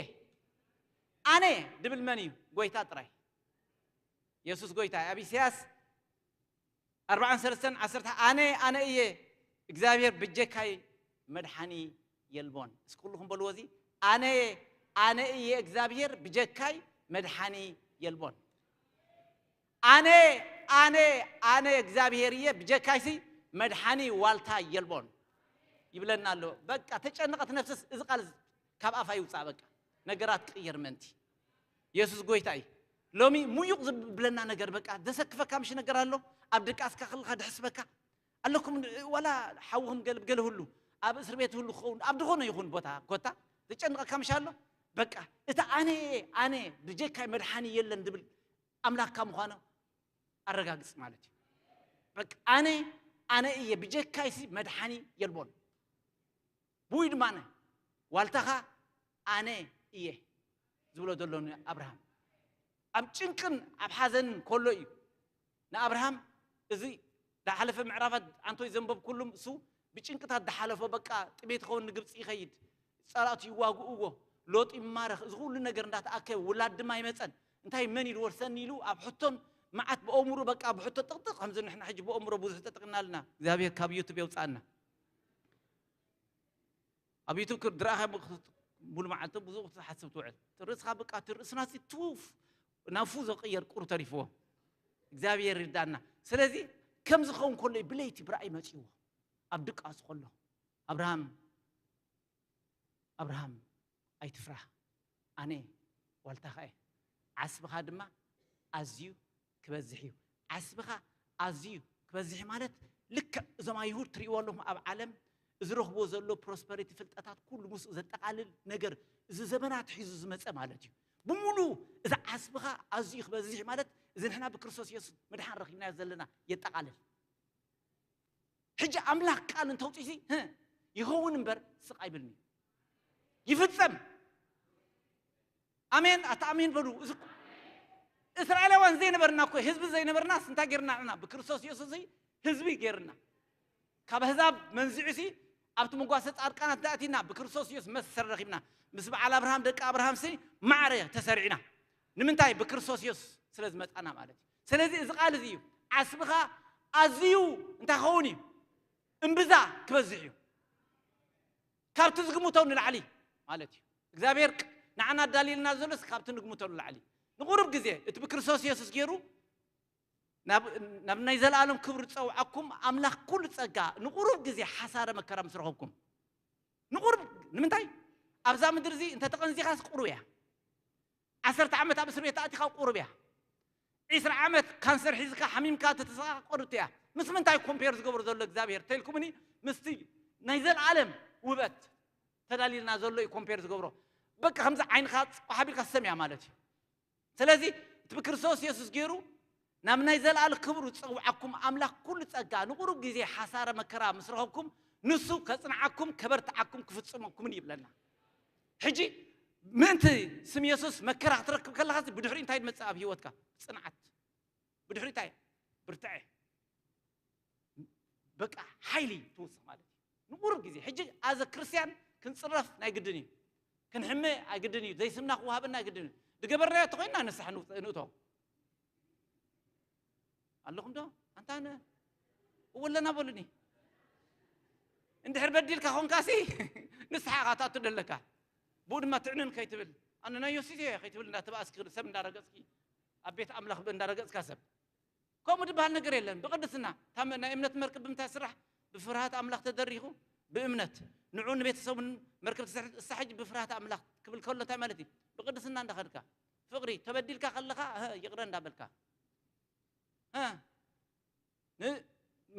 ኣነ ድብል መን እዩ? ጎይታ ጥራይ። የሱስ ጎይታ እዩ። ኣብ ኢሳያስ ኣርባዓን ሰለስተን ዓሰርተ፣ "ኣነ፣ ኣነ እየ እግዚኣብሔር፣ ብጀካይ መድሓኒ የልቦን።" እስኪ ኩልኹም በልዎ እዚ፣ "ኣነ፣ ኣነ እየ እግዚኣብሔር፣ ብጀካይ መድሓኒ የልቦን።" ኣነ ኣነ ኣነ እግዚኣብሔር እየ፣ ብጀካይሲ መድሓኒ ዋልታ የልቦን ይብለና ኣሎ። በቃ ተጨነቐት ነፍስስ እዚ ቃል ካብ ኣፋ ይውፃእ። በቃ ነገራት ክቕየር ምእንቲ። የሱስ ጎይታ እዩ። ሎሚ ሙዩቕ ዝብለና ነገር በቃ ዘሰክፈካ ምሽ ነገር ኣሎ። ኣብ ድቃስካ ከለኻ ድሕስበካ ኣለኩም ዋላ ሓውኹም ገለ ገለ ሁሉ ኣብ እስር ቤት ሁሉ ክኸውን ኣብ ዝኾነ ይኹን ቦታ ኮታ ዘጨንቐካ ምሽ ኣሎ። በቃ እቲ ኣነ ኣነ ብጀካይ መድሓኒ የለን ድብል ኣምላኽካ ምዃኑ ኣረጋግጽ ማለት እዩ። በቃ ኣነ ኣነ እየ ብጀካይሲ መድሓኒ የልቦን። ብኡ ድማ ኣነ ዋልታኻ ኣነ እየ ዝብሎ ዘሎ ንኣብርሃም ኣብ ጭንቅን ኣብ ሓዘንን ከሎ እዩ ንኣብርሃም እዚ ዝሓለፈ ምዕራፋት ኣንቶይ ዘንበብኩሉም እሱ ብጭንቅታት ዝሓለፎ በቃ ጥሜት ይኸውን ንግብፂ ይኸይድ ጸላእቱ ይዋግእዎ ሎጥ ይማረኽ እዚ ኩሉ ነገር እንዳተኣከበ ውላድ ድማ ይመፀን እንታይ መን ኢሉ ወርሰኒ ኢሉ ኣብ ሕቶን መዓት ብኦምሩ በቃ ብሕቶ ጥቕጥቕ ከምዚ ንሕና ሕጂ ብኦምሮ ብዙሕ ተጠቅና ኣለና እግዚኣብሔር ካብ ዩቱብ የውፃና ኣብ ዩቱብ ድረኣኻ ሙሉ መዓልቲ ብዙ ክትሓስብ ትውዕል ትርእስኻ በቃ ትርእስና ሲ ትውፍ ናፉ ዘቀየር ቁሩ ተሪፍዎ እግዚኣብሔር ይርዳና ስለዚ ከም ዝኸውን ከሎ ብለይቲ ብራእይ መፅዎ ኣብ ድቃሱ ከሎ ኣብርሃም ኣብርሃም ኣይትፍራህ ኣነ ዋልታኻ እየ ዓስብኻ ድማ ኣዝዩ ክበዝሕ እዩ ዓስብኻ ኣዝዩ ክበዝሕ ማለት ልክዕ እዞም ኣይሁድ ትርእይዎ ኣለኹም ኣብ ዓለም ዝረኽቦ ዘሎ ፕሮስፐሪቲ ፍልጠታት ኩሉ ምስኡ ዘጠቓልል ነገር እዚ ዘመናት ሒዙ ዝመፀ ማለት እዩ ብምሉ እዚ ዓስብኻ ኣዝዩ ክበዝሕ ማለት እዚ ንሕና ብክርስቶስ የሱስ ምድሓን ረኪብናዮ ዘለና የጠቓልል ሕጂ ኣምላኽ ቃል እንተውፅሲ ይኸውን እምበር ስቕ ኣይብልን እዩ ይፍፀም ኣሜን ኣታ ኣሜን በሉ እስራኤላውያን ዘይነበርና እኮ ህዝቢ ዘይነበርናስ እንታይ ገርና ኢና ብክርስቶስ የሱስ ህዝቢ ገርና ካብ ኣህዛብ መንዚዑ ሲ ኣብቲ መጓሰ ጻድቃናት ዳእቲና ብክርስቶስ ኢየሱስ መሰል ረኺብና ምስ በዓል ኣብርሃም ደቂ ኣብርሃም ሲ ማዕረ ተሰሪዕና ንምንታይ ብክርስቶስ ኢየሱስ ስለ ዝመጻና ማለት እዩ ስለዚ እዚ ቃል እዚ እዩ ዓስብኻ ኣዝዩ እንታይ ኸውን እዩ እምብዛ ክበዝሕ እዩ ካብቲ ዝግምቶ ንላዕሊ ማለት እዩ እግዚኣብሔር ንዓና ኣዳልየልና ዘሎስ ካብቲ ንግምቶ ንላዕሊ ንቁሩብ ግዜ እቲ ብክርስቶስ ኢየሱስ ገይሩ ናብ ናይ ዘለኣለም ክብሪ ዝፀውዓኩም ኣምላኽ ኩሉ ፀጋ ንቁሩብ ግዜ ሓሳረ መከራ ምስ ረኸብኩም ንቁሩብ ንምንታይ ኣብዛ ምድሪ እዚ እንተተቐንዚኻስ ቁሩብ እያ ዓሰርተ ዓመት ኣብ እስር ቤት ኣእቲኻ ቁሩብ እያ ዒስራ ዓመት ካንሰር ሒዝካ ሓሚምካ ተተሰቓ ቁርብቲ እያ ምስ ምንታይ ኮምፔር ዝገብሮ ዘሎ እግዚኣብሔር ተልኩምኒ ምስቲ ናይ ዘለኣለም ውበት ተዳልልና ዘሎ እዩ ኮምፔር ዝገብሮ በቃ ከምዚ ዓይንኻ ሓቢርካ ሰምያ ማለት እዩ ስለዚ እቲ ብክርስቶስ የሱስ ገይሩ ናብ ናይ ዘለኣል ክብሩ ዝፀውዓኩም ኣምላኽ ኩሉ ፀጋ ንቁሩብ ግዜ ሓሳረ መከራ ምስ ረኸብኩም ንሱ ከፅንዓኩም ከበርትዓኩም ክፍፅመኩምን ይብለና ሕጂ ምእንቲ ስም የሱስ መከራ ክትረክብ ከለኻ ብድሕሪ እንታይ መፅእ ኣብ ህይወትካ ፅንዓት ብድሕሪ እንታይ ብርትዐ በቃ ሓይሊ ትውስኽ ማለት እዩ ንቁሩብ ግዜ ሕጂ ኣዘ ክርስትያን ክንፅረፍ ናይ ግድን እዩ ክንሕመ ኣይግድን እዩ ዘይስምና ክወሃበና ኣይግድን እዩ ዝገበርናዮ ተኮይንና ንስሓ ንእቶ ኣለኹም ዶ ኣንታ እወለና በሉኒ እንድሕር በዲልካ ኮንካሲ ንስሓ ኢኻ ትኣቱ ደለካ ብኡ ድማ ትዕንን ከይትብል ኣነ ናይ ዮሲስ እየ ከይትብል እንዳተባእስኪ ሰብ እንዳረገፅኪ ኣብ ቤት ኣምላኽ እንዳረገፅካ ሰብ ከምኡ ዝበሃል ነገር የለን ብቅድስና ናይ እምነት መርክብ ብምንታይ ስራሕ ብፍርሃት ኣምላኽ ተደሪኹ ብእምነት ንዑ ንቤተሰቡን መርክብ ትሰርሕ እሳ ሕጂ ብፍርሃት ኣምላኽ ክብል ከሎ እንታይ ማለት እዩ ብቅድስና እንዳኸድካ ፍቕሪ ተበዲልካ ከለኻ ይቕረ እንዳበልካ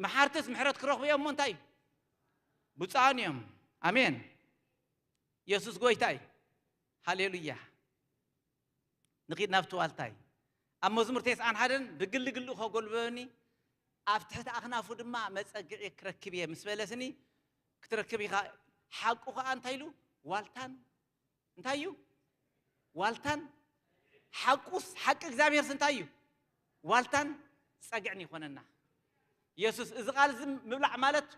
መሓርትስ ምሕረት ክረኽቡ እዮም እሞ እንታይ እዩ ብፁዓን እዮም ኣሜን የሱስ ጎይታ እዩ ሃሌሉያ ንኺድ ናብቲ ዋልታይ ኣብ መዝሙር ተስዓን ሓደን ብግሊ ግሊ ከጎልበበኒ ኣብ ትሕቲ ኣኽናፉ ድማ መጸግዒ ክረክብ እየ ምስ በለስኒ ክትረክብ ኢኻ ሓቁ ኸዓ እንታይ ኢሉ ዋልታን እንታይ እዩ ዋልታን ሓቁስ ሓቂ እግዚኣብሔርስ እንታይ እዩ ዋልታን ጸግዕን ይኾነና የሱስ እዚ ቃል እዚ ምብላዕ ማለት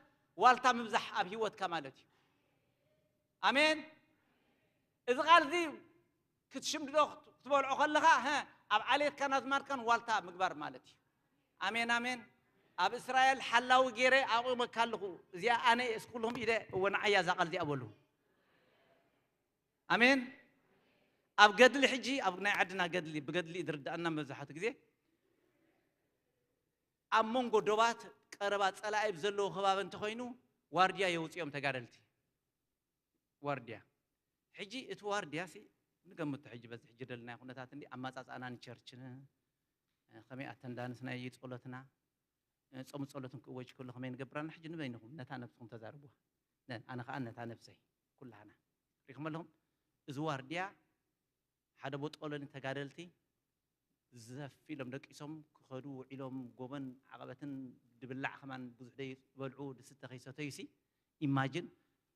ዋልታ ምብዛሕ ኣብ ህይወትካ ማለት እዩ ኣሜን እዚ ቃል እዚ ክትሽምድዶ ክትበልዖ ከለኻ ኣብ ዓሌትካን ኣዝማድካን ዋልታ ምግባር ማለት እዩ ኣሜን ኣሜን ኣብ እስራኤል ሓላዊ ገይረ ኣቑመካ ኣለኹ እዚኣ ኣነ እስኩልኹም ኢደ እወ ንዓያ እዛ ቃል እዚኣ በሉ ኣሜን ኣብ ገድሊ ሕጂ ኣብ ናይ ዓድና ገድሊ ብገድሊ ዝርዳእና መብዛሕቱ ግዜ ኣብ መንጎ ዶባት ቀረባ ጸላኢ ብዘለዎ ከባቢ እንተኾይኑ ዋርድያ የውፅኦም ተጋደልቲ። ዋርድያ። ሕጂ እቲ ዋርድያ ሲ ንገምቶ ሕጂ በዚ ሕጂ ደለናዮ ኩነታት እንዲ ኣማጻጽኣና ንቸርች ን-፣ ከመይ ኣተንዳንስ ናይ ጸሎትና፣ ጾም ጸሎትን ክእወጅ ከሎ ከመይ ንገብራና ሕጂ ንበይንኹም ነታ ነብስኹም ተዛርብዋ። ነ-፣ ኣነ ከኣ ነታ ነብሰይ ኩላህና። ሪኹም ኣለኹም? እዚ ዋርድያ ሓደ ቦጦሎኒ ተጋደልቲ ዘፍ ኢሎም ደቂሶም ክኸዱ ውዒሎም ጎቦን ዓቐበትን ድብላዕ ከማን ብዙሕ ደይ በልዑ ድስተ ከይሰተዩ ሲ ኢማጅን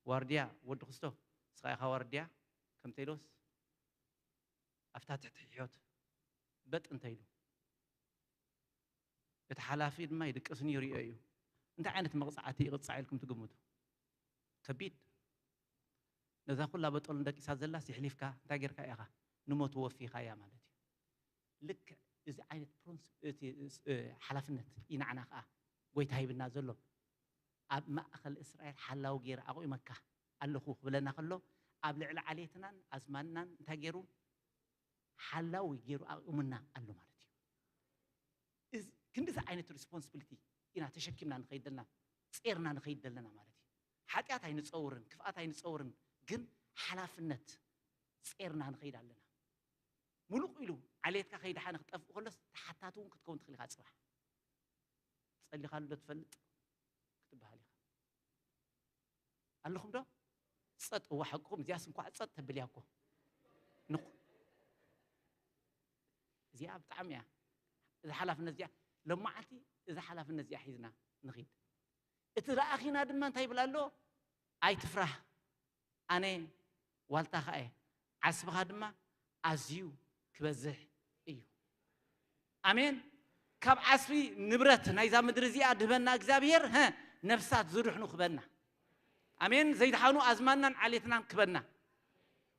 ዋርድያ ወዲ ክስቶ ስኻ ኢኻ ዋርድያ ከምተ ኢሎስ ኣብታ ትሕቲ ሕዮት በጥ እንተ ኢሉ እቲ ሓላፊ ድማ ይድቅስን ይሪኦ እዩ። እንታይ ዓይነት መቕጻዕቲ ይቕጻዕ ኢልኩም ትግምቱ? ከቢድ። ነዛ ኩላ በጦልን ደቂሳ ዘላስ ይሕሊፍካ እንታይ ጌርካ ኢኻ ንሞት ወፊኻያ ማለት እዩ። ልክዕ እዚ ዓይነት ፕሮንስ እቲ እ፣ ሓላፍነት ኢናዕና ከኣ ጎይታ ሂብና ዘሎ ኣብ ማእኸል እስራኤል ሓላው ገይረ ኣቑመካ ኣለኹ ክብለና ከሎ ኣብ ልዕሊ ዓሌትናን ኣዝማንናን እንታይ ገይሩ ሓላው ገይሩ ኣቑሙና ኣሎ ማለት እዩ። እዚ ክንዲዚ ዓይነት ሪስፖንሲቢሊቲ ኢና ተሸኪምና ንኸይድ ዘለና ጼርና ንኸይድ ዘለና ማለት እዩ። ሓጢኣት ኣይንጸውርን ክፍኣት ኣይንጸውርን ግን ሓላፍነት ጼርና ንኸይድ ኣለና። ሙሉቕ ኢሉ ዓሌትካ ከይድሓነ ክጠፍእ ከሎስ ተሓታቲ እውን ክትከውን ትኽእል ኢኻ። ጽባሕ ጸሊኻሉ ዶ ትፈልጥ ክትበሃል ኢኻ። ኣለኹም ዶ? ጸጥ እዋ ሓቅኹም እዚኣስ እንኳዕ ጸጥ ተብል እያ እኮ። ንኹ-፣ እዚኣ ብጣዕሚ እያ። እዛ ሓላፍነት እዚኣ ሎማዓልቲ እዛ ሓላፍነት እዚኣ ሒዝና ንኺድ። እቲ ለኣኺና ድማ እንታይ ይብል ኣሎ? ኣይትፍራህ፣ ኣነ ዋልታኻ እየ፣ ዓስብኻ ድማ ኣዝዩ ክበዝሕ እዩ። ኣሜን። ካብ ዓስቢ ንብረት ናይዛ ምድሪ እዚኣ ድህበና እግዚኣብሔር፣ ሀ፣ ነፍሳት ዝድሕኑ ክበና። ኣሜን። ዘይድሓኑ ኣዝማናን ዓሌትናን ክበና፣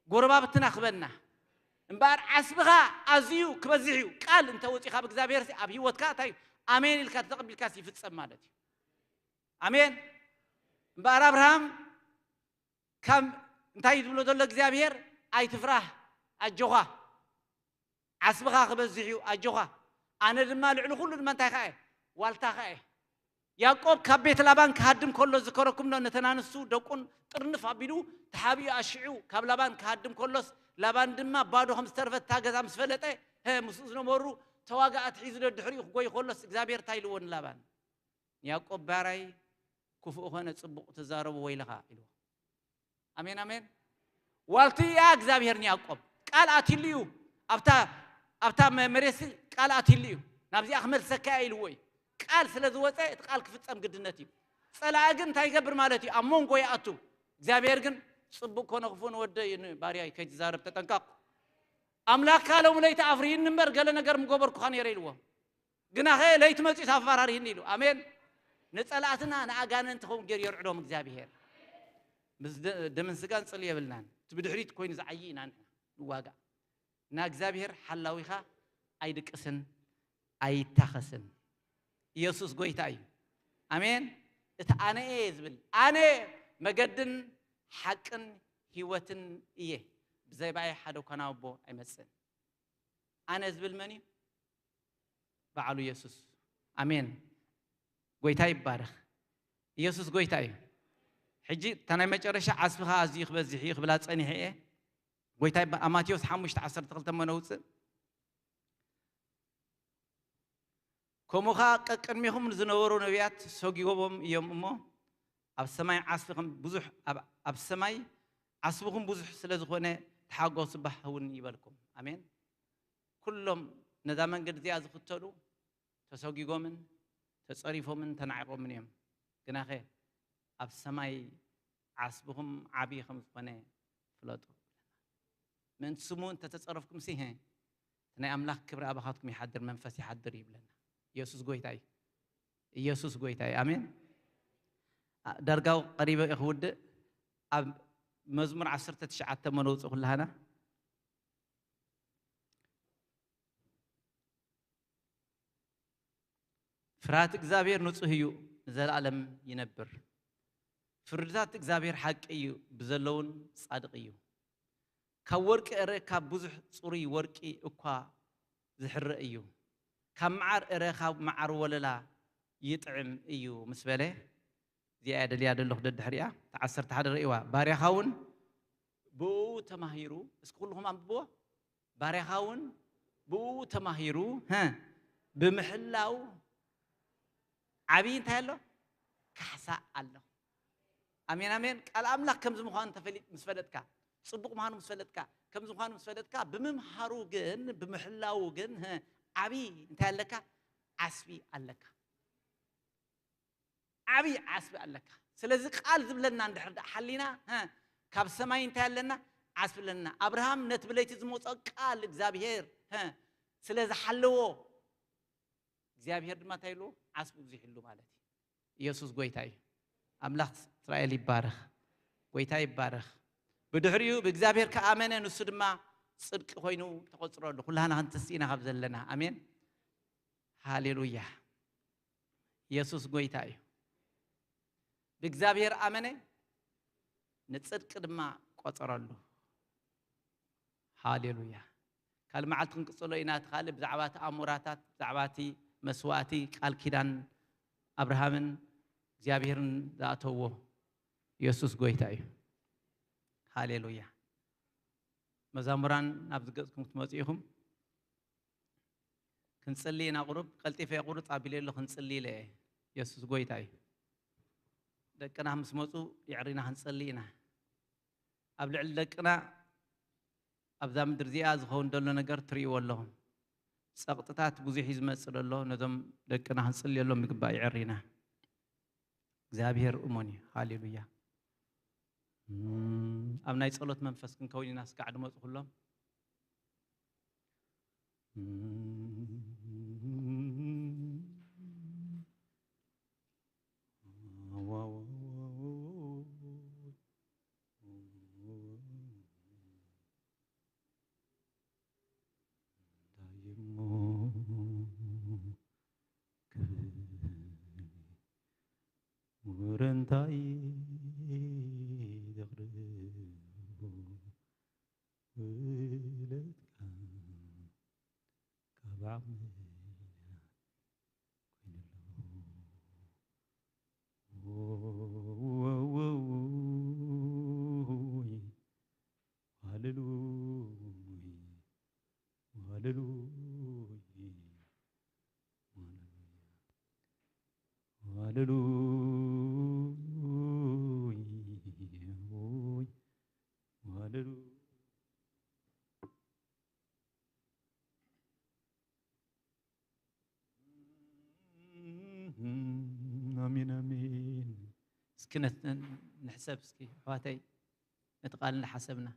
ጎረባብትና ክበና። እምበኣር ዓስብኻ ኣዝዩ ክበዝሕ እዩ። ቃል እንተ ወፂኻ ብእግዚኣብሔር ሲ ኣብ ህይወትካ እንታይ እዩ? ኣሜን ኢልካ ተተቐቢልካ ሲ ይፍጸም ማለት እዩ። ኣሜን። እምበኣር ኣብርሃም ካብ እንታይ እዩ ዝብሎ ዘሎ እግዚኣብሔር? ኣይትፍራህ፣ ኣጆኻ፣ ዓስብኻ ክበዝሕ እዩ፣ ኣጆኻ። ኣነ ድማ ልዕሊ ኩሉ ድማ እንታይ ከኣ እየ? ዋልታ ከኣ እየ። ያዕቆብ ካብ ቤት ላባን ክሃድም ከሎ ዝከረኩም ዶ? ነተን ኣንስቱ ደቁን ጥርንፍ ኣቢሉ ተሓቢኡ ኣሽዑ ካብ ላባን ክሃድም ከሎስ ላባን ድማ ባዶ ከም ዝተረፈ እታ ገዛ ምስ ፈለጠ፣ ሀ፣ ምስኡ ዝነበሩ ተዋጋእቲ ሒዙ ደድሕሪኡ ክጎይ ከሎስ እግዚኣብሔር እንታይ ኢልዎ ንላባን? ንያዕቆብ ባራይ ክፉእ ኾነ ጽቡቕ ትዛረቡ ወይልኻ ኢልዎ። ኣሜን፣ ኣሜን። ዋልቱ እያ እግዚኣብሔር ንያዕቆብ ቃል ኣትሉ እዩ። ኣብታ፣ ኣብታ መ-፣ መሬት ቃል ኣትሉ እዩ። ናብዚኣ ክመልሰካ እያ ኢልዎ እዩ። ቃል ስለ ዝወፀ እቲ ቃል ክፍጸም ግድነት እዩ። ጸላኢ ግን እንታይ ይገብር ማለት እዩ? ኣብ መንጎ ይኣቱ። እግዚኣብሔር ግን ጽቡቕ ኮነ ክፉእ ንወደይ ንባርያይ ከይትዛረብ ተጠንቀቕ። ኣምላኽካ ሎሚ ለይቲ ኣፍርሂኒ እምበር ገለ ነገር ምገበርኩኻ ነይረ ኢልዎ። ግናኸ ለይቲ መጺኡ ኣፈራርሂኒ ኢሉ። ኣሜን። ንጸላእትና ንኣጋንንቲ ከምኡ ገይሩ የርዕዶም እግዚኣብሔር። ምስ ደ-፣ ደምን ስጋን ጽል የብልናን። እቲ ብድሕሪት ኮይኑ ዝዓዪ ኢና ንሕና ንዋጋእ። እና እግዚኣብሔር ሓላዊኻ ኣይድቅስን ኣይታኸስን። ኢየሱስ ጎይታ እዩ። ኣሜን። እቲ ኣነ እየ ዝብል፣ ኣነ መገድን ሓቅን ህይወትን እየ፣ ብዘይ ብኣይ ሓደ እኳ ናብ ኣቦ ኣይመጽእን። ኣነ ዝብል መን እዩ? በዓሉ ኢየሱስ። ኣሜን። ጎይታ ይባረኽ። ኢየሱስ ጎይታ እዩ። ሕጂ እታ ናይ መጨረሻ ዓስብኻ ኣዝዩ ክበዝሕ እዩ ክብላ ጸኒሐ እየ። ጎይታ ይባ-፣ ኣብ ማቴዎስ ሓሙሽተ ዓሰርተ ክልተ እሞ ነውጽእ። ከምኡ ኸኣ ቀቅድሜኹም ንዝነበሩ ነቢያት ሰጒጎሞም እዮም እሞ፣ ኣብ ሰማይ ዓስቢ ከም ብዙሕ፣ ኣብ፣ ኣብ ሰማይ ዓስብኹም ብዙሕ ስለ ዝኾነ፣ ተሓጎሱ ባህ እውን ይበልኩም። ኣሜን። ኩሎም ነዛ መንገዲ እዚኣ ዝኽተሉ ተሰጒጎምን ተጸሪፎምን ተናዒቖምን እዮም። ግናኸ ኣብ ሰማይ ዓስብኹም ዓብዪ ከም ዝኾነ ፍለጡ። ምእንቲ ስሙ እንተተጸረፍኩም ሲ፣ እቲ ናይ ኣምላኽ ክብሪ ኣባኻትኩም ይሓድር፣ መንፈስ ይሓድር ይብለና። ኢየሱስ ጎይታ እዩ። ኢየሱስ ጎይታ እዩ። ኣሜን። ኣ፣ ዳርጋ ቀሪበ እየ ክውድእ። ኣብ መዝሙር ዓሰርተ ትሽዓተ እሞ ነውጽእ ኩላህና። ፍርሃት እግዚኣብሔር ንጹህ እዩ፣ ንዘለኣለም ይነብር። ፍርድታት እግዚኣብሔር ሓቂ እዩ፣ ብዘለውን ጻድቕ እዩ። ካብ ወርቂ እረ ካብ ብዙሕ ጽሩይ ወርቂ እኳ ዝሕረ እዩ። ካብ መዓር እረ ካብ መዓር ወለላ ይጥዕም እዩ ምስ በለ፣ እዚኣ እያ ደልያ ዘለኹ ደድሕሪኣ፣ እታ ዓሰርተ ሓደ ርእይዋ። ባርያኻ እውን ብኡ ተማሂሩ፣ እስኪ ኩልኹም ኣንብብዎ። ባርያኻ እውን ብኡ ተማሂሩ፣ ሀ፣ ብምሕላው ዓብዪ እንታይ ኣሎ? ካሕሳ ኣሎ። ኣሜን፣ ኣሜን። ቃል ኣምላኽ ከምዚ ምዃኑ ተፈሊጥ ምስ ፈለጥካ፣ ጽቡቕ ምዃኑ ምስ ፈለጥካ፣ ከምዚ ምዃኑ ምስ ፈለጥካ፣ ብምምሃሩ ግን፣ ብምሕላው ግን፣ ሀ፣ ዓብዪ እንታይ ኣለካ? ዓስቢ ኣለካ። ዓብዪ ዓስቢ ኣለካ። ስለዚ ቃል ዝብለና እንድሕር ደኣ ሓሊና፣ ሀ፣ ካብ ሰማይ እንታይ ኣለና? ዓስቢ ኣለና። ኣብርሃም ነቲ ብለይቲ ዝመጾ ቃል እግዚኣብሄር፣ ሀ፣ ስለ ዝሓለዎ፣ እግዚኣብሄር ድማ እንታይ ኢሉ? ዓስቢ ብዙሕ ኢሉ ማለት እዩ። ኢየሱስ ጎይታ እዩ። ኣምላኽ እስራኤል ይባረኽ። ጎይታ ይባረኽ። ብድሕሪኡ ብእግዚኣብሄር ከኣመነ፣ ንሱ ድማ ጽድቂ ኮይኑ ተቖጽረሉ። ኩላህና ክንትስእ ኢና ካብ ዘለና። ኣሜን። ሃሌሉያ። ኢየሱስ ጎይታ እዩ። ብእግዚኣብሄር ኣመነ፣ ንጽድቂ ድማ ቆጸረሉ። ሃሌሉያ። ካልእ መዓልቲ ክንቅጽሎ ኢና። እቲ ካልእ ብዛዕባ እቲ ኣሞራታት፣ ብዛዕባ እቲ መስዋእቲ፣ ቃል ኪዳን ኣብርሃምን እግዚኣብሄርን ዝኣተውዎ። ኢየሱስ ጎይታ እዩ። ሃሌሉያ። መዛሙራን ናብዚ ገጽኩም ክትመጹ ኢኹም። ክንጽሊ ኢና ቁሩብ፣ ቀልጢፈ ቁርጽ ኣቢለ ኣሎ ክንጽሊ ኢለ እየ። ኢየሱስ ጎይታ እዩ። ደቅና ምስ መጹ የዕሪና ክንጽሊ ኢና። ኣብ ልዕሊ ደቅና ኣብዛ ምድሪ እዚኣ ዝኸውን ዘሎ ነገር ትርእይዎ ኣለኹም። ጸቕጥታት ብዙሕ እዩ ዝመጽእ ዘሎ። ነዞም ደቅና ክንጽልየሎም ይግባእ፣ የዕሪና። እግዚኣብሄር እሙን እዩ። ሃሌሉያ። እም፣ ኣብ ናይ ጸሎት መንፈስ ክንከውን ኢና። ስጋዕ ድመጹ ኩሎም። እም፣ እንታይ እሞ ክብል፣ ወረ እንታይ ዘቕርብ ውለትካ ካብ ዓቕመይ ኮይኑሎ። ሃሌሉይ፣ ሃሌሉይ፣ ሃሌሉይ፣ ሃሌሉይ። ኣሜን፣ ኣሜን። እስኪ ነት-፣ ንሕሰብ እስኪ ኣሕዋተይ፣ ነቲ ቃል እንዳሓሰብና፣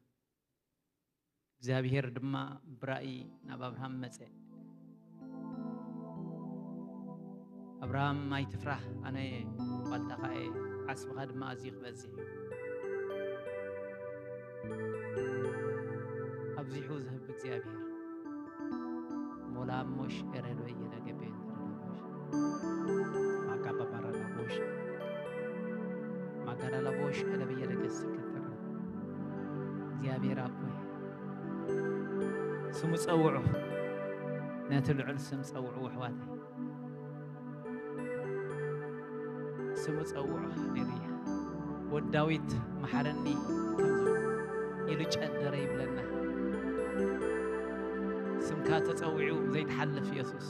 እግዚኣብሄር ድማ ብራእይ ናብ ኣብርሃም መጸ። ኣብርሃም ኣይትፍራህ፣ ኣነ ዋልታኻ እየ፣ ዓስብኻ ድማ ኣዝዩ ክበዝሕ እዩ። ኣብዚሑ ዝህብ እግዚኣብሄር። ሞላሞሽ ኤረዶ እየለገቤ ማጋባባራላቦሽ ማጋዳላቦሽ ኤለብየለገስ ከተራ። እግዚኣብሔር ኣቦይ፣ ስሙ ጸውዑ፣ ነቲ ልዑል ስም ጸውዑ ኣሕዋተይ። ስሙ ጸውዑ፣ ሃሌሉያ። ወዲ ዳዊት መሓረኒ ከምዚ ኢሉ ጨደረ ይብለና። ስምካ ተጸዊዑ ዘይትሓልፍ የሱስ።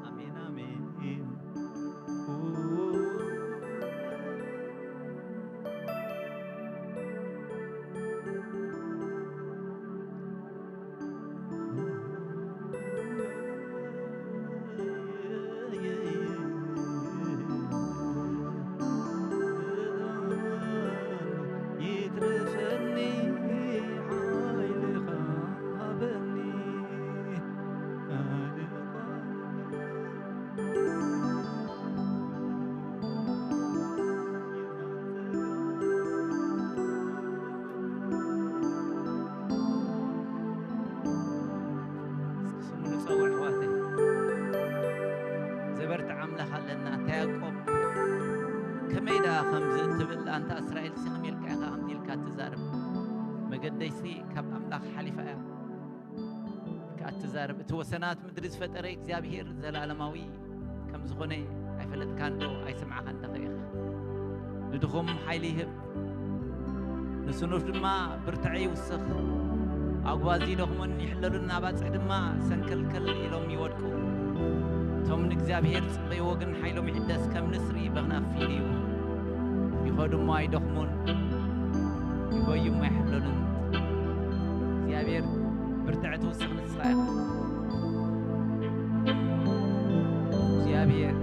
ኣሜን፣ ኣሜን። ይትረፈኒ ሓይልኻ ሃበኒ። ስሙ ንጸውዕ ኣሕዋተይ። ዘበርትዕ ኣምላኽ ኣለና። ኣንታ ያዕቆብ፣ ከመይ ደኣ ከምዚ እትብል፣ ኣንታ እስራኤል፣ ሲ ከመይ ኢልካ ኢኻ ከምዚ ኢልካ እትዛረብ? መገ ደይሲ ካብ ኣምላኽ ሓሊፋ እያ። ከኣ ትዛረብ። እቲ ወሰናት ምድሪ ዝፈጠረ እግዚኣብሔር ዘላለማዊ ከም ዝኾነ ኣይፈለጥካን ዶ? ኣይሰማዕካን ዶ ኢኻ? ንድኹም ሓይሊ ይህብ፣ ንስኑፍ ድማ ብርትዐ ይውስኽ። ኣጉባዝ ይደኽሙን ይሕለሉን፣ ኣባጽሕ ድማ ሰንከልከል ኢሎም ይወድቁ። እቶም ንእግዚኣብሔር ዝጽበይዎ ግን ሓይሎም ይሕደስ፣ ከም ንስሪ በኽናፊ እዩ። ይኸዱ እሞ ኣይደኽሙን፣ ይጎዩ እሞ ኣይሕለሉን። እግዚኣብሔር ብርትዐ ትውስኽ ንስኻ ኢኻ። እግዚኣብሔር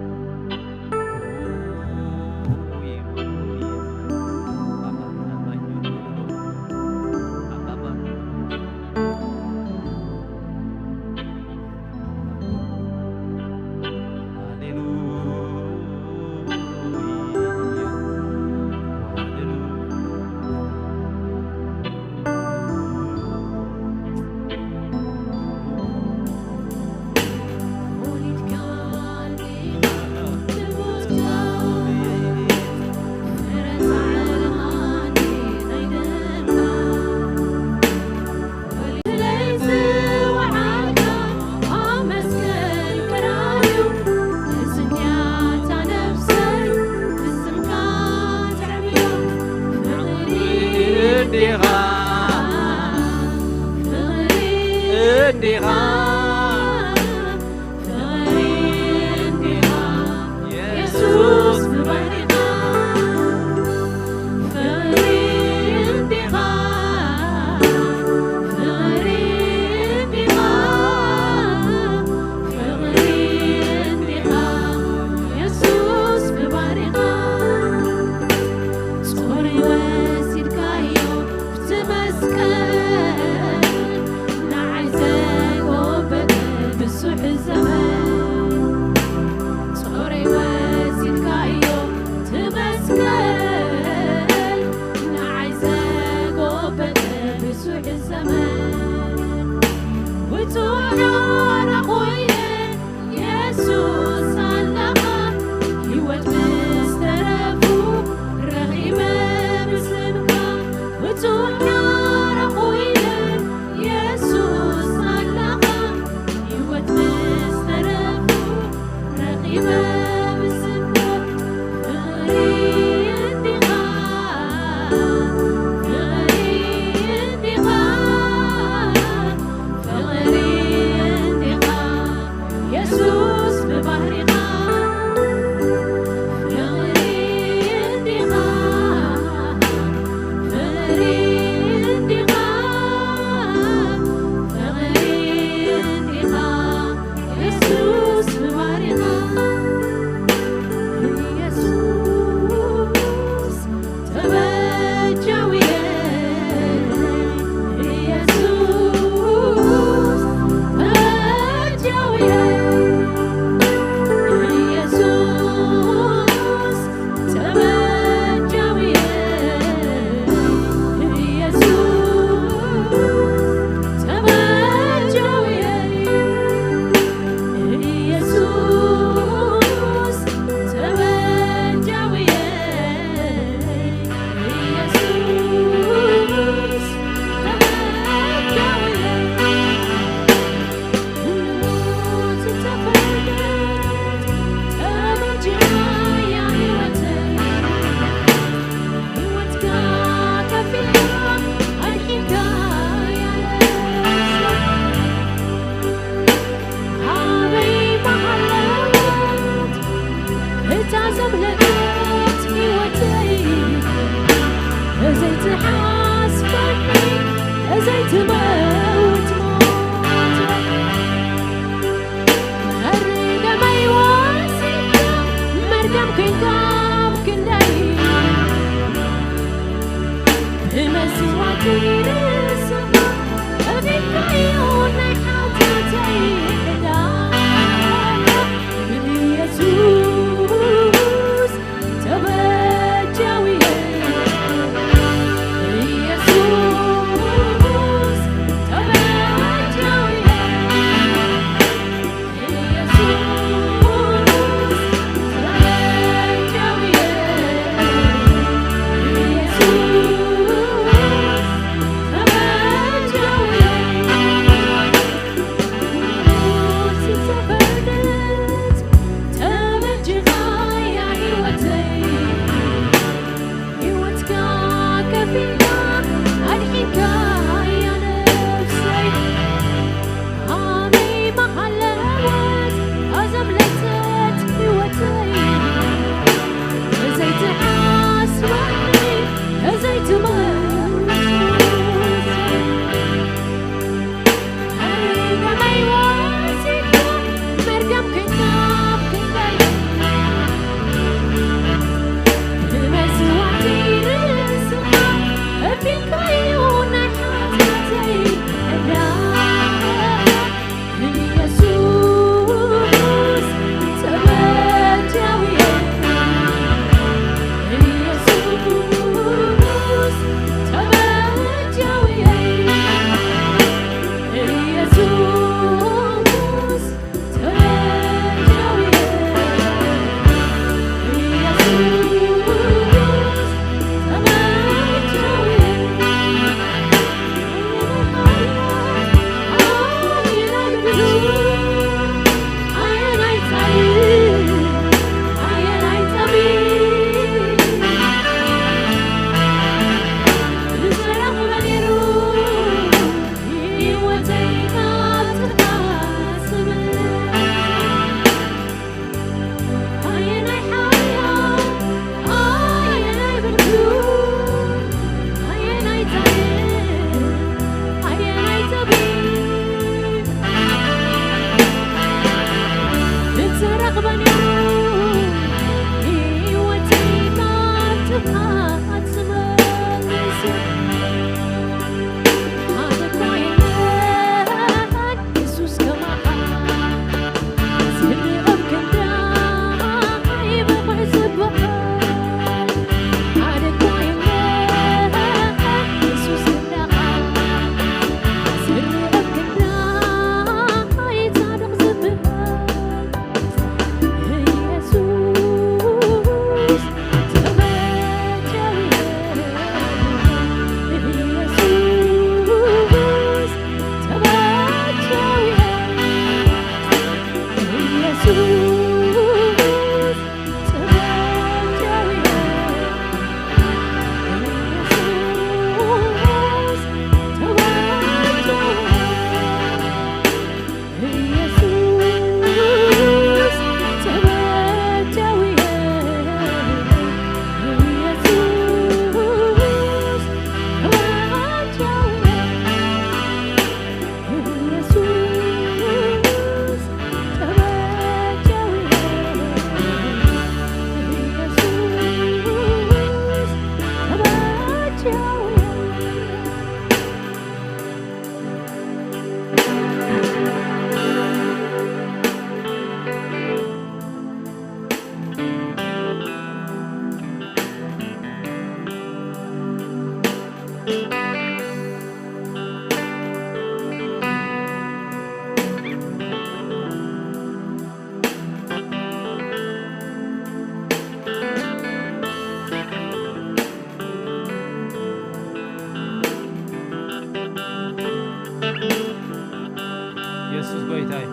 ጎይታይ።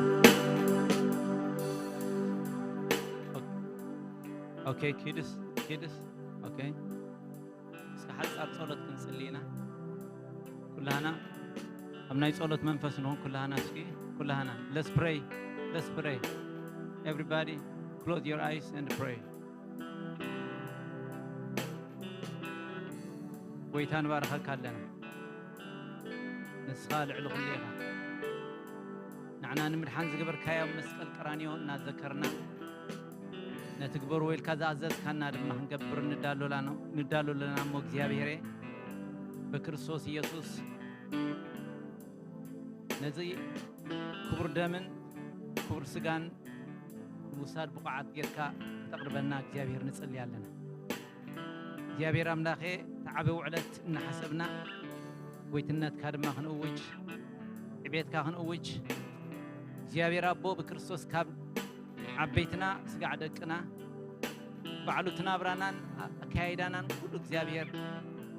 ኦኬ፣ ኪድስ፣ ኪድስ። ኦኬ። እስከ ሓጻር ጸሎት ክንጽሊ ኢና። ኩላህና ኣብ ናይ ጸሎት መንፈስ ንኹን። ኩላህና እስኪ፣ ኩላህና። Let's pray. Let's pray. Everybody, close your eyes and pray. ጎይታ ንባርኸካ ኣለና። ንስኻ ልዕሊ ኩሉ ኢኻ። ንዓና ንምድሓን ዝገበርካዮ ኣብ መስቀል ቀራንዮ እናዘከርና፣ ነቲ ግበርዎ ኢልካ ዝኣዘዝካና ድማ ክንገብር ንዳሎ ኣለና፣ ንዳሎ ኣለና እሞ እግዚኣብሔረ ብክርስቶስ ኢየሱስ ነዚ ክቡር ደምን ክቡር ስጋን ንምውሳድ ብቑዓት ጌርካ ክተቕርበና እግዚኣብሔር ንጽሊ ኣለና። እግዚኣብሔር ኣምላኸ፣ እቲ ዓቢ ውዕለት እናሓሰብና፣ ጎይትነትካ ድማ ክንእውጅ፣ ዕቤትካ ክንእውጅ፣ እግዚኣብሔር ኣቦ ብክርስቶስ ካብ ዓበይትና ስጋዕ ደቅና፣ ባዕሉ እቲ ናብራናን ኣካያይዳናን ኩሉ እግዚኣብሔር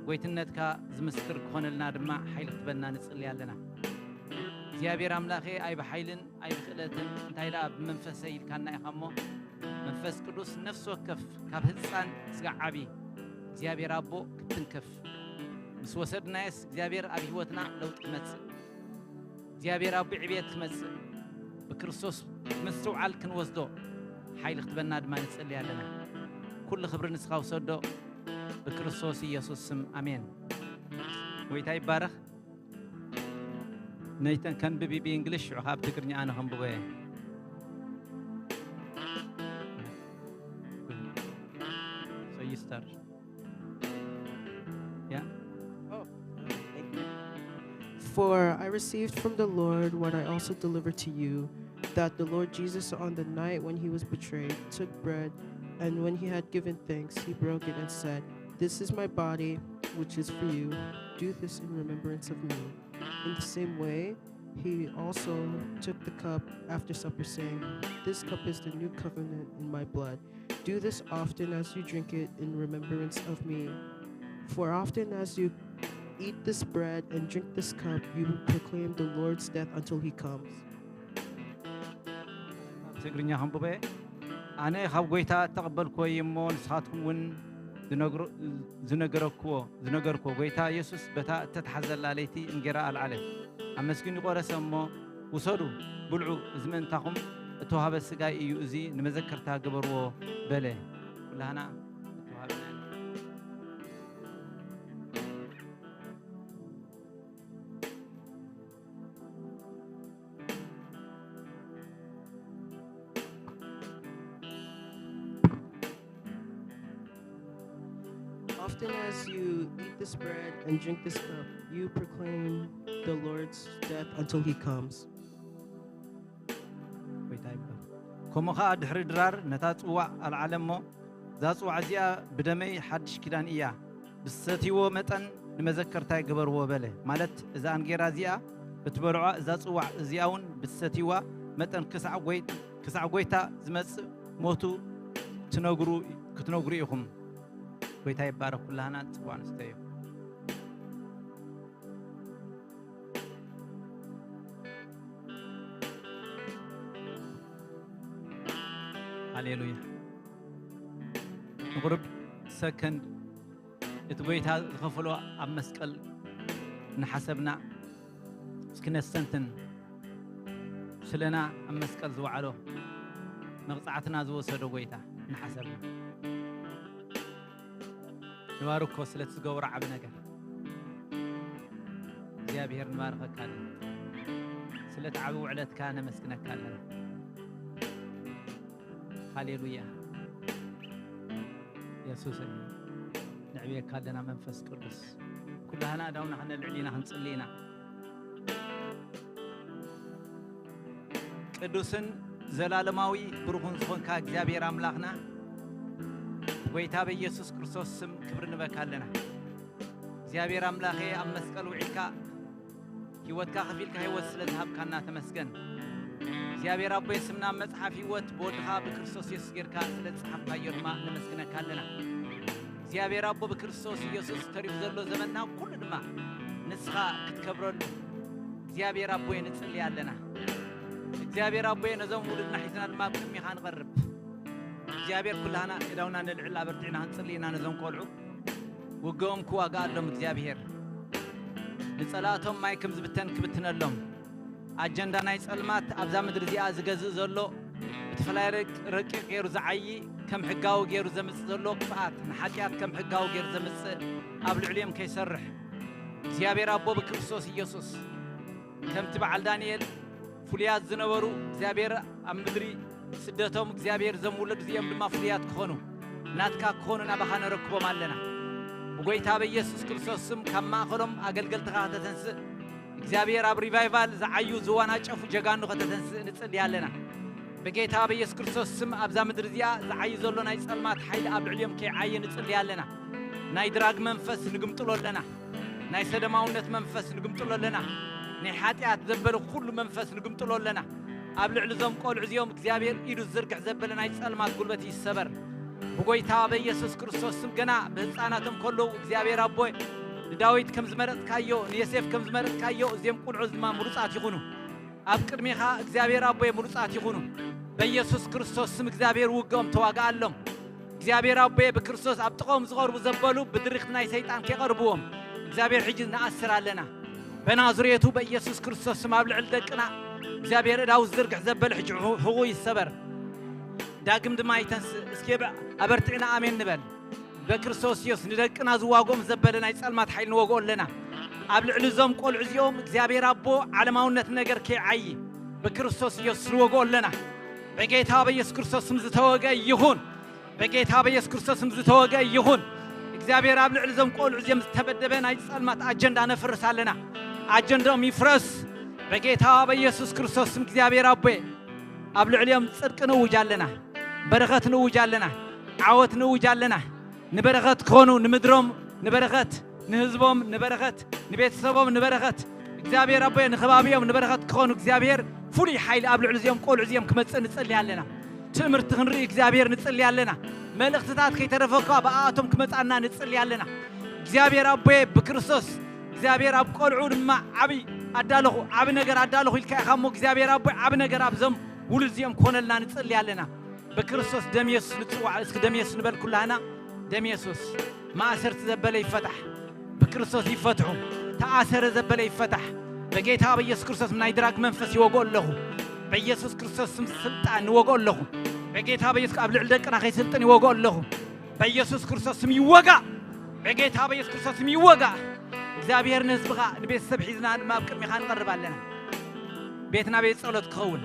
ጎይትነትካ ዝምስክር ክኾነልና ድማ ሓይሊ ክትበና ንጽሊ ኣለና። እግዚኣብሔር ኣምላኸ፣ ኣይ ብሓይልን ኣይ ብክእለትን እንታይ ደኣ ብመንፈሰይ ኢልካና ኢኻ እሞ፣ መንፈስ ቅዱስ ነፍሲ ወከፍ ካብ ህጻን ስጋዕ ዓቢ እግዚኣብሔር ኣቦ ክትንከፍ ምስ ወሰድናየስ እግዚኣብሔር ኣብ ህይወትና ለውጢ ክመጽእ፣ እግዚኣብሔር ኣቦ ዕብየት ክመጽእ፣ ብክርስቶስ ምስትውዓል ክንወስዶ ሓይሊ ክትበና ድማ ንጽሊ ኣለና። ኩሉ ክብሪ ንስኻ ውሰዶ፣ ብክርስቶስ ኢየሱስ ስም ኣሜን። ጎይታ ይባረኽ። ነይተን ከንብቢ ብእንግሊሽ፣ ሽዑ ካብ ትግርኛ ኣነ ከንብቦ እየ። So you start. Yeah. Oh, thank you. For I received from the Lord what I also delivered to you, that the Lord Jesus, on the night when he was betrayed, took bread, and when he had given thanks, he broke it and said, "This is my body, which is for you. Do this in remembrance of me." In the same way, he also took the cup after supper, saying, "This cup is the new covenant in my blood. Do this often as you drink it in remembrance of me. For often as you eat this bread and drink this cup, you proclaim the Lord's death until he comes." ትግርኛ ከንብበ። ኣነ ካብ ጎይታ እተቐበልክዎ እዩ እሞ፣ ንስኻትኩም እውን ዝነግሮ-፣ ዝነገረክዎ፣ ዝነገርክዎ፣ ጎይታ የሱስ በታ እተተሓዘላ ለይቲ እንጌራ ኣልዓለ፣ ኣመስጊኑ ቆረሰ እሞ፣ "ውሰዱ፣ ብልዑ፣ እዚ ምእንታኹም እተዋህበ ስጋይ እዩ፣ እዚ ንመዘከርታ ግበርዎ" በለ። ኩላህና እተዋህበና Often as you eat this bread and drink this cup, you proclaim the Lord's death until he comes. ጎይታ ይባረክ። ከምኡ ኸኣ ድሕሪ ድራር ነታ ጽዋዕ ኣልዓለ እሞ፣ "እዛ ጽዋዕ እዚኣ ብደመይ ሓድሽ ኪዳን እያ፣ ብዝሰትይዎ መጠን ንመዘከርታይ ግበርዎ" በለ። ማለት እዛ እንጌራ እዚኣ ብትበልዖ፣ እዛ ጽዋዕ እዚኣ እውን ብዝሰትይዋ መጠን ክሳዕ ጎይ-፣ ክሳዕ ጎይታ ዝመጽእ ሞቱ ትነግሩ፣ ክትነግሩ ኢኹም። ጎይታ ይባረክ። ኩላህና ጽዋዕ ንስተዮ። ሃሌሉያ። ንቁሩብ ሰከንድ እቲ ጎይታ ዝኸፈሎ ኣብ መስቀል እናሓሰብና እስኪ ነስተንትን። ስለና ኣብ መስቀል ዝወዓሎ፣ መቕጻዕትና ዝወሰዶ ጎይታ እናሓሰብና። ንባርኮ ስለቲ ዝገብሮ ዓቢ ነገር። እግዚኣብሔር ንባርኸካ ኣለና። ስለቲ ዓቢ ውዕለትካ ነመስግነካ ኣለና። ሃሌሉያ። የሱስ፣ ነዕብየካ ኣለና መንፈስ ቅዱስ። ኩላህና ኣእዳውና ከነልዕል ኢና፣ ክንጽሊ ኢና። ቅዱስን ዘላለማዊ ብሩኽን ዝኾንካ እግዚኣብሔር ኣምላኽና፣ ጎይታ በኢየሱስ ክርስቶስ ስም ክብሪ ንበካ ኣለና። እግዚኣብሔር ኣምላኸ፣ ኣብ መስቀል ውዒልካ ህይወትካ ከፊልካ ህይወት ስለ ዝሃብካና ተመስገን። እግዚኣብሔር ኣቦይ፣ ስምና ኣብ መጽሓፍ ህይወት ብወድኻ ብክርስቶስ የሱስ ጌርካ ስለ ዝጸሓፍካዮ ድማ ነመስግነካ ኣለና። እግዚኣብሔር ኣቦ፣ ብክርስቶስ ኢየሱስ ተሪፉ ዘሎ ዘመንና ኩሉ ድማ ንስኻ ክትከብረሉ እግዚኣብሔር ኣቦይ ንጽሊ ኣለና። እግዚኣብሔር ኣቦየ፣ ነዞም ውሉድና ሒዝና ድማ ኣብ ቅድሚኻ ንቐርብ። እግዚኣብሔር ኩላህና እዳውና ንልዕል ኣበርቲዕና ክንጽሊ ኢና። ነዞም ቆልዑ ውግኦም ክዋግኣሎም እግዚኣብሔር። ንጸላእቶም ማይ ከም ዝብተን ክብትነሎም። ኣጀንዳ ናይ ጸልማት ኣብዛ ምድሪ እዚኣ ዝገዝእ ዘሎ ብትፍላይ ረቅ-፣ ረቂቕ ገይሩ ዝዓዪ፣ ከም ሕጋዊ ገይሩ ዘምጽእ ዘሎ ክፍኣት፣ ንሓጢኣት ከም ሕጋዊ ገይሩ ዘምጽእ ኣብ ልዕሊኦም ከይሰርሕ እግዚኣብሔር ኣቦ ብክርስቶስ ኢየሱስ ከምቲ በዓል ዳንኤል ፍሉያት ዝነበሩ እግዚኣብሔር ኣብ ምድሪ ስደቶም እግዚኣብሔር ዘም ውለድ እዚኦም ድማ ፍሉያት ክኾኑ ናትካ ክኾኑ ናባኻ ነረክቦም ኣለና። ብጎይታ በኢየሱስ ክርስቶስ ስም ካብ ማእኸሎም ኣገልገልትኻ ከተተንስእ እግዚኣብሔር ኣብ ሪቫይቫል ዝዓዩ ዝዋናጨፉ ጀጋኑ ከተተንስእ ንጽሊ ኣለና። ብጌታ በኢየሱስ ክርስቶስ ስም ኣብዛ ምድሪ እዚኣ ዝዓዩ ዘሎ ናይ ጸልማት ሓይሊ ኣብ ልዕሊኦም ከይዓየ ንጽሊ ኣለና። ናይ ድራግ መንፈስ ንግምጥሎ ኣለና። ናይ ሰደማውነት መንፈስ ንግምጥሎ ኣለና። ናይ ሓጢኣት ዘበለ ኩሉ መንፈስ ንግምጥሎ ኣለና። ኣብ ልዕሊ እዞም ቆልዑ እዚኦም እግዚኣብሔር ኢዱ ዝዝርግሕ ዘበለ ናይ ጸልማት ጉልበት ይሰበር። ብጎይታ በኢየሱስ ክርስቶስ ስም ገና ብህፃናቶም ከለዉ እግዚኣብሔር ኣቦይ ንዳዊት ከም ዝመረጽካዮ ንዮሴፍ ከም ዝመረጽካዮ እዚኦም ቁልዑ ድማ ምሩጻት ይኹኑ። ኣብ ቅድሚኻ እግዚኣብሔር ኣቦይ ምሩጻት ይኹኑ። በኢየሱስ ክርስቶስ ስም እግዚኣብሔር ውግኦም ተዋግኣሎም። እግዚኣብሔር ኣቦየ ብክርስቶስ ኣብ ጥቕኦም ዝቐርቡ ዘበሉ ብድርኽቲ ናይ ሰይጣን ከይቐርብዎም እግዚኣብሔር ሕጂ ንኣስር ኣለና። በናዝሬቱ በኢየሱስ ክርስቶስ ስም ኣብ ልዕሊ ደቅና እግዚኣብሔር እዳው ዝዝርግሕ ዘበለ ሕጂ ሁ-፣ ህቑ ይሰበር። ዳግም ድማ ይተንስእ። እስኪ ብ-፣ ኣበርቲዕና ኣሜን ንበል። በክርስቶስ ኢየሱስ ንደቅና ዝዋግኦም ዘበለ ናይ ጸልማት ሓይሊ ንወግኦ ኣለና። ኣብ ልዕሊ እዞም ቆልዑ እዚኦም እግዚኣብሔር ኣቦ ዓለማውነት ነገር ከይዓዪ ብክርስቶስ ኢየሱስ ንወግኦ ኣለና። በጌታ በኢየሱስ ክርስቶስ ስም ዝተወገ ይኹን። በጌታ በኢየሱስ ክርስቶስ ስም ዝተወገ ይኹን። እግዚኣብሔር ኣብ ልዕሊ እዞም ቆልዑ እዚኦም ዝተበደበ ናይ ጸልማት ኣጀንዳ ነፍርስ ኣለና። ኣጀንዳኦም ይፍረስ። በጌታ በኢየሱስ ክርስቶስ ስም እግዚኣብሔር ኣቦየ ኣብ ልዕሊኦም ጽድቂ ንእውጅ ኣለና። በረኸት ንእውጅ ኣለና። ዓወት ንእውጅ ኣለና። ንበረኸት ክኾኑ ንምድሮም ንበረኸት፣ ንህዝቦም ንበረኸት፣ ንቤተሰቦም ንበረኸት፣ እግዚኣብሔር ኣቦየ ንኸባቢኦም ንበረኸት ክኾኑ እግዚኣብሔር ፍሉይ ሓይሊ ኣብ ልዕሊ እዚኦም ቆልዑ እዚኦም ክመጽእ ንጽሊ ኣለና። ትምህርቲ ክንርኢ እግዚኣብሔር ንጽሊ ኣለና። መልእኽትታት ከይተረፈ እኳ ብኣኣቶም ክመጻና ንጽሊ ኣለና። እግዚኣብሔር ኣቦየ ብክርስቶስ እግዚኣብሔር ኣብ ቆልዑ ድማ ዓቢ ኣዳለኹ፣ ዓቢ ነገር ኣዳለኹ ኢልካ ኢኻ እሞ እግዚኣብሔር ኣቦይ ዓቢ ነገር ኣብዞም ውሉድ እዚኦም ክኾነልና ንጽሊ ኣለና። ብክርስቶስ ደም የሱስ ንጽዋዕ። እስኪ ደም የሱስ ንበል ኩላህና። ደም የሱስ። ማእሰርቲ ዘበለ ይፈታሕ። ብክርስቶስ ይፈትሑ። ተኣሰረ ዘበለ ይፈታሕ። በጌታ በኢየሱስ ክርስቶስ ናይ ድራግ መንፈስ ይወግኦ ኣለኹ። በኢየሱስ ክርስቶስ ስም ስልጣን ይወግኦ ኣለኹ። በጌታ በኢየሱስ ኣብ ልዕሊ ደቅና ከይስልጥን ይወግኦ ኣለኹ። በኢየሱስ ክርስቶስ ስም ይወጋ። በጌታ በኢየሱስ ክርስቶስ ስም ይወጋ። እግዚኣብሔር ንህዝብኻ ንቤተሰብ ሒዝና ድማ ኣብ ቅድሚኻ ንቐርብ ኣለና። ቤትና ቤት ጸሎት ክኸውን፣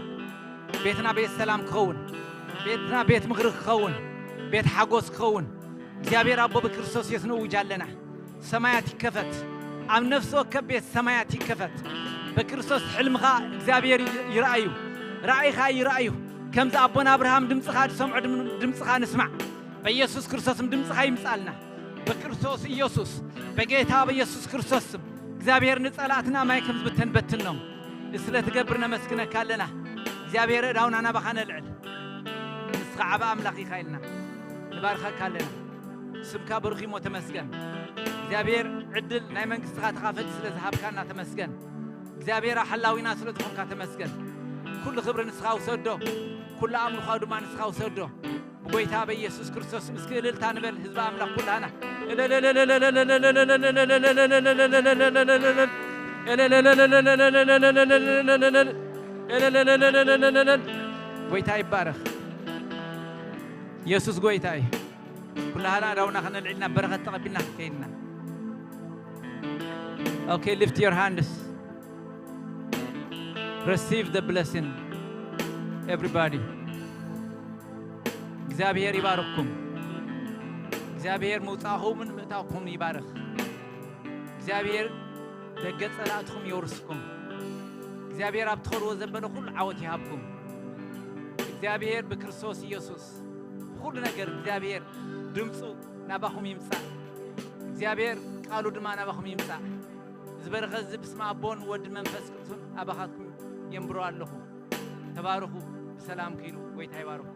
ቤትና ቤት ሰላም ክኸውን፣ ቤትና ቤት ምኽሪ ክኸውን፣ ቤት ሓጎስ ክኸውን እግዚኣብሔር ኣቦ ብክርስቶስ የስ ንእውጅ ኣለና። ሰማያት ይከፈት። ኣብ ነፍሲ ወከፍ ቤት ሰማያት ይከፈት። ብክርስቶስ ሕልምኻ እግዚኣብሔር ይ-፣ ይርኣዩ። ራእይኻ ይርኣዩ። ከምዚ ኣቦና ኣብርሃም ድምፅኻ ዝሰምዑ ድም-፣ ድምፅኻ ንስማዕ። በኢየሱስ ክርስቶስም ድምፅኻ ይምፃልና። በክርስቶስ ኢየሱስ፣ በጌታ በኢየሱስ ክርስቶስ ስም እግዚኣብሔር ንጸላእትና ማይ ከም ዝበተን በትኖም። ስለ ትገብር ነመስግነካ ኣለና። እግዚኣብሔር እዳውና ናባኻ ነልዕል። ንስኻ ዓቢ ኣምላኽ ኢኻ ኢልና ንባርኸካ ኣለና። ስምካ ብሩኽ እሞ ተመስገን። እግዚኣብሔር ዕድል ናይ መንግስትኻ ተኻፈል ስለ ዝሃብካና ተመስገን። እግዚኣብሔር ሓላዊና ስለ ዝኾንካ ተመስገን። ኩሉ ክብሪ ንስኻ ውሰዶ። ኩሉ ኣምልኾ ድማ ንስኻ ውሰዶ። ብጎይታ በኢየሱስ ክርስቶስ እስኪ እልልታ ንበል ህዝቢ ኣምላኽ ኩላና። ጎይታ ይባረኽ። ኢየሱስ ጎይታ እዩ። ኩላህና ዳውና ከነልዕልና በረኸት ተቐቢልና ከይድና። Okay, lift your hands. Receive the blessing, everybody. እግዚኣብሔር ይባርኽኩም። እግዚኣብሔር ምውፃእኹምን ምእታውኹምን ይባርኽ። እግዚኣብሔር ደገ ጸላእትኹም የውርስኩም። እግዚኣብሔር ኣብ ትኸድዎ ዘበለ ኩሉ ዓወት ይሃብኩም። እግዚኣብሔር ብክርስቶስ ኢየሱስ ኩሉ ነገር እግዚኣብሔር ድምፁ ናባኹም ይምጻእ። እግዚኣብሔር ቃሉ ድማ ናባኹም ይምጻእ። ዝበረኸ እዚ ብስመ ኣቦን ወድን መንፈስ ቅዱስን ኣባኻትኩም የንብሮ ኣለኹ። ተባረኹ። ብሰላም ኪዱ። ጎይታ ይባርኹ።